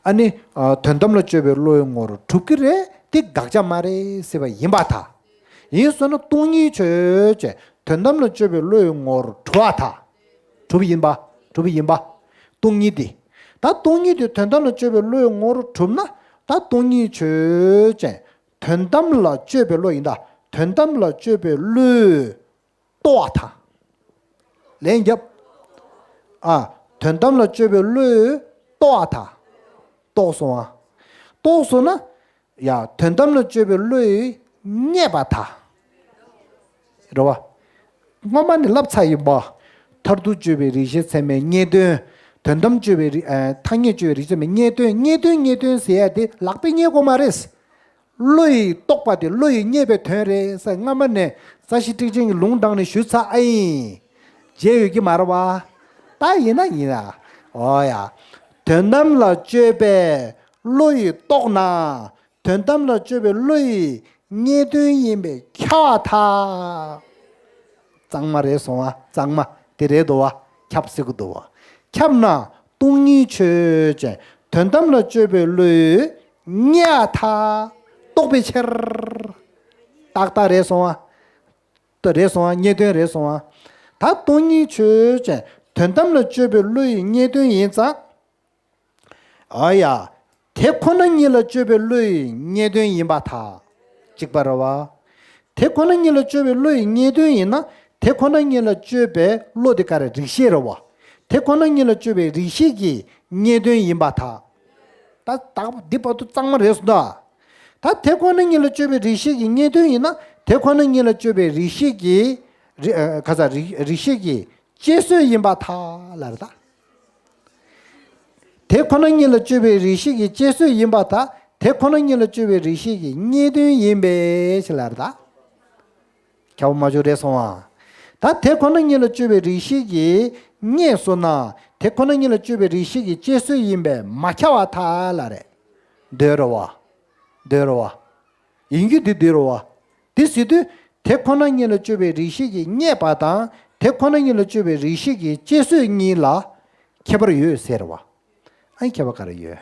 ཨ་ནི། ཨ། དོན་དམ་ལ་དཔྱོད་པའི་བློའི་ངོར་གྲུབ་ཀྱི་རེད། དེ་དགག་བྱ་མ་རེད་ཟེར་བ་ཡིན་པར་ཐལ། ཡིན་སོང་ན་སྟོང་ཉིད་ཆོས་ཅན་དོན་དམ་ལ་དཔྱོད་པའི་བློའི་ངོར་གྲུབ་པར་ཐལ། གྲུབ་ཡིན་པ། གྲུབ་ཡིན་པ། སྟོང་ཉིད་དེ། ད་སྟོང་ཉིད་དེ་དོན་དམ་ལ་དཔྱོད་པའི་བློའི་ངོར་གྲུབ་ན། ད་སྟོང་ཉིད་ཆོས་ཅན་དོན་དམ་ལ་དཔྱོད་པའི་བློ་ཡིན་ད། དོན་དམ་ལ་དཔྱོད་པའི་བློས་རྟོགས་པར་ཐལ། ལན་རྒྱབ། ཨ། དོན་དམ་ལ་དཔྱོད་པའི་བློས་རྟོགས་པར་ཐལ། རྟོགས་སོང་ཨ། རྟོགས་སོང་ན། ཡ། དོན་དམ་ལ་དཔྱོད་པའི་བློས་རྙེད་པར་ཐལ། རེད་བ། སྔོན་མ་ནས་ལབ་ཚར་ཡིན་པ། མཐར་ཐུག་དཔྱོད་པའི་རིགས་ཤེས་ཚད་མའི་རྙེད་དོན། དོན་དམ་དཔྱོད་པའི་རིགས། ཨ། ཐ་སྙད་དཔྱོད་པའི་རིགས་ཚད་མའི་རྙེད་དོན། རྙེད་དོན། རྙེད་དོན་ཟེར་ཡ་དེ་ལག་པས་རྙེད་དགོས་མ་རེད། བློ་ཡིས་རྟོགས་པ་དེ་བློ་ཡིས་རྙེད་པའི་དོན་རེད་ཟེར་སྔ་མ་ནས་རྩ་ཤེ་ཊཱིཀ་ཆེན་གྱིས་ལུང་དྲངས་ནས་ཞུས་ཚར་ཨ་ཡིན། བརྗེད་ཡོད་ཀྱི་མ་རེད་བ། ད་ཡིན་ན་ཡིན་ཨ། འོ་ཡ། དོན་དམ་ལ་དཔྱོད་པའི་བློ་ཡིས་རྟོགས་ན། དོན་དམ་ལ་དཔྱོད་པའི་བློ་ཡིས་རྙེད་དོན་ཡིན་པས་ཁྱབ་པར་ཐལ། གཙང་མ་རེད་སོང་བ། གཙང་མ་དེ་རེད་འདུག་བ། ཁྱབ་ཟེར་གི་འདུག་བ། ཁྱབ་ན་སྟོང་ཉིད་ཆོས་ཅན་དོན་དམ་ལ་དཔྱོད་པའི་བློས་རྙེད་པར་ཐལ། རྟོགས་པའི་ཕྱིར། ཏག་ཏག་རེད་སོང་བ། ད་རེད་སོང་བ། རྙེད་དོན་རེད་སོང་བ། ད་སྟོང་ཉིད་ཆོས་ཅན་དོན་དམ་ལ་དཔྱོད་པའི་བློ་ཡི་རྙེད་དོན་ཡིན་ཙང་། ཨ་ཡ། དེ་ཁོ་ན་ཉིད་ལ་དཔྱོད་པའི་བློ་ཡི་རྙེད་དོན་ཡིན་པར་ཐལ། གཅིག་པ་རེད་བ། དེ་ཁོ་ན་ཉིད་ལ་དཔྱོད་པའི་བློ་ཡི་རྙེད་དོན་ཡིན་ན། དེ་ཁོ་ན་ཉིད་ལ་དཔྱོད་པའི་བློ་དེ་ག་རེ། རིགས་ཤེས་རེད་བ། དེ་ཁོ་ན་ཉིད་ལ་དཔྱོད་པའི་རིགས་ཤེས་ཀྱི་རྙེད་དོན་ཡིན་པར་ཐལ། ད་ད་འདི་བར་དུ་གཙང་མ་རེད་སོང་ད། ད་དེ་ཁོ་ན་ཉིད་ལ་དཔྱོད་པའི་རིགས་ཤེས་ཀྱི་རྙེད་དོན་ཡིན་ན། དེ་ཁོ་ན་ཉིད་ལ་དཔྱོད་པའི་རིགས་ཤེས་ཀྱི་ རིགས་ཨ་ག་ས་རིགས་རིགས་ཤེས་ཀྱི་དཔྱད་བཟོད་ཡིན་པར་ཐལ་ལབ་རེད་ད། དེ་ཁོ་ན་ཉིད་ལ་དཔྱོད་པའི་རིགས་ཤེས་ཀྱི་དཔྱད་བཟོད་ཡིན་པར་ཐལ། དེ་ཁོ་ན་ཉིད་ལ་དཔྱོད་པའི་རིགས་ཤེས་ཀྱི་རྙེད་དོན་ཡིན་པས་ཞེས་ལབ་རེད་ད། ཁྱབ་པ་མ་བྱུང་རེད་སོང་ཨ། ད་དེ་ཁོ་ན་ཉིད་ལ་དཔྱོད་པའི་རིགས་ཤེས་ཀྱིས་རྙེད་སོང་ན། དེ་ཁོ་ན་ཉིད་ལ་དཔྱོད་པའི་རིགས་ཤེས་ཀྱི་དཔྱད་བཟོད་ཡིན་པས་མ་ཁྱབ་པར་ཐལ་ལབ་རེད། འདོད་རེད་བ། འདོད་རེད་བ། ཡིན་རྒྱུ་དེ་འདོད་རེད་བ། དེ་ཟེར་དུས། དེ་ཁོ་ན་ཉིད་ལ་དཔྱོད་པའི་རིགས་ཤེས་ཀྱིས་རྙེད་པ་དང་། དེ་ཁོ་ན་ཉིད་ལ་དཔྱོད་པའི་རིགས་ཤེས་ཀྱི་དཔྱད་བཟོད་གཉིས་ལ་ཁྱད་པར་ཡོད་ཟེར་བ། ཨ་ནི་ཁྱད་པར་ག་རེ་ཡོད།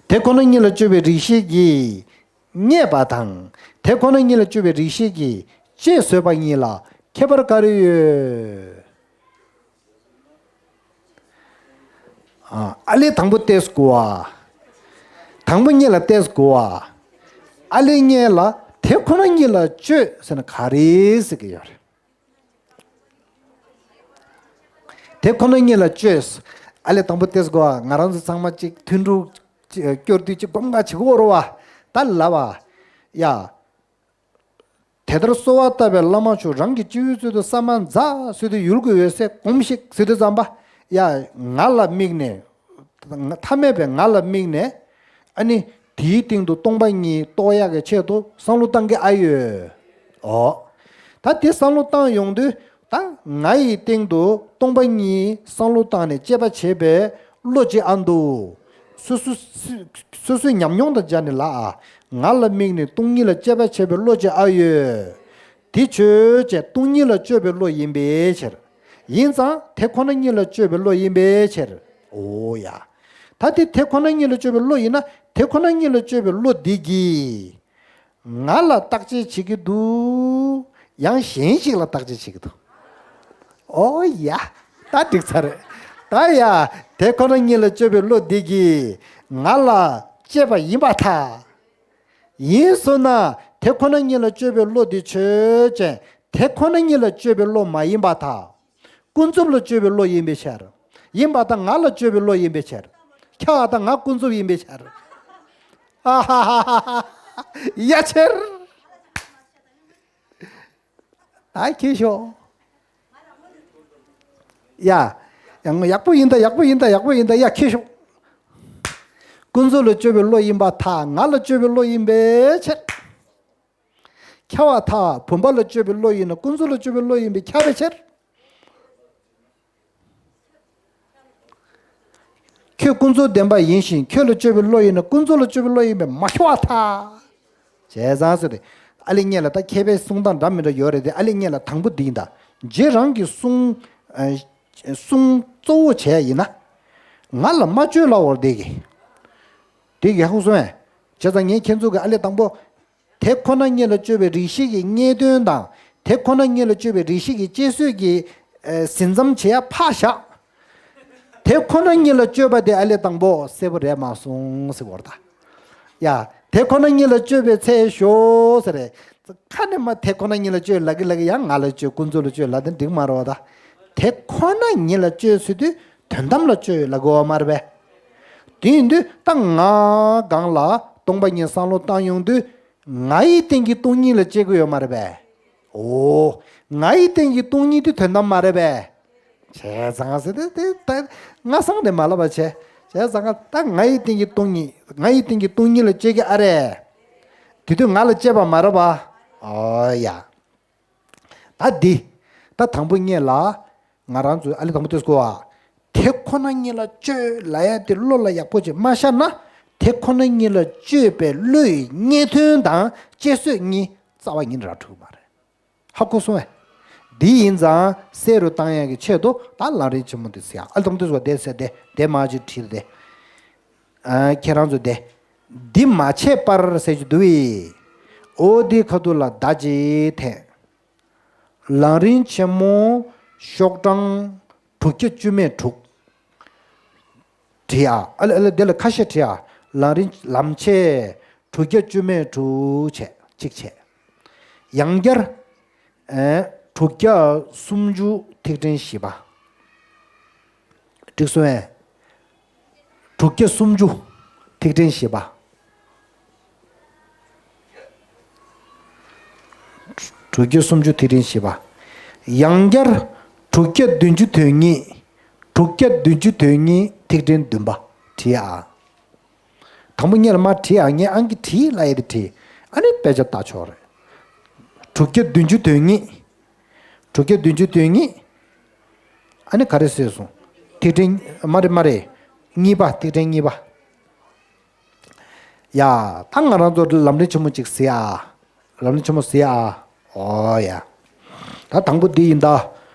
དེ་ཁོ་ན་ཉིད་ལ་དཔྱོད་པའི་རིགས་ཤེས་ཀྱིས་རྙེད་པ་དང་། དེ་ཁོ་ན་ཉིད་ལ་དཔྱོད་པའི་རིགས་ཤེས་ཀྱིས་དཔྱད་བཟོད་པ་གཉིས་ལ་ཁྱད་པར་ག་རེ་ཡོད། ཨ་ཨ་ལས་དང་པོ་ཏོག་ཙམ་གོ་བ། དང་པོ་གཉིས་ལ་ཏོག་ཙམ་གོ་བ། ཨ་ལས་གཉིས་ལ་དེ་ཁོ་ན་ཉིད་ལ་དཔྱོད་ཟེར་ན་ག་རེ་ཟེར་གྱི་ཡོད་རེད། དེ་ཁོ་ན་ཉིད་ལ་དཔྱོད། ཨ་ལས་དང་པོ་ཏོག་ཙམ་གོ་བ། ང་རང་ཚོ་ཚང་མ་གཅིག་མཐུན་སྒྲིལ་སྐྱོར་དུས་གཅིག་སྒོམ་ག་བྱེད་དགོས་རེད་བ། ད་ལབ་པ། ཡ། དེ་ལྟར་གསོལ་བ་བཏབ་པའི་བླ་མ་མཆོག་རང་གི་སྤྱི་བོའི་ཚུལ་དུ་ས་མ་ཛ་ཟེར་དུ་ཡུལ་གྱི་འོད་གསལ་གོམས་ཤིག་ཟེར་དུས་ཙམ་པ། ཡ། ང་ལ་དམིགས་ནས། ཐ་མལ་པའི་ང་ལ་དམིགས་ནས། ཨ་ནི། དེའི་སྟེང་དུ་སྟོང་པ་ཉིད་རྟོགས་ཡག་གི་ཆེད་དུ་བསམ་བློ་བཏང་གི་ཨ་ཡོད། ཨོ། ད་དེ་བསམ་བློ་བཏང་ཡོང་དུས། ད་ང་ཡི་སྟེང་དུ་སྟོང་པ་ཉིད་བསམ་བློ་བཏང་ནས་དཔྱད་པ་བྱེད་པའི་བློ་ཅིག་ཨ་འདུག། སོ་སོ་སོ་སོའི་ཉམས་མྱོང་དང་སྦྱར་ནས་ལ་ཨ། ང་ལ་དམིགས་ནས་སྟོང་ཉིད་ལ་དཔྱད་པ་བྱེད་པའི་བློ་ཅིག་ཨ་ཡོད། དེ་ཆོས་ཅན། སྟོང་ཉིད་ལ་དཔྱོད་པའི་བློ་ཡིན་པའི་ཕྱིར། ཡིན་ཙང་དེ་ཁོ་ན་ཉིད་ལ་དཔྱོད་པའི་བློ་ཡིན་པའི་ཕྱིར། འོ་ཡ། ད་དེ་དེ་ཁོ་ན་ཉིད་ལ་དཔྱོད་པའི་བློ་ཡིན་ན། དེ་ཁོ་ན་ཉིད་ལ་དཔྱོད་པའི་བློ་འདི་གིས། ང་ལ་བརྟག་དཔྱད་བྱེད་ཀྱི་འདུག། ཡང་གཞན་ཞིག་ལ་བརྟག་དཔྱད་བྱེད་ཀྱི་འདུག། ཨོ་ཡ། ད་འགྲིག་ཚར་རེད། ད་ཡ། དེ་ཁོ་ན་ཉིད་ལ་དཔྱོད་པའི་བློ་འདི་གིས་ང་ལ་དཔྱད་པ་ཡིན་པར་ཐལ། ཡིན་སོང་ན་དེ་ཁོ་ན་ཉིད་ལ་དཔྱོད་པའི་བློ་འདི་ཆོས་ཅན། དེ་ཁོ་ན་ཉིད་ལ་དཔྱོད་པའི་བློ་མ་ཡིན་པར་ཐལ། ཀུན་རྫོབ་ལ་དཔྱོད་པའི་བློ་ཡིན་པའི་ཕྱིར། ཡིན་པ་དང་ང་ལ་དཔྱོད་པའི་བློ་ཡིན་པའི་ཕྱིར། ཁྱབ་པ་དང་ང་ཀུན་རྫོབ་ཡིན་པའི་ཕྱིར། ཨ་ཧ་ཧ་ཧ་ཧ། ཡ་ཕྱིར། ད་ཁྱེར་ཤོག། ཡ། ཡང་ཡག་པོ་ཡིན་ད། ཡག་པོ་ཡིན་ད། ཡག་པོ་ཡིན་ད། ཡ་ཁྱེར་ཤོག། ཀུན་རྫོབ་ལ་དཔྱོད་པའི་བློ་ཡིན་པར་ཐལ། ང་ལ་དཔྱོད་པའི་བློ་ཡིན་པའི་ཕྱིར། ཁྱབ་པར་ཐལ། བུམ་པ་ལ་དཔྱོད་པའི་བློ་ཡིན་ན་ཀུན་རྫོབ་ལ་དཔྱོད་པའི་བློ་ཡིན་པས་ཁྱབ་པའི་ཕྱིར། ཁྱོད་ཀུན་རྫོབ་བདེན་པ་ཡིན་ཞིང་། ཁྱོད་ལ་དཔྱོད་པའི་བློ་ཡིན་ན་ཀུན་རྫོབ་ལ་དཔྱོད་པའི་བློ་ཡིན་པས་མ་ཁྱབ་པར་ཐལ། བྱས་ཙང་ཟེར་ཏེ། ཨ་ལེ་གཉིས་ལ་ད་མཁས་པའི་གསུང་སྟངས་འདྲ་མི་འདྲ་ཡོད་རེད་དེ། ཨ་ལེ་གཉིས་ལ་དང་པོ་འདི་ཡིན་ད། རྗེ་རང་གི་གསུང་། ཨ། གསུང་གཙོ་བོ་བྱས་ཡིན་ན། ང་ལ་མ་དཔྱོད་ལབ་པ་འདི་གི། འདི་གི་ཧ་གོ་སོང་ངས། བྱས་ཙང་ངས་ཁྱེད་ཚོ་གི་ཨ་ལེ་དང་པོ། དེ་ཁོ་ན་ཉིད་ལ་དཔྱོད་པའི་རིགས་ཤེས་ཀྱི་རྙེད་དོན་དང་། དེ་ཁོ་ན་ཉིད་ལ་དཔྱོད་པའི་རིགས་ཤེས་ཀྱི་དཔྱད་བཟོད་ཀྱི། ཨ། ཟིན་མཚམས་བྱེད་ཡ་ཕར་བཞག། དེ་ཁོ་ན་ཉིད་ལ་དཔྱོད་པ་དེ་ཨ་ལེ་དང་པོ་གསལ་པོ་རེད་མ་སོང་ཟེར་བ་རེད་ད། ཡ། དེ་ཁོ་ན་ཉིད་ལ་དཔྱོད་པའི་ཚད་ཞོག་ཟེར་རེད། ཁ་ནས་མ་དེ་ཁོ་ན་ཉིད་ལ་དཔྱོད་ལབ་ཀྱི་ལབ་ཀྱི། ཡང་ང་ལ་དཔྱོད། ཀུན་རྫོབ་ལ་དཔྱོད་ལབ་དེ་འགྲིག་མ་རེད་བ་ད། དེ་ཁོ་ན་ཉིད་ལ་དཔྱོད་ཟེར་དུས་དོན་དམ་ལ་དཔྱོད་ལབ་དགོས་བ་མ་རེད་པས། དེ་ཡིན་དུས་ད་ང་སྒང་ལ་སྟོང་པ་ཉིད་བསམ་བློ་བཏང་ཡོང་དུས། ང་ཡི་སྟེང་གི་སྟོང་ཉིད་ལ་དཔྱད་ཀྱི་ཡོད་མ་རེད་པས། འོ། ང་ཡི་སྟེང་གི་སྟོང་ཉིད་དེ་དོན་དམ་མ་རེད་པས། བྱས་ཙང་ཟེར་ཏེ་དེ་ད་སྔ་སང་ནས་མ་ལབ་པ་བྱས། བྱས་ཙང་ད་ང་ཡི་སྟེང་གི་སྟོང་ཉིད། ང་ཡི་སྟེང་གི་སྟོང་ཉིད་ལ་དཔྱད་ཀྱི་ཨ་རེད། དེ་དུས་ང་ལ་དཔྱད་པ་མ་རེད་པ། ཨོ་ཡ། ད་འདི། ད་དང་པོ་ངེད་ལ། ང་རང་ཚོའི་ཨ་ལེ་དང་པོ་དེ་གོ་བ། དེ་ཁོ་ན་ཉིད་ལ་དཔྱོད་ལབ་ཡ་དེ་བློ་ལ་ཡག་པོ་ཅིག་མ་ཤར་ན། དེ་ཁོ་ན་ཉིད་ལ་དཔྱོད་པའི་བློའི་རྙེད་དོན་དང་དཔྱད་བཟོད་གཉིས་རྩ་བ་ཉིད་ནས་ར་འཕྲོད་མ་རེད། ཧ་གོ་སོང་ངས། འདི་ཡིན་ཙང་གསལ་རུ་བཏང་ཡག་གི་ཆེད་དུ་ད་ལམ་རིམ་ཆེན་མོ་འདི་ཟེར་ཡ། ཨ་ལེ་དང་པོ་དེ་གོ་བ་དེ་ཟེར་ཏེ་དེ་མ་ཅིག་བྲིས་ཏེ། ཨ། ཁྱེད་རང་ཚོ་དེ། འདི་མ་བྱས་པར་ཟེར་གྱི་འདུག་བས། འོ་འདི་ཁ་ཐུག་ལ་ད་ཅི་འཐེན། ལམ་རིམ་ཆེན་མོ་ཤོག་གྲངས་དྲུག་བརྒྱ་བཅུ་མེད་དྲུག་བྲིས་ཨ། ཨ་ལེ་ཨ་ལེ་འདི་ལ་ཁ་ཤས་བྲིས་ཨ། ལམ་རིམ་ལམ་ཆས་དྲུག་བརྒྱ་བཅུ་མེད་དྲུག་བྱས་གཅིག་བྱས། ཡང་བསྐྱར། ཨེ། དྲུག་བརྒྱ་སུམ་ཅུ་ཐིག་ཕྲེང་བཞི་པ། འགྲིག་སོང་ངས། དྲུག་བརྒྱ་སུམ་ཅུ་ཐིག་ཕྲེང་བཞི་པ། དྲུག་བརྒྱ་སུམ་ཅུ་ཐིག་ཕྲེང་བཞི་པ། ཡང་བསྐྱར་དྲུག་བརྒྱ་བདུན་ཅུ་དོན་གཉིས། དྲུག་བརྒྱ་བདུན་ཅུ་དོན་གཉིས་ཐིག་ཕྲེང་བདུན་པ་བྲིས་ཨ། དང་པོ་ངས་ལ་མ་བྲིས་ཨ། ངས་ཨང་ཀི་བྲིས་ལ་ཡ་དེ་བྲིས། ཨ་ནི་དཔེ་ཆ་ལྟ་ཆོག་རེད། དྲུག་བརྒྱ་བདུན་ཅུ་དོན་གཉིས། དྲུག་བརྒྱ་བདུན་ཅུ་དོན་གཉིས། ཨ་ནི་ག་རེ་ཟེར་སོང་། ཐིག་ཕྲེང་། མ་རེད་མ་རེད། གཉིས་པ། ཐིག་ཕྲེང་གཉིས་པ། ཡ། ད་ང་རང་ཚོ་ལམ་རིམ་ཆེན་མོ་གཅིག་གཟིགས་ཨ། ལམ་རིམ་ཆེན་མོ་གཟིགས་ཨ། ཨོ་ཡ། ད་དང་པོ་འདི་ཡིན་ད།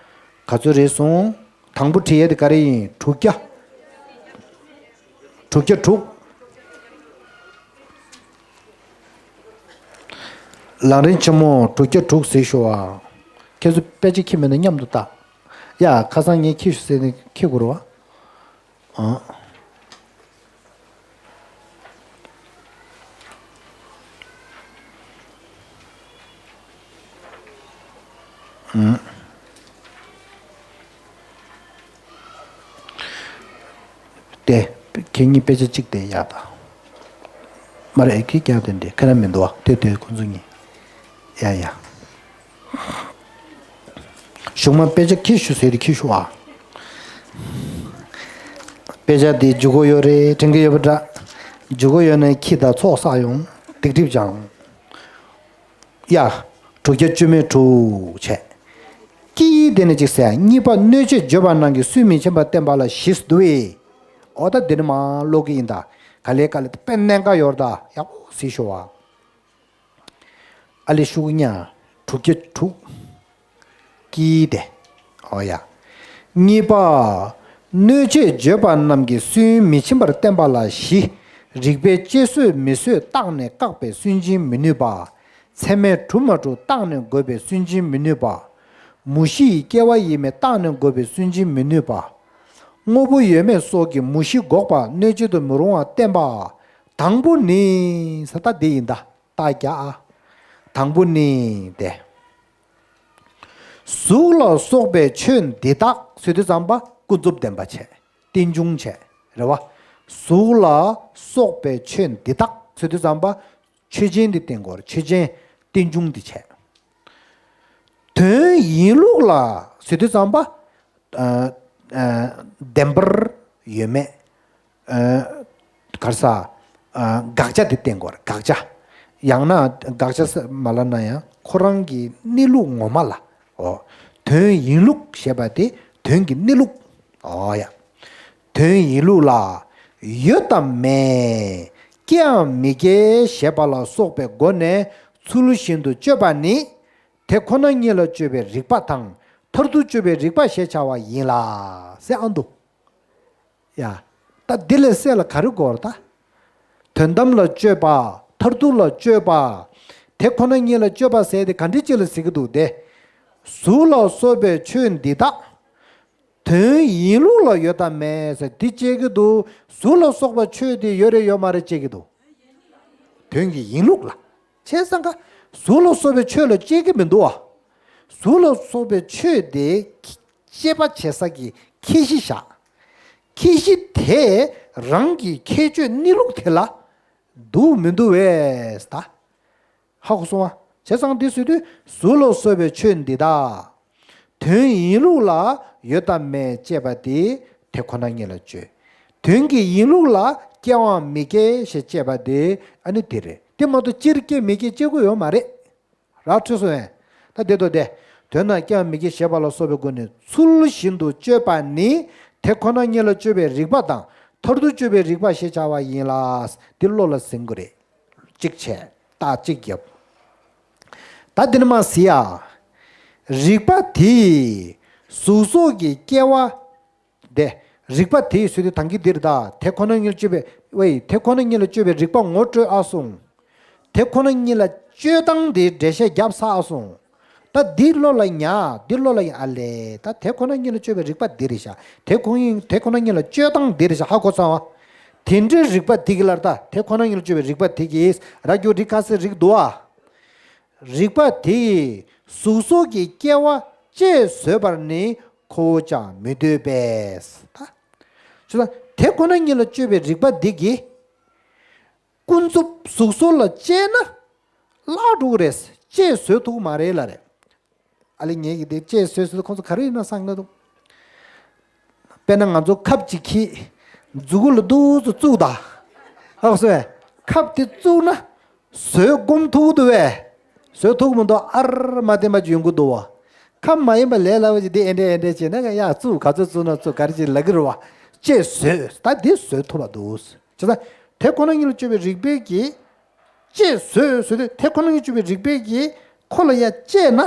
ག་ཚོད་རེད་སོང་། དང་པོ་བྲིས་ཡས་དེ་ག་རེ་ཡིན། དྲུག་བརྒྱ། དྲུག་བརྒྱ་དྲུག། ལམ་རིམ་ཆེན་མོ་དྲུག་བརྒྱ་དྲུག་གཟིགས་ཤོག་ཨ། ཁྱེད་ཚོ་དཔེ་ཆ་འཁྱེར་མེད་ན་མཉམ་དུ་ལྟ། ཡ། ཁ་སང་ངས་འཁྱེར་ཤོག་ཟེར་ནས་འཁྱེར་དགོས་རེད་བ། ཨ། ཨུམ། དེ། ཁྱེད་གཉིས་དཔེ་ཆ་གཅིག་དེ་ཡག་ད། མ་རེད། ཁྱེད་ཀྱང་དེ་འདྲ་ཁ་ར་མི་འདུག་བ། དེ་དེ་ཁོང་ཚོ་གཉིས། ཡ་ཡ། གཞུག་མ་དཔེ་ཆ་འཁྱེར་ཤོག་ཟེར་དེ་འཁྱེར་ཤོག་ཨ། དཔེ་ཆ་འདི་འཇུག་གི་ཡོད་རེད་དྲན་གྱི་ཡོད་པ་འདྲ། འཇུག་གི་ཡོད་ན་ཁྱི་དང་ཚོགས་བསགས་ཡོང་། སྡིག་སྒྲིབ་སྦྱང་། ཡ། དྲུག་བརྒྱ་བཅུ་མེད་དྲུག་བྱས། ཀྱིས་དེ་ནས་ཅིག་ཟེར། གཉིས་པ་གནོད་བྱེད་བརྗོད་པ་རྣམས་ཀྱི་སུན་མི་ཕྱིན་པར་བསྟན་པ་ལ་བཞི་འདུག་བས། འོ་ད་འདི་ནི་མ་ཀློག་གི་ཡིན་ད། ག་ལེ་ག་ལེ་དཔེ་གནད་འགག་ཡོད་ད། ཡག་པོ་གཟིགས་ཤོག་ཨ། ཨ་ལེ་ཤུགས་ཉ། དྲུག་བརྒྱ་དྲུག། ཀྱིས་དེ། ཨོ་ཡ། གཉིས་པ། གནོད་བྱེད་བརྗོད་པ་རྣམས་ཀྱི་སུན་མི་ཕྱིན་པར་བསྟན་པ་ལ་བཞི། རིགས་པས་དཔྱད་བཟོད་མི་བཟོད་བརྟགས་ནས་བཀག་པས་སུན་འབྱིན་མི་ནུས་པ། ཚད་མས་གྲུབ་མ་གྲུབ་བརྟགས་ནས་འགོག་པས་སུན་འབྱིན་མི་ནུས་པ། མུ་བཞི་ཡི་སྐྱེ་བ་ཡིན་མིན་བརྟགས་ནས་འགོག་པས་སུན་འབྱིན་མི་ནུས་པ། དངོས་པོ་ཡོད་མེད་སོགས་ཀྱི་མུ་བཞི་འགོག་པ་གནོད་བྱེད་དུ་མི་རུང་བར་བསྟན་པ། དང་པོ་ནི་ས་ད་འདི་ཡིན་ད། རྟགས་རྒྱག་ཨ། དང་པོ་ནི་དེ། གཟུགས་ལ་སོགས་པའི་ཆོས་འདི་དག་ཟེར་དུས་ཙམ་པ་ཀུན་རྫོབ་བདེན་པ་བྱས། རྟེན་འབྱུང་བྱས། རེད་བ། གཟུགས་ལ་སོགས་པའི་ཆོས་འདི་དག་ཟེར་དུས་ཙམ་པ་ཆོས་ཅན་འདི་བསྟན་དགོས་རེད། ཆོས་ཅན་རྟེན་འབྱུང་འདི་བྱས། དོན་ཡིན་ལུགས་ལ་ཟེར་དུས་ཙམ་པ། ཨ། ཨ། བདེན་པར་ཡོད་མེད། ཨ། ག་རེ་ཟ། ཨ། དགག་བྱ་དེ་བསྟན་དགོས་རེད། དགག་བྱ། ཡང་ན་དགག་བྱ་ཟེར་མ་ལབ་ན་ཡང་ཁོ་རང་གི་གནས་ལུགས་ངོ་མ་ལ། འོ། དོན་ཡིན་ལུགས་ཞེས་པ་དེ་དོན་གྱི་གནས་ལུགས། འོ་ཡ། དོན་ཡིན་ལུགས་ལ་ཡོད་དམ་མེད། སྐྱེའམ་མི་སྐྱེ་ཞེས་པ་ལ་སོགས་པའི་སྒོ་ནས་ཚུལ་བཞིན་དུ་དཔྱོད་པ་ནི། དེ་ཁོ་ན་ཉིད་ལ་དཔྱོད་པའི་རིགས་པ་དང་མཐར་ཐུག་དཔྱོད་པའི་རིགས་པ་ཞེས་བྱ་བ་ཡིན་ལ་ཟེར་ཨ་འདུག་ཡ། ད་འདི་ལས་གསལ་ལ་ག་རེ་དགོས་རེད་ད། དོན་དམ་ལ་དཔྱོད་པ། མཐར་ཐུག་ལ་དཔྱོད་པ། དེ་ཁོ་ན་ཉིད་ལ་དཔྱོད་པ་ཟེར་དེ་ག་འདྲ་ཅིག་ལ་ཟེར་གྱི་འདུག་སྟེ། གཟུགས་ལ་སོགས་པའི་ཆོས་འདི་དག་དོན་ཡིན་ལུགས་ལ་ཡོད་དམ་མེད་ཟེར་འདི་དཔྱད་ཀྱི་འདུག་གཟུགས་ལ་སོགས་པ་ཆོས་དེ་ཡོད་རེད་ཡོད་མ་རེད་དཔྱད་ཀྱི་འདུག་དོན་གྱི་ཡིན་ལུགས་ལ། བྱས་ཙང་ཀ་གཟུགས་ལ་སོགས་པའི་ཆོས་ལ་དཔྱད་ཀྱི་མི་འདུག་བ། གཟུགས་ལ་སོགས་པའི་ཆོས་དེ་དཔྱད་པ་བྱེད་ས་ཀྱི་ཁྱད་གཞི་བཞག་ཁྱད་གཞི་དེ་རང་གི་ཁྱད་ཆོས་གནས་ལུགས་དེ་ལ་འདུག་མི་འདུག་བས་ད། ཧ་གོ་སོང་ང་། བྱས་ཙང་འདི་ཟེར་དུས་གཟུགས་ལ་སོགས་པའི་ཆོས་འདི་དག་དོན་ཡིན་ལུགས་ལ་ཡོད་དམ་མེད་དཔྱད་པ་དེ་དེ་ཁོ་ན་ཉིད་ལ་དཔྱོད། དོན་གྱི་ཡིན་ལུགས་ལ་སྐྱེའམ་མི་སྐྱེ་ཞེས་དཔྱད་པ་དེ་ཨ་ནི་དེ་རེད། དེ་མ་གཏོགས་སྤྱིར་སྐྱེ་མི་སྐྱེ་དཔྱད་དགོས་ཡོད་མ་རེད། ར་འཕྲོད་སོང་ངས། ད་དེ་དོ་དེ། དོན་དམ་སྐྱེའམ་མི་སྐྱེ་ཞེས་པ་ལ་སོགས་པའི་སྒོ་ནས་ཚུལ་བཞིན་དུ་དཔྱོད་པ་ནི་དེ་ཁོ་ན་ཉིད་ལ་དཔྱོད་པའི་རིགས་པ་དང་མཐར་ཐུག་དཔྱོད་པའི་རིགས་པ་ཞེས་བྱ་བ་ཡིན་ལ། འདི་བློ་ལ་ཟིན་དགོས་རེད། གཅིག་བྱས། རྟགས་གཅིག་བརྒྱབ། ད་འདི་ནི་མ་ཟི་ཡ། རིགས་པ་དེ་ཡིས་གཟུགས་སོགས་ཀྱི་སྐྱེ་བ། དེ། རིགས་པ་དེ་ཡིས་ཟེར་དུས་དང་གི་འདིར་ད་དེ་ཁོ་ན་ཉིད་ལ་དཔྱོད་པའི་ཝེ་དེ་ཁོ་ན་ཉིད་ལ་དཔྱོད་པའི་རིགས་པ་ངོ་སྤྲོད་ཨ་སོང་། དེ་ཁོ་ན་ཉིད་ལ་དཔྱོད་སྟངས་དེ་འགྲེལ་བཤད་བརྒྱབ་ཚར་ཨ་སོང་། ད་འདི་བློ་ལ་ཉར་འདི་བློ་ལ་ཉར་ཨ་ལས་ད་དེ་ཁོ་ན་ཉིད་ལ་དཔྱོད་པའི་རིགས་པ་འདི་རེད་ཤག་དེ་ཁོ་ཡིན་དེ་ཁོ་ན་ཉིད་ལ་དཔྱོད་སྟངས་འདི་རེད་ཤག་ཧ་གོ་ཚར་བ། དེ་འདྲའི་རིགས་པ་འདི་གི་ལར་ད་དེ་ཁོ་ན་ཉིད་ལ་དཔྱོད་པའི་རིགས་པ་འདི་གིས་ར་རྒྱུ་རིགས་ཁ་སའི་རིགས་འདུག་ཨ། རིགས་པ་དེ་ཡིས་གཟུགས་སོགས་ཀྱི་སྐྱེ་བ་གཅེས་བཟོད་པར་ནི་ཁོ་བོ་ཅང་མི་འདོད་པས། ད། ཆུ་ཚང་དེ་ཁོ་ན་ཉིད་ལ་དཔྱོད་པའི་རིགས་པ་འདི་གིས། ཀུན་རྫོབ་གཟུགས་སོགས་ལ་དཔྱད་ན་བརླག་འགྲོ་གི་རེད། ལྕེས་བཟོད་ཐུབ་ཀྱི་མ་རེད་ལབ་རེད། ཨ་ལེ་ངེད་ཀྱིས་དེ་ལྕེས་བཟོད་ཟེར་དུས་ཁོང་ཚོ་ག་རེ་ཡིན་ན་བསམ་གྱི་འདུག་དཔེར་ན་ང་ཚོ་ཁབ་ཅིག་ཁྱེར། མཛུ་གུ་ལ་འདུག་སེ་བཙུགས་དང་། ཧ་གོ་སོང་ངས། ཁབ་དེ་བཙུགས་ན་བཟོད་སྒོམ་ཐུབ་འདུག་པས། བཟོད་ཐུབ་མི་འདུག་ཨར་མ་བསྟན་པ་ཅིག་ཡོང་གི་འདུག་བ། ཁབ་མ་ཡིན་པ་ལས་སླ་བ་ཅིག་འདི་ཨེ་འདྲས་ཨེ་འདྲས་བྱས་ན་ཡ་བཙུགས། ག་ཚོད་བཙུགས་ན་བཙུགས། ག་རེ་ཅིག་ལབ་ཀྱི་རེད་བ། ལྕེས་བཟོད། ད་འདི་བཟོད་ཐུབ་པ་འདུག་བྱས་ཙང་དེ་ཁོ་ན་ཉིད་ལ་དཔྱོད་པའི་རིགས་པས་ཀྱིས། ལྕེས་བཟོད་ཟེར་དུས་དེ་ཁོ་ན་ཉིད་དཔྱོད་པའི་རིགས་པས་ཀྱིས་ཁོ་ལ་ཡ་དཔྱད་ན།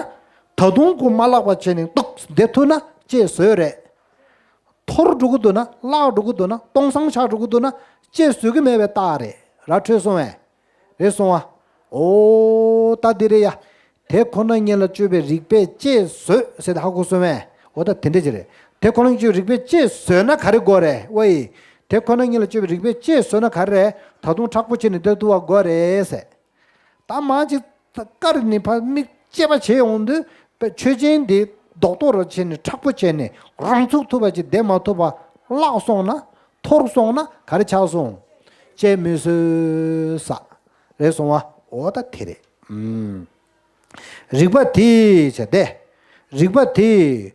ད་དུང་ཁོ་མ་བརླག་པ་བྱས་ནས་ཏོག་ཙམ་བསྡད་ཐུབ་ན་ལྕེས་བཟོད་རེད། འཐོར་འགྲོ་གི་འདུག་ན། བརླག་འགྲོ་གི་འདུག་ན། སྟོང་སང་ཆགས་འགྲོ་གི་འདུག་ན། ལྕེས་བཟོད་ཀྱི་མེད་པའི་རྟགས་རེད། ར་འཕྲོད་སོང་བས། རེད་སོང་བ། ཨོ་ད་འདི་རེད་ཡ། དེ་ཁོ་ན་ཉིད་ལ་དཔྱོད་པའི་རིགས་པས་ལྕེས་བཟོད་ཟེར་ཏེ་ཧ་གོ་སོང་བས། འོ་ད་དེ་འདྲ་ཅིག་རེད། དེ་ཁོ་ན་ཉིད་དཔྱོད་པའི་རིགས་པས་ལྕེས་བཟོད་ན་ག་རེ་དགོས་རེད་ཝེ། དེ་ཁོ་ན་ཉིད་ལ་དཔྱོད་པའི་རིགས་པས་ལྕེས་བཟོད་ན་ག་རེ་རེད། ད་དུང་མཁྲེགས་པོ་བྱས་ནས་བསྡད་ཐུབ་པ་དགོས་རེད་ཟེར། ད་མ་ཅིག་ཀར་ནི་ཕ་མིག་ཅེ་པ་བྱེད་ཡོང་དུས་པའི་ཆོས་ཅན་འདི་རྡོག་རྡོག་ར་བྱས་ནས་མཁྲེགས་པོ་བྱས་ནས་རང་ཚུགས་ཐུབ་པ་ཅིག་བསྡད་མ་ཐུབ་པ་བརླག་སོང་ན། འཐོར་སོང་ན་ག་རེ་ཆགས་སོང་། ལྕེ་མི་བཟོད་ས། རེད་སོང་བ། འོ་ད་དེ་རེད། ཨུམ། རིགས་པ་དེས་བྱས་ཏེ། རིགས་པ་དེས་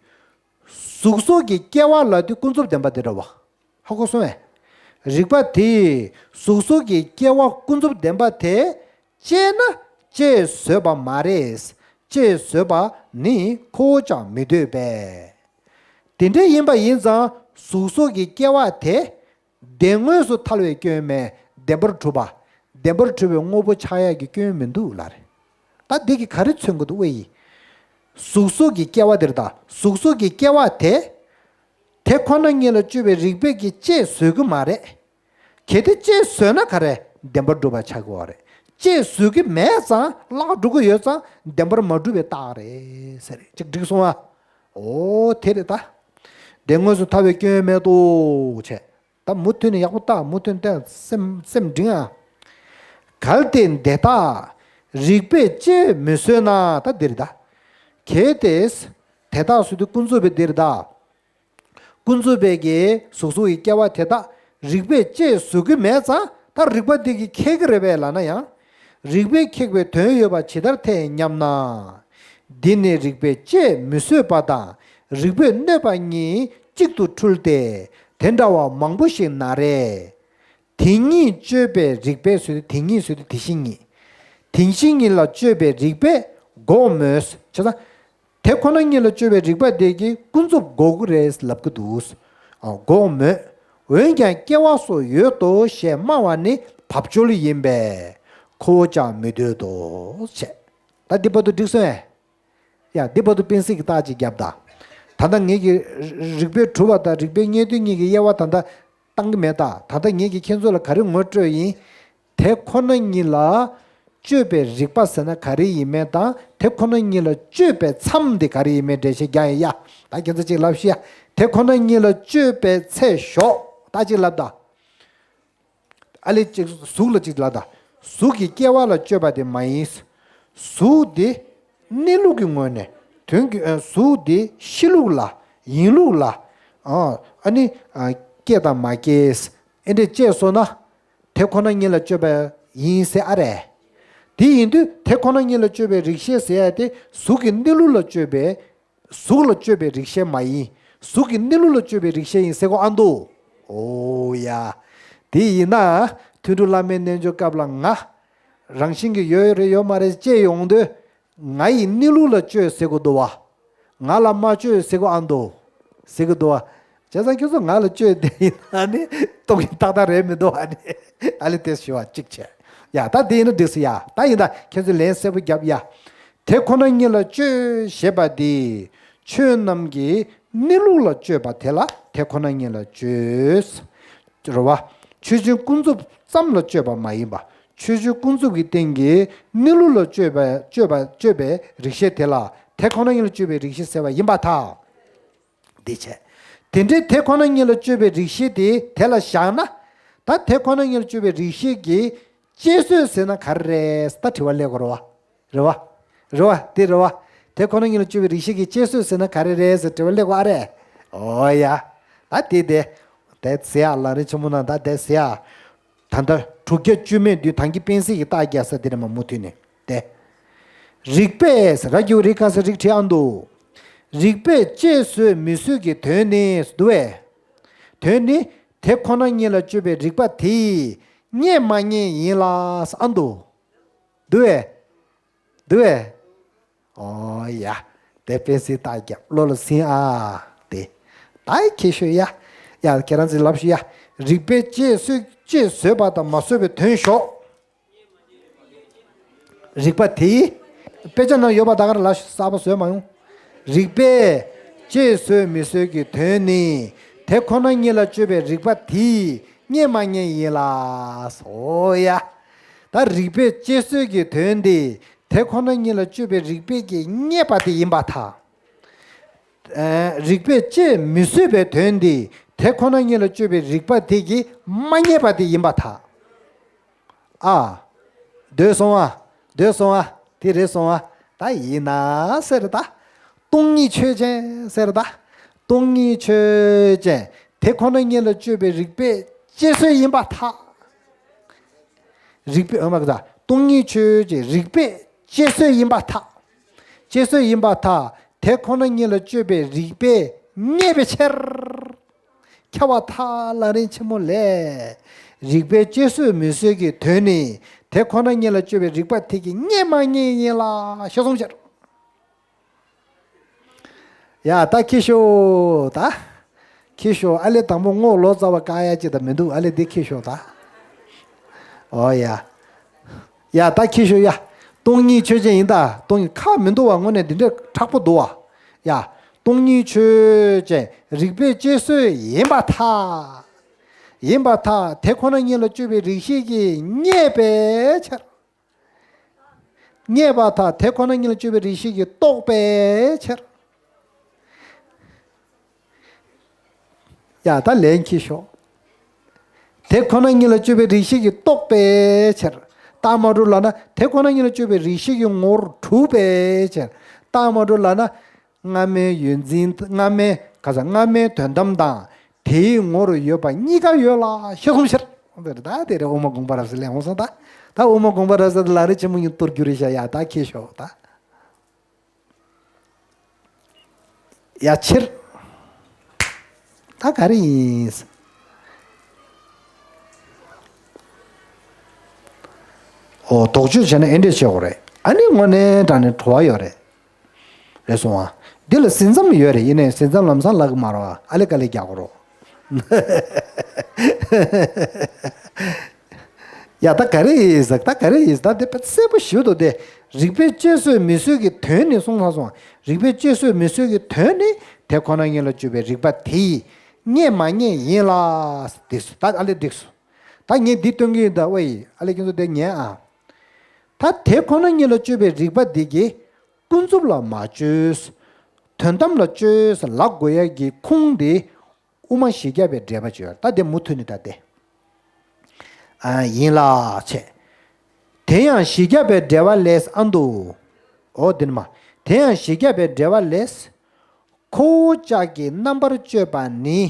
གཟུགས་སོགས་ཀྱི་སྐྱེ་བ་ལབ་དུས་ཀུན་རྫོབ་བདེན་པ་དེ་འདྲ་བ། ཧ་གོ་སོང་ངས། རིགས་པ་དེས་གཟུགས་སོགས་ཀྱི་སྐྱེ་བ་ཀུན་རྫོབ་བདེན་པ་དེ་དཔྱད་ན་ལྕེས་བཟོད་པ་མ་རེད། ལྕེས་བཟོད་པ་ནི་ཁོ་བོ་ཀྱང་མི་འདོད་པས། དེ་འདྲ་ཡིན་པ་ཡིན་ཙང་གཟུགས་སོགས་ཀྱི་སྐྱེ་བ་དེ་བདེན་དངོས་སུ་ཐལ་བའི་སྐྱོན་མེད། བདེན་པར་གྲུབ་པ། བདེན་པར་གྲུབ་པའི་དངོས་པོ་ཆགས་ཡག་གི་སྐྱོན་མི་འདུག་ལབ་རེད། ད་འདི་གིས་ག་རེ་མཚོན་གྱི་འདུག་ཝེ་ཡིས། གཟུགས་སོགས་ཀྱི་སྐྱེ་བ་དེར་ད་གཟུགས་སོགས་ཀྱི་སྐྱེ་བ་དེ། དེ་ཁོ་ན་ཉིད་ལ་དཔྱོད་པའི་རིགས་པས་ཀྱིས་ལྕེས་བཟོད་ཀྱི་མ་རེད། གལ་ཏེ་ལྕེས་བཟོད་ན་ག་རེ་བདེན་པར་གྲུབ་པ་ཆགས་ཀྱི་ཡོད་རེད། ལྕེས་བཟོད་ཀྱི་མེད་ཙང་བརླག་འགྲོ་གི་ཡོད་ཙང་བདེན་པར་མ་གྲུབ་པའི་རྟགས་རེད་ཟེར་ཅིག་འགྲིག་སོང་ཨ། འོ་དེ་རེད་ད། བདེན་དངོས་སུ་ཐལ་བའི་སྐྱོན་མེད་དོ་བྱས། ད་མུ་མཐུད་ནས་ཡག་པོ་ལྟ། མུ་མཐུད་ནས་སེམས་སེམས་འབྲིང་ཨ། གལ་ཏེ་དེ་དག་རིགས་པས་ལྕེས་མི་བཟོད་ན། ད་འདིར་ད། གལ་ཏེ་དེ་དག་ཟེར་དུས་ཀུན་རྫོབ་པའི་འདིར་ད། ཀུན་རྫོབ་པའི་གི་གཟུགས་སོགས་ཀྱི་སྐྱེ་བ་དེ་དག་རིགས་པས་ལྕེས་བཟོད་ཀྱི་མེད་ཙང་ད་རིགས་པ་འདི་གིས་ཁེགས་ཀྱི་རེད་པས་ལབ་ན་ཡང་། རིགས་པས་ཁེགས་པའི་དོན་ཡོད་པ་ཇི་ལྟར་ཐལ་སྙམ་ན། འདི་ནི་རིགས་པས་ལྕེས་མི་བཟོད་པ་དང་རིགས་པས་གནོད་པ་གཉིས་གཅིག་ཏུ་འཁྲུལ་ཏེ་དེ་འདྲ་བ་མང་པོ་ཞིག་ན་རེ། དེ་ཉིད་དཔྱོད་པའི་རིགས་པས་ཟེར་དུས་དེ་ཉིད་ཟེར་དུས་དེ་བཞིན་ཉིད། དེ་བཞིན་ཉིད་ལ་དཔྱོད་པའི་རིགས་པས་འགོག་མོད། བྱས་ཙང་། དེ་ཁོ་ན་ཉིད་ལ་དཔྱོད་པའི་རིགས་པ་དེ་གིས་ཀུན་རྫོབ་འགོག་གི་རེད་ལབ་ཀྱི་འདུག་འགོག་མོད། འོན་ཀྱང་སྐྱེ་བ་སོགས་ཡོད་དོ་ཞེས་སྨྲ་བ་ནི་བབ་ཅོལ་ཡིན་པས་ཁོ་བོ་ཀྱང་མི་འདོད་དོ་བྱས། ད་འདི་བར་དུ་འགྲིག་སོང་ངས། ཡ་འདི་བར་དུ་དཔེ་གཟིགས་ཀྱི་རྟགས་ཅིག་བརྒྱབ་ད། ད་ལྟ་ངེད་ཀྱིས་རིགས་པས་གྲུབ་པ་དང་རིགས་པས་རྙེད་དོན་གཉིས་ཀྱི་དབྱེ་བ་ད་ལྟ་བཏང་གི་མེད་ད། ད་ལྟ་ངེད་ཀྱིས་ཁྱེད་ཚོ་ལ་ག་རེ་ངོ་སྤྲོད་ཡིན། དེ་ཁོ་ན་ཉིད་ལ་དཔྱོད་པའི་རིགས་པ་ཟེར་ན་ག་རེ་ཡིན་མིན་དང་དེ་ཁོ་ན་ཉིད་ལ་དཔྱོད་པའི་མཚམས་དེ་ག་རེ་ཡིན་མིན་འགྲེལ་བཤད་རྒྱག་ཡིན་ཡ། ད་ཁྱེད་ཚོ་ཅིག་ལབ་ཤེས་ཡ། དེ་ཁོ་ན་ཉིད་ལ་དཔྱོད་པའི་ཚད་ཞོག་ད་ཅིག་ལབ་ད། ཨ་ལེ་ཅིག་གཟུགས་ལ་ཅིག་ལབ་ད། གཟུགས་ཀྱི་སྐྱེ་བ་ལ་དཔྱོད་པ་དེ་མ་ཡིན། གཟུགས་དེ་གནས་ལུགས་ཀྱི་ངོས་ནས་དོན་གྱི་ཨ་གཟུགས་དེ་གཤིས་ལུགས་ལ་ཡིན་ལུགས་ལ་ཨ་ཨ་ནི་ཨ་སྐྱེ་དང་མ་སྐྱེས་ཨེ་འདྲས་དཔྱད་སོང་ན། དེ་ཁོ་ན་ཉིད་ལ་དཔྱོད་པ་ཡིན་ཟེར་ཨ་རེད། དེ་ཡིན་དུས་དེ་ཁོ་ན་ཉིད་ལ་དཔྱོད་པའི་རིགས་ཤེས་ཟེར་ཡ་དེ་གཟུགས་ཀྱི་གནས་ལུགས་ལ་དཔྱོད་པའི། གཟུགས་ལ་དཔྱོད་པའི་རིགས་ཤེས་མ་ཡིན། གཟུགས་ཀྱི་གནས་ལུགས་ལ་དཔྱོད་པའི་རིགས་ཤེས་ཡིན་ཟེར་གོ་ཨ་འདུག་ཨོ་ཡ། དེ་ཡིན་ན་ཐུན་དྲུག་བླ་མའི་རྣལ་འབྱོར་སྐབས་ལ་ང་རང་བཞིན་གྱིས་ཡོད་རེད་ཡོད་མ་རེད་དཔྱད་ཡོང་དུས། ང་ཡི་གནས་ལུགས་ལ་དཔྱོད་ཟེར་གོ་འདུག་བ། ང་ལ་མ་དཔྱོད་ཟེར་གོ་ཨ་འདུག་ཟེར་གི་འདུག་བ། བྱས་ཙང་ཁྱོད་ཚོ་ང་ལ་དཔྱོད་བསྡད་ཡིན་ན་ནི་རྟོག་གེ་ཏག་ཏག་རེད་མི་འདུག་ཨ་ནི། ཨ་ལེ་དེ་ཞུ་བ་གཅིག་བྱས། ཡ་ད་དེ་ཡིན་ན་འགྲིག་སོང་ཡ། ད་ཡིན་ད་ཁྱོད་ཚོས་ལན་གསལ་པོ་རྒྱབ་ཡ། དེ་ཁོ་ན་ཉིད་ལ་དཔྱོད་ཞེས་པ་འདི་ཆོས་རྣམས་ཀྱི་གནས་ལུགས་ལ་དཔྱོད་པ་དེ་ལ་དེ་ཁོ་ན་ཉིད་ལ་དཔྱོད། རེད་བ། ཆོས་ཅན་ཀུན་རྫོབ་ཙམ་ལ་དཔྱོད་པ་མ་ཡིན་པ། ཆོས་ཅན་ཀུན་རྫོབ་ཀྱི་སྟེང་གི་གནས་ལུགས་ལ་དཔྱོད་པ་དཔྱོད་པ་དཔྱོད་པའི་རིགས་ཤེས་དེ་ལ་དེ་ཁོ་ན་ཉིད་ལ་དཔྱོད་པའི་རིགས་ཤེས་ཟེར་བ་ཡིན་པར་ཐལ། འདི་བྱས། དེ་འདྲའི་དེ་ཁོ་ན་ཉིད་ལ་དཔྱོད་པའི་རིགས་ཤེས་དེ་དེ་ལ་བཞག་ན། ད་དེ་ཁོ་ན་ཉིད་ལ་དཔྱོད་པའི་རིགས་ཤེས་ཀྱི་ལྕེ་བཟོད་ཟེར་ན་ག་རེ་རེད་ད་དྲི་བ་སླེབས་དགོས་རེད་བ། རེད་བ། རེད་བ། དེ་རེད་བ། དེ་ཁོ་ན་ཉིད་ལ་དཔྱོད་པའི་རིགས་ཤེས་ཀྱི་ལྕེ་བཟོད་ཟེར་ན་ག་རེ་རེད་ཟེར་དྲི་བ་སླེབས་དགོས་ཨ་རེད། ཨོ་ཡ། ད་དེ་དེ། དེ་ཟེར་ཡ་ལམ་རིམ་ཆེན་མོ་ནང་ད་དེ་ཟེར་ཡ། ད་ལྟ་དྲུག་བརྒྱ་བཅུ་མེད་བདུན་ཐང་གི་དཔེ་གཟིགས་ཀྱི་རྟགས་རྒྱག་ས་དེ་རེད་མ་མུ་མཐུད་ནས་དེ། རིགས་པས་ར་གི་གུ་རི་ག་ས་རིགས་བྲིས་ཨ་འདུག་རིགས་པས་ཅེས་བཟོད་མི་བཟོད་ཀྱི་དོན་ནི་འདུག་བས། དོན་ནི་དེ་ཁོ་ན་ཉིད་ལ་དཔྱོད་པའི་རིགས་པ་དེས་རྙེད་མ་རྙེད་ཡིན་ལ་ཨ་འདུག་འདུག་བས། འདུག་བས། ཨོ་ཡ། དེ་དཔེ་སྲིད་རྟགས་རྒྱབ་བློ་ལ་ཟིན་ཨ། དེ། ད་ཁྱེད་ཤོད་ཡ། ཡ་ཁྱེད་རང་ཚོས་ལབ་ཤོད་ཡ། རིགས་པས་ཅེས་བཟོད་ཅེས་བཟོད་པ་དང་མ་བཟོད་པའི་དོན་ཞོག་རིགས་པ་དེ། དཔེ་ཆ་ནང་ཡོད་པ་ད་ག་རང་ལ་གསར་པ་བཟོས་མ་ཡོང་། རིགས་པས་ཅེས་བཟོད་མི་བཟོད་ཀྱི་དོན་ནི་དེ་ཁོ་ན་ཉིད་ལ་དཔྱོད་པའི་རིགས་པ་དེས་རྙེད་མ་རྙེད་ཡིན་ལ། ཨོ་ཡ། ད་རིགས་པས་ཅེས་བཟོད་ཀྱི་དོན་དེ་དེ་ཁོ་ན་ཉིད་ལ་དཔྱོད་པའི་རིགས་པས་ཀྱིས་རྙེད་པ་དེ་ཡིན་པར་ཐལ། ཨ། རིགས་པས་དཔྱད་མི་བཟོད་པའི་དོན་དེ་དེ་ཁོ་ན་ཉིད་ལ་དཔྱོད་པའི་རིགས་པ་དེ་གིས་མ་རྙེད་པ་དེ་ཡིན་པར་ཐལ། ཨ། འདོད་སོང་ཨ། འདོད་སོང་ཨ། དེ་རེད་སོང་ཨ། ད་ཡིན་ན་ཟེར་ད། སྟོང་ཉིད་ཆོས་ཅན་ཟེར་ད། སྟོང་ཉིད་ཆོས་ཅན་དེ་ཁོ་ན་ཉིད་ལ་དཔྱོད་པའི་རིགས་པས་དཔྱད་བཟོད་ཡིན་པར་ཐལ། རིགས་པས་ཨ་མ་ག་ས་སྟོང་ཉིད་ཆོས་ཅན་རིགས་པས་དཔྱད་བཟོད་ཡིན་པར་ཐལ། དཔྱད་བཟོད་ཡིན་པར་ཐལ། དེ་ཁོ་ན་ཉིད་ལ་དཔྱོད་པའི་རིགས་པས་རྙེད་པའི་ཕྱིར། ཁྱབ་པར་ཐལ། ལམ་རིམ་ཆེན་མོ་ལས། རིགས་པས་དཔྱད་བཟོད་མི་བཟོད་ཀྱི་དོན་ནི་དེ་ཁོ་ན་ཉིད་ལ་དཔྱོད་པའི་རིགས་པ་དེ་གིས་རྙེད་མ་རྙེད་ཡིན་ལ་ཞེས་གསུངས་ཕྱིར། ཡ་ད་ཁྱེད་ཤོད་ད། ཁྱེད་ཤོད་ཨ་ལེ་དང་པོ་རྔོག་ལོ་ཙཱ་བ་བཀག་ཡ་ཅིག་ད་མི་འདུག་ཨ་ལེ་འདི་ཁྱེད་ཤོད་ད། ཨོ་ཡ། ཡ་ད་ཁྱེད་ཤོད་ཡ། སྟོང་ཉིད་ཆོས་ཅན་ཡིན་ད་སྟོང་ཉིད་ཁ་མི་འདུག་བ་དངོས་གནས་འདི་འདྲ་དྲག་པོ་འདུག་བ། ཡ། སྟོང་ཉིད་ཆོས་ཅན་རིགས་པས་དཔྱད་བཟོད་ཡིན་པར་ཐལ། ཡིན་པར་ཐལ། དེ་ཁོ་ན་ཉིད་ལ་དཔྱོད་པའི་རིགས་ཤེས་ཀྱིས་རྙེད་པའི་ཕྱིར། རྙེད་པར་ཐལ། དེ་ཁོ་ན་ཉིད་ལ་དཔྱོད་པའི་རིགས་ཤེས་ཀྱིས་རྟོགས་པའི་ཕྱིར། ཡ་ད་ལན་ཁྱེད་ཤོད། དེ་ཁོ་ན་ཉིད་ལ་དཔྱོད་པའི་རིགས་ཤེས་ཀྱིས་རྟོགས་པའི་ཕྱིར། རྟགས་མ་གྲུབ་ལབ་ན་དེ་ཁོ་ན་ཉིད་ལ་དཔྱོད་པའི་རིགས་ཤེས་ཀྱི་ངོ་བོར་གྲུབ་པའི་ཕྱིར། རྟགས་མ་གྲུབ་ལབ་ན། སྔ་མའི་ཡོད་འཛིན་སྔ་མའི་ག་ས་སྔ་མའི་དོན་དམ་དང་དེའི་ངོ་བོར་ཡོད་པ་གཉིས་ཀ་ཡོད་ལ་ཞེས་གསུངས་ཕྱིར། འདིར་ད་དེ་རེད་དབུ་མ་དགོངས་པ་རབ་གསལ་ལས་འོང་སོང་ད། ད་དབུ་མ་དགོངས་པ་རབ་གསལ་ལ་རེ་ཆེན་མོ་ཉིད་གཏོར་རྒྱུ་རེད་ཤག་ཡ་ད་ཁྱེད་ཤོད་ད། ཡ་ཕྱིར། ད་ག་རེ་ཡིན། ཨོ་དོགས་གཅོད་བྱས་ན་ཨེ་འདྲས་བྱེད་དགོས་རེད། ཨ་ནི་དངོས་གནས་དྲང་གནས་བྲོ་བ་ཡོད་རེད། རེད་སོང་ཨ། འདི་ལ་ཟིན་མཚམས་ཡོད་རེད། ཡིན་ནའི་ཟིན་མཚམས་ལམ་སང་ལབ་གི་མ་རེད་བ། ཨ་ལེ་དཀའ་ལས་རྒྱག་དགོས་རེད། ཡ་ད་ག་རེ་ཡིན་ཟེར་ད་ག་རེ་ཡིན་ཟེར་ད་འདི་དཔེ་གསལ་པོ་ཞུ་འདུག་སྟེ། རིགས་པས་དཔྱད་བཟོད་མི་བཟོད་ཀྱི་དོན་ནི་གསུངས་ཚར་སོང་། རིགས་པས་དཔྱད་བཟོད་མི་བཟོད་ཀྱི་དོན་ནི་དེ་ཁོ་ན་ཉིད་ལ་དཔྱོད་པའི་རིགས་པ་དེས་རྙེད་མ་རྙེད་ཡིན་ལ། འདི་སུ་ད་ཨ་ལེ་འདི་སུ། ད་ངས་འདི་སྟོན་གྱི་ཡིན་ད་ཨོ་ཡི་ཨ་ལེ་ཁྱེད་ཚོ་དེ་ཉན་ཨ། ད་དེ་ཁོ་ན་ཉིད་ལ་དཔྱོད་པའི་རིགས་པ་འདི་གིས་ཀུན་རྫོབ་ལ་མ་དཔྱོད། དོན་དམ་ལ་དཔྱོད་ལབ་དགོས་ཡ་གི་ཁུངས་དེ་དབུ་མ་བཞི་བརྒྱ་པའི་འགྲེལ་པ་བརྗོད་ད་དེ་མུ་མཐུད་ནས་ད་དེ། ཨ་ཡིན་ལ་བྱས། དེ་ཡང་བཞི་བརྒྱ་པའི་འགྲེལ་པ་ལས་ཨ་འདུག་ཨོ་དེ་ནི་མ། དེ་ཡང་བཞི་བརྒྱ་པའི་འགྲེལ་པ་ལས། ཁོ་བོ་ཅག་གི་རྣམ་པར་དཔྱོད་པ་ནི་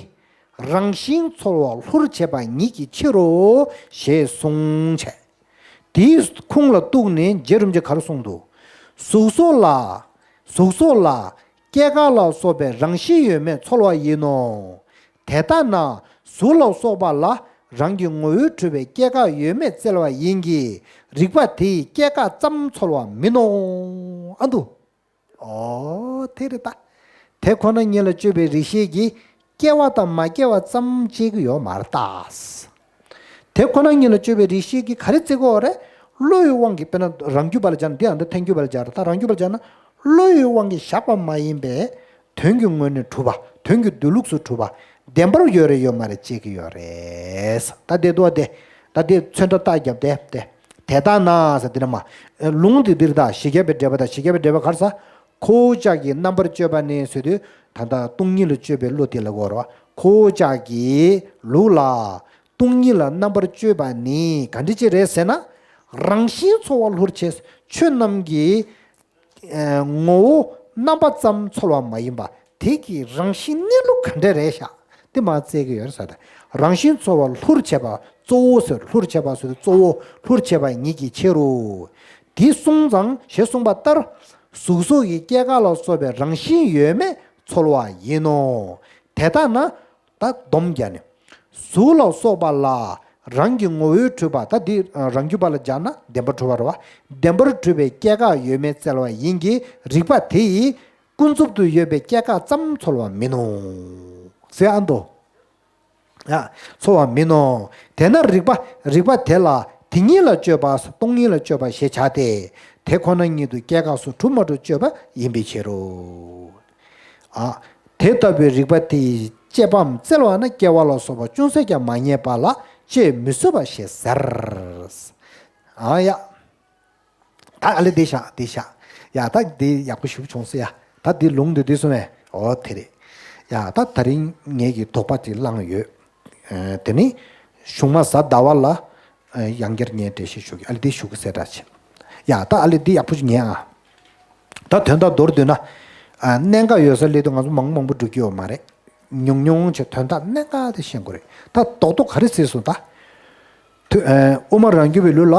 རང་བཞིན་ཚོར་བ་ལྷུར་བྱེད་པ་ཉིད་ཀྱི་ཕྱིར་རོ་ཞེས་གསུངས་བྱས། དེའི་ཁུངས་ལ་གཏུགས་ནས་རྗེ་རིན་པོ་ཆེས་ག་རེ་གསུངས་འདུག་གཟུགས་སོགས་ལ། གཟུགས་སོགས་ལ་སྐྱེ་འགག་ལ་སོགས་པའི་རང་བཞིན་ཡོད་མེད་ཚོལ་བ་ཡིན་ནོ། དེ་ལྟ་ན་གཟུགས་ལ་སོགས་པ་ལ་རང་གི་ངོ་བོས་གྲུབ་པའི་སྐྱེ་འགག་ཡོད་མེད་བཙལ་བ་ཡིན་གྱི། རིགས་པ་དེས་སྐྱེ་འགག་ཙམ་ཚོལ་བ་མིན་ནོ། ཨ་འདུག་ཨོ་དེ་རེད་ད། དེ་ཁོ་ན་ཉིད་ལ་དཔྱོད་པའི་རིགས་ཤེས་ཀྱིས་སྐྱེ་བ་དང་མ་སྐྱེ་བ་ཙམ་དཔྱད་ཀྱི་ཡོད་མ་རེད་ད། དེ་ཁོ་ན་ཉིད་ལ་དཔྱོད་པའི་རིགས་ཤེས་ཀྱིས་ག་རེ་བརྩི་གི་ཡོད་རེད། བློ་ཡི་དབང་གིས་དཔེར་ན་རང་རྒྱུད་པ་ལ་སྦྱར་ན་འདི་ཡང་འདི་ཐལ་འགྱུར་བ་ལ་སྦྱར་ད་རང་རྒྱུད་པ་ལ་སྦྱར་ན་བློ་ཡི་དབང་གིས་བཞག་པ་མ་ཡིན་པའི་དོན་གྱི་ངོས་ནས་གྲུབ་པ་དོན་གྱི་འདུས་ལུགས་སུ་གྲུབ་པ་བདེན་པར་ཡོད་རེད་ཡོད་མ་རེད་དཔྱད་ཀྱི་ཡོད་རེད། ད་དེ་འདུག་བ་དེ། ད་དེ་ཚོན་ཁྲ་རྟགས་བརྒྱབ་སྟེ་དེ། དེ་ལྟ་ན་ཟེར་དེ་ནས་མ། ལུང་དེ་འདིར་ད་བཞི་བརྒྱ་པའི་འགྲེལ་པ་དང་བཞི་བརྒྱ་པའི་འགྲེལ་པ་ག་རེ་ཟེར། ཁོ་བོ་ཅག་གི་རྣམ་པར་དཔྱོད་པ་ནི་ཟེར་དུས་ད་ལྟ་སྟོང་ཉིད་ལ་དཔྱོད་པའི་བློ་དེ་ལ་གོ་རོ། ཁོ་བོ་ཅག་གི་ལུགས་ལ་སྟོང་ཉིད་ལ་རྣམ་པར་དཔྱོད་པ་ནི་ག་འདྲ་ཅིག་རེད་ཟེར་ན། རང་བཞིན་ཚོར་བ་ལྷུར་བྱེད་ཆོས་རྣམས་ཀྱི་ངོ་བོ་རྣམ་པ་ཙམ་ཚོལ་བ་མ་ཡིན་པ་དེ་གི་རང་བཞིན་གནས་ལུགས་ག་འདྲ་རེད་ཤག་དེ་མར་བཙལ་གི་ཡོད་རེད་ཟེར་ཏེ། རང་བཞིན་ཚོར་བ་ལྷུར་བྱེད་པ་གཙོ་བོ་ཟེར་ལྷུར་བྱེད་པ་ཟེར་གཙོ་བོ་ལྷུར་བྱེད་པ་ཉིད་ཀྱི་ཕྱིར་རོ། དེ་གསུངས་ཙང་ཞེས་གསུངས་པ་ལྟར། གཟུགས་སོགས་ཀྱི་སྐྱེ་འགག་ལ་སོགས་པའི་རང་བཞིན་ཡོད་མེད་འཚོལ་བ་ཡིན་ནོ། དེ་ལྟ་ན། ད་སྡོམ་རྒྱག་ནས། གཟུགས་ལ་སོགས་པ་ལ་རང་གི་ངོ་བོས་གྲུབ་པ། ད་འདི་རང་རྒྱུད་པ་ལ་སྦྱར་ན་བདེན་པར་གྲུབ་པ་རེད་བ། བདེན་པར་གྲུབ་པའི་སྐྱེ་འགག་ཡོད་མེད་བཙལ་བ་ཡིན་གྱི། རིགས་པ་དེ་ཡིས་ཀུན་རྫོབ་ཏུ་ཡོད་པའི་སྐྱེ་འགག་ཙམ་འཚོལ་བ་མིན་ནོ། ཟེར་ཨ་འདུག་ཡ། འཚོལ་བ་མིན་ནོ། དེས་ན་རིགས་པ་རིགས་པ་དེ་ལ་དེ་ཉིད་ལ་དཔྱོད་པ། སྟོང་ཉིད་ལ་དཔྱོད་པ་ཞེས་བྱ་སྟེ། དེ་ཁོ་ན་ཉིད་དུ་སྐྱེ་འགག་སོགས་གྲུབ་མ་གྲུབ་དཔྱོད་པ་ཡིན་པའི་ཕྱིར་རོ། ཨ། དེ་ལྟ་བུའི་རིགས་པ་དེ་ཡི་དཔྱད་པའམ་བཙལ་བ་ན་སྐྱེ་བ་ལ་སོགས་པ་ཅུང་ཟད་ཀྱང་མ་རྙེད་པ་ལ་དཔྱད་མི་བཟོད་པ་ཞེས་ཟེར། ཨ་ཡ། ད་ཨ་ལེ་འདི་བཞག་འདི་བཞག་ཡ། ད་འདི་ཡག་པོ་ཞིག་བྱུང་སོང་ཡ། ད་འདི་ལུང་འདི་འདི་གསུངས་བས། འོ་དེ་རེད། ཡ། ད་ད་རིང་ངེད་ཀྱི་དོགས་པ་དེ་བསླངས་ཡོད། ཨ། དེ་ནི་གཞུང་མ་གཟའ་ཟླ་བ་ལ་ཨ་ཡང་བསྐྱར་ངས་འགྲེལ་བཤད་ཞུ་གི། ཨ་ལེ་འདི་ཞུ་གི་ཟེར་འདྲ་བྱེད། ཡ། ད་ཨ་ལེ་འདི་ཡག་པོ་ཞིག་ཉན་ཨ། ད་དོན་དག་མདོར་བསྡུས་ན། ཨ། གནད་འགག་ཡོད་སར་སླེབས་དུས་ང་ཚོ་མང་མང་པོ་འགྲོ་གི་ཡོད་མ་རེད། ཉུང་ཉུང་བྱས་དོན་དག་གནད་འགག་དེ་ཤེས་དགོས་རེད། ད་རྡོག་རྡོག་ག་རེ་བརྩིས་སོང་ད། དོ་ཨ། དབུ་མ་རང་རྒྱུད་པའི་ལུགས་ལ་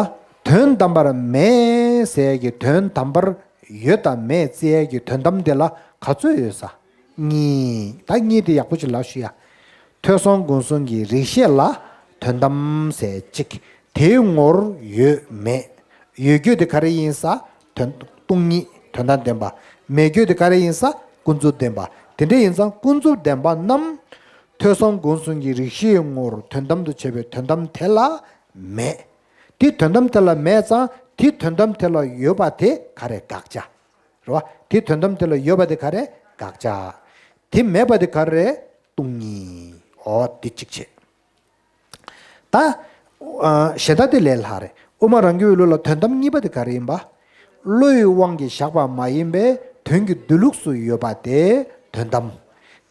དོན་དམ་པར་མེད་ཟེར་ཡས་ཀྱི། དོན་དམ་པར་ཡོད་དང་མེད་བརྩི་ཡས་ཀྱི་དོན་དམ་དེ་ལ་ག་ཚོད་ཡོད་ས། གཉིས། ད་གཉིས་དེ་ཡག་པོ་ཅིག་ལབ་ཞུ་ཡ། ཐོས་བསམ་སྒོམ་གསུམ་གྱི་རིགས་ཤེས་ལ་དོན་དམ་ཟེར་གཅིག་དེའི་ངོར་ཡོད་མེད། ཡོད་རྒྱུ་དེ་ག་རེ་ཡིན་ས། དོན་སྟོང་ཉིད་དོན་དམ་བདེན་པ། མེད་རྒྱུ་དེ་ག་རེ་ཡིན་ས། ཀུན་རྫོབ་བདེན་པ། དེ་འདྲ་ཡིན་ཙང་ཀུན་རྫོབ་བདེན་པ་རྣམས་ཐོས་བསམ་སྒོམ་གསུམ་གྱི་རིགས་ཤེས་ངོར་དོན་དམ་དུ་བྱས་པའི་དོན་དམ་དེ་ལ་མེད། དེ་དོན་དམ་དེ་ལ་མེད་ཙང་དེ་དོན་དམ་དེ་ལ་ཡོད་པ་དེ་ག་རེ། དགག་བྱ། རེད་བ། དེ་དོན་དམ་དེ་ལ་ཡོད་པ་དེ་ག་རེ། དགག་བྱ། དེ་མེད་པ་དེ་ག་རེ། སྟོང་ཉིད། འོ་དེ་གཅིག་བྱས། ད་ཨ་གཞན་དག་དེ་ལས་སླ་རེད། དབུ་མ་རང་རྒྱུད་པའི་ལུགས་ལ་དོན་དམ་གཉིས་པ་དེ་ག་རེ་ཡིན་པ། བློ་ཡི་དབང་གིས་བཞག་པ་མ་ཡིན་པའི་དོན་གྱི་སྡོད་ལུགས་སུ་ཡོད་པ་དེ་དོན་དམ།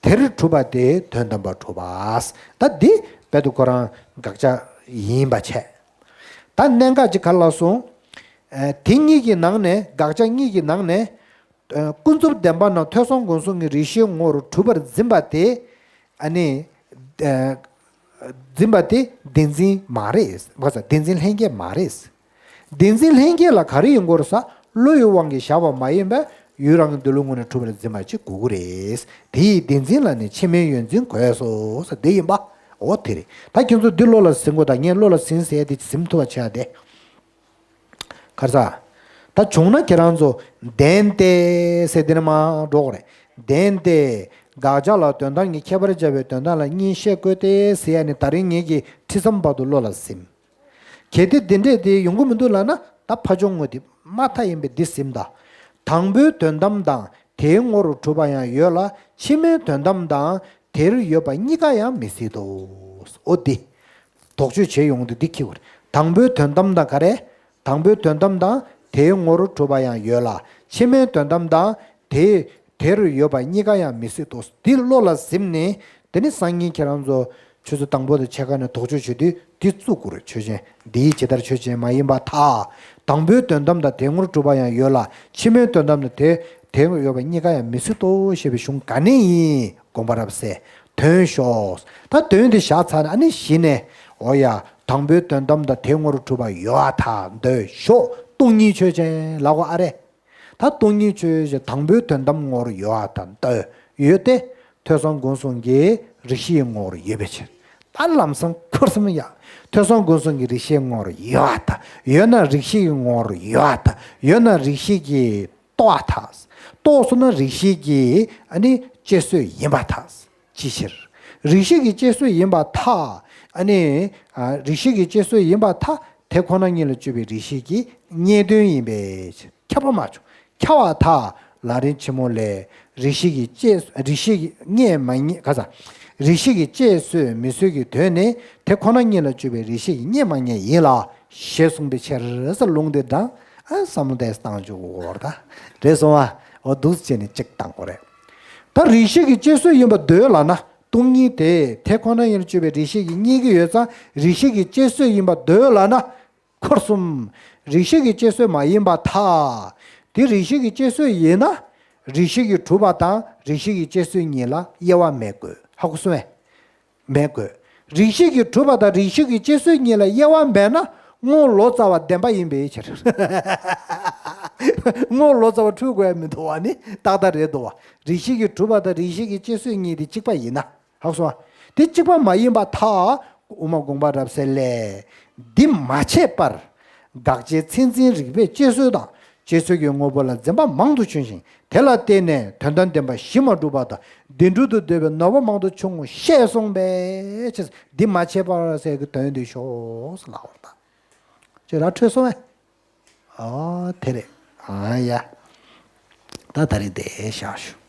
དེར་གྲུབ་པ་དེ་དོན་དམ་པར་གྲུབ་པ། ད་འདི་རྦད་དེ་ཁོ་རང་དགག་བྱ་ཡིན་པ་བྱས། ད་གནད་འགག་ཅིག་ག་རེ་ལབ་སོང་། ཨ། དེ་གཉིས་ཀྱི་ནང་ནས། དགག་བྱ་གཉིས་ཀྱི་ནང་ནས། ཨ། ཀུན་རྫོབ་བདེན་པ་རྣམས་ཐོས་བསམ་སྒོམ་གསུམ་གྱི་རིགས་ཤེས་ངོར་གྲུབ་པར་འཛིན་པ་དེ། ཨ་ནི། ཨ། འཛིན་པ་དེ་བདེན་འཛིན་མ་རེད། བ་ས་བདེན་འཛིན་ལྷན་སྐྱེས་མ་རེད། བདེན་འཛིན་ལྷན་སྐྱེས་ལ་ག་རེ་ཡིན་དགོས་རེད་ས། བློ་ཡི་དབང་གིས་བཞག་པ་མ་ཡིན་པས་ཡུལ་རང་གི་འདོད་ལུགས་ངོས་ནས་གྲུབ་པར་འཛིན་པ་ཅིག་དགོས་ཀྱི་རེད། དེ་ཡི་བདེན་འཛིན་ལ་ནི་ཕྱི་མའི་ཡོད་འཛིན་དགོས་སོ་ས། དེ་ཡིན་པ། འོ་དེ་རེད། ད་ཁྱོད་ཚོ་འདི་བློ་ལ་ཟིན་དགོས། ད་ངས་བློ་ལ་ཟིན་ཟེར་ཡ་དེ་ཟིན་ཐུབ་པ་བྱེད་ཡ་དེ། ག་རེ་ཟ། ད་བྱུང་ན་ཁྱེད་རང་ཚོ་བདེན་ཏེ་ཟེར་དེ་ནས་མར་འགྲོ་དགོས་རེད། བདེན་ཏེ། དགག་བྱ་ལ་དོན་དམ་གྱི་ཁྱད་པར་སྦྱར་བའི་དོན་དམ་ལ་གཉིས་བཤད་དགོས་ཏེ་ཟེར་ཡ་ནི་ད་རིང་ངེད་ཀྱི་ཁྲིད་མཚམས་བར་དུ་བློ་ལ་ཟིན། གལ་ཏེ་འདི་འདྲས་དེ་ཡོང་གི་མི་འདུག་ལབ་ན། ད་ཕ་ཆུང་ངུ་དེ་མ་མཐའ་ཡིན་པས་འདི་ཟིན་ད། དང་པོའི་དོན་དམ་དང་དེའི་ངོ་རུ་གྲུབ་པ་ཡང་ཡོད་ལ། ཕྱི་མའི་དོན་དམ་དང་དེར་ཡོད་པ་གཉིས་ཀ་ཡང་མི་སྲིད་དོ། འོ་འདི། དོགས་གཅོད་བྱེད་ཡོང་དུས་འདི་ཁྱི་བར། དང་པོའི་དོན་དམ་དང་ག་རེ། དང་པོའི་དོན་དམ་དང་དེའི་ངོ་རུ་གྲུབ་པ་ཡང་ཡོད་ལ། ཕྱི་མའི་དོན་དམ་དང་དེ་དེར་ཡོད་པ་གཉིས་ཀ་ཡང་མི་སྲིད་དོ། འདི་བློ་ལ་ཟིན་ནས། དེ་ནི་སང་ཉིན་ཁྱེད་རང་ཚོ་ཆུ་ཚོད་དང་པོ་དང་ཕྱེད་ཀ་ནས་དོགས་གཅོད་བྱེད་དུས་འདི་བཙུགས་དགོས་རེད། ཆོས་ཅན། འདི་ཇི་ལྟར་ཆོས་ཅན་མ་ཡིན་པར་ཐལ། དང་པོའི་དོན་དམ་དང་དེའི་ངོར་གྲུབ་པ་ཡང་ཡོད་ལ། ཕྱི་མའི་དོན་དམ་དང་དེ་དེ་ཡོད་པ་གཉིས་ཀ་ཡང་མི་སྲིད་དོ་ཞེས་པའི་གཞུང་ག་ནས་ཡིན། དགོངས་པ་རབ་གསལ། དོན་ཞོག་ད་དོན་དེ་བཞག་ཚར་ནས་ཨ་ནི་གཞི་ནས། འོ་ཡ། དང་པོའི་དོན་དམ་དང་དེའི་ངོར་གྲུབ་པ་ཡོད་པར་ཐལ། འདོད་ཞོག་སྟོང་ཉིད་ཆོས་ཅན་ལབ་དགོས་ཨ་རེ། ད་སྟོང་ཉིད་ཆོས་ཅན་དང་པོའི་དོན་དམ་ངོར་ཡོད་པར་ཐལ། འདོད་ཡོད་དེ། ཐོས་བསམ་སྒོམ་གསུམ་གྱི་རིགས་ཤེས་ངོར་ཡོད་པའི་ཕྱིར། ད་ལམ་སང་ཁུར་སེམས་ཡ། ཐོས་བསམ་སྒོམ་གསུམ་གྱི་རིགས་ཤེས་ངོར་ཡོད་པར་ཐལ། ཡོད་ན་རིགས་ཤེས་ཀྱི་ངོར་ཡོད་པར་ཐལ། ཡོད་ན་རིགས་ཤེས་ཀྱིས་རྟོགས་པར་ཐལ། རྟོགས་སོང་ན་རིགས་ཤེས་ཀྱི་ཨ་ནི་དཔྱད་བཟོད་ཡིན་པར་ཐལ། ཅིའི་ཕྱིར། རིགས་ཤེས་ཀྱི་དཔྱད་བཟོད་ཡིན་པར་ཐལ། ཨ་ནི། ཨ། རིགས་ཤེས་ཀྱི་དཔྱད་བཟོད་ཡིན་པར་ཐལ། དེ་ཁོ་ན་ཉིད་ལ་དཔྱོད་པའི་རིགས་ཤེས་ཀྱི་རྙེད་དོན་ཡིན་པས་ཁྱབ་པ་མ་བྱུང་། ཁྱབ་པར་ཐལ། ལམ་རིམ་ཆེན་མོ་ལས། རིགས་ཤེས་ཀྱི་དཔྱད། རིགས་ཤེས་ཀྱི་རྙེད་མ་རྙེད་ག་ས། རིགས་ཤེས་ཀྱི་དཔྱད་བཟོད་མི་བཟོད་ཀྱི་དོན་ནི་དེ་ཁོ་ན་ཉིད་ལ་དཔྱོད་པའི་རིགས་ཤེས་ཀྱི་རྙེད་མ་རྙེད་ཡིན་ལ། ཞེས་གསུངས་པའི་ཕྱིར་ཟེར་ལུང་འདི་དང་། ཨ། བསམ་བློ་དེ་བཏང་བཅུག་དགོས་རེད་ད། རེད་སོང་ཨ། འོ་འདུག་སེ་བྱས་ནས་གཅིག་བཏང་དགོས་རེད། ད་རིགས་ཤེས་ཀྱི་དཔྱད་བཟོད་ཡིན་པར་འདོད་ལབ་ན། སྟོང་ཉིད་དེ་དེ་ཁོ་ན་ཡིན་ལ་དཔྱོད་པའི་རིགས་ཤེས་ཀྱིས་རྙེད་ཀྱི་ཡོད་ཙང་རིགས་ཤེས་ཀྱི་དཔྱད་བཟོད་ཡིན་པར་འདོད་ལབ་ན། ཁུར་སེམས། རིགས་ཤེས་ཀྱི་དཔྱད་བཟོད་མ་ཡིན་པར་ཐལ། དེ་རིགས་ཤེས་ཀྱི་དཔྱད་བཟོད་ཡིན་ན། རིགས་ཤེས་ཀྱིས་གྲུབ་པ་དང་རིགས་ཤེས་ཀྱི་དཔྱད་བཟོད་གཉིས་ལ་དབྱེ་བ་མེད་དགོས། ཧ་གོ་སོང་ངས། མེད་དགོས། རིགས་ཤེས་ཀྱིས་གྲུབ་པ་དང་རིགས་ཤེས་ཀྱི་དཔྱད་བཟོད་གཉིས་ལ་དབྱེ་བ་མེད་ན། རྔོག་ལོ་ཙཱ་བ་བདེན་པ་ཡིན་པའི་ཕྱིར། རྔོག་ལོ་ཙཱ་བ་འཁྲུལ་དགོས་ཡ་མི་འདུག་བ་ནི་ཏག་ཏག་རེད་འདུག་བ། རིགས་ཤེས་ཀྱིས་གྲུབ་པ་དང་རིགས་ཤེས་ཀྱི་དཔྱད་བཟོད་གཉིས་དེ་གཅིག་པ་ཡིན་ན། ཧ་གོ་སོང་ང་། དེ་གཅིག་པ་མ་ཡིན་པར་ཐལ། དབུ་མ་དགོངས་པ་རབ་གསལ་ལས། འདི་མ་ཕྱེད་པར། དགག་བྱའི་མཚན་འཛིན་རིགས་པས་དཔྱད་བཟོད་དང་དཔྱད་བཟོད་ཀྱི་དངོས་པོ་ལ་འཛིན་པ་མང་དུ་བྱུང་ཞིང་དེ་ལ་བརྟེན་ནས་དོན་དམ་བདེན་པ་གཞི་མ་གྲུབ་པ་དང་བདེན་གྲུབ་ཏུ་འདོད་པའི་ནོར་བ་མང་དུ་བྱུང་ངོ་ཞེས་གསུངས་པའི་ཕྱིར། འདི་མ་ཕྱེད་པར་ཟེར་གྱི་དོན་འདི་ཤོག་ཟེར་ལབ་པ་དང་། ཁྱོད་རང་འཕྲོད་སོང་ངས། ཨོ་དེ་རེད། ཨ་ཡ། ད་ད་རེས་དེ་བཞག་ཞུ།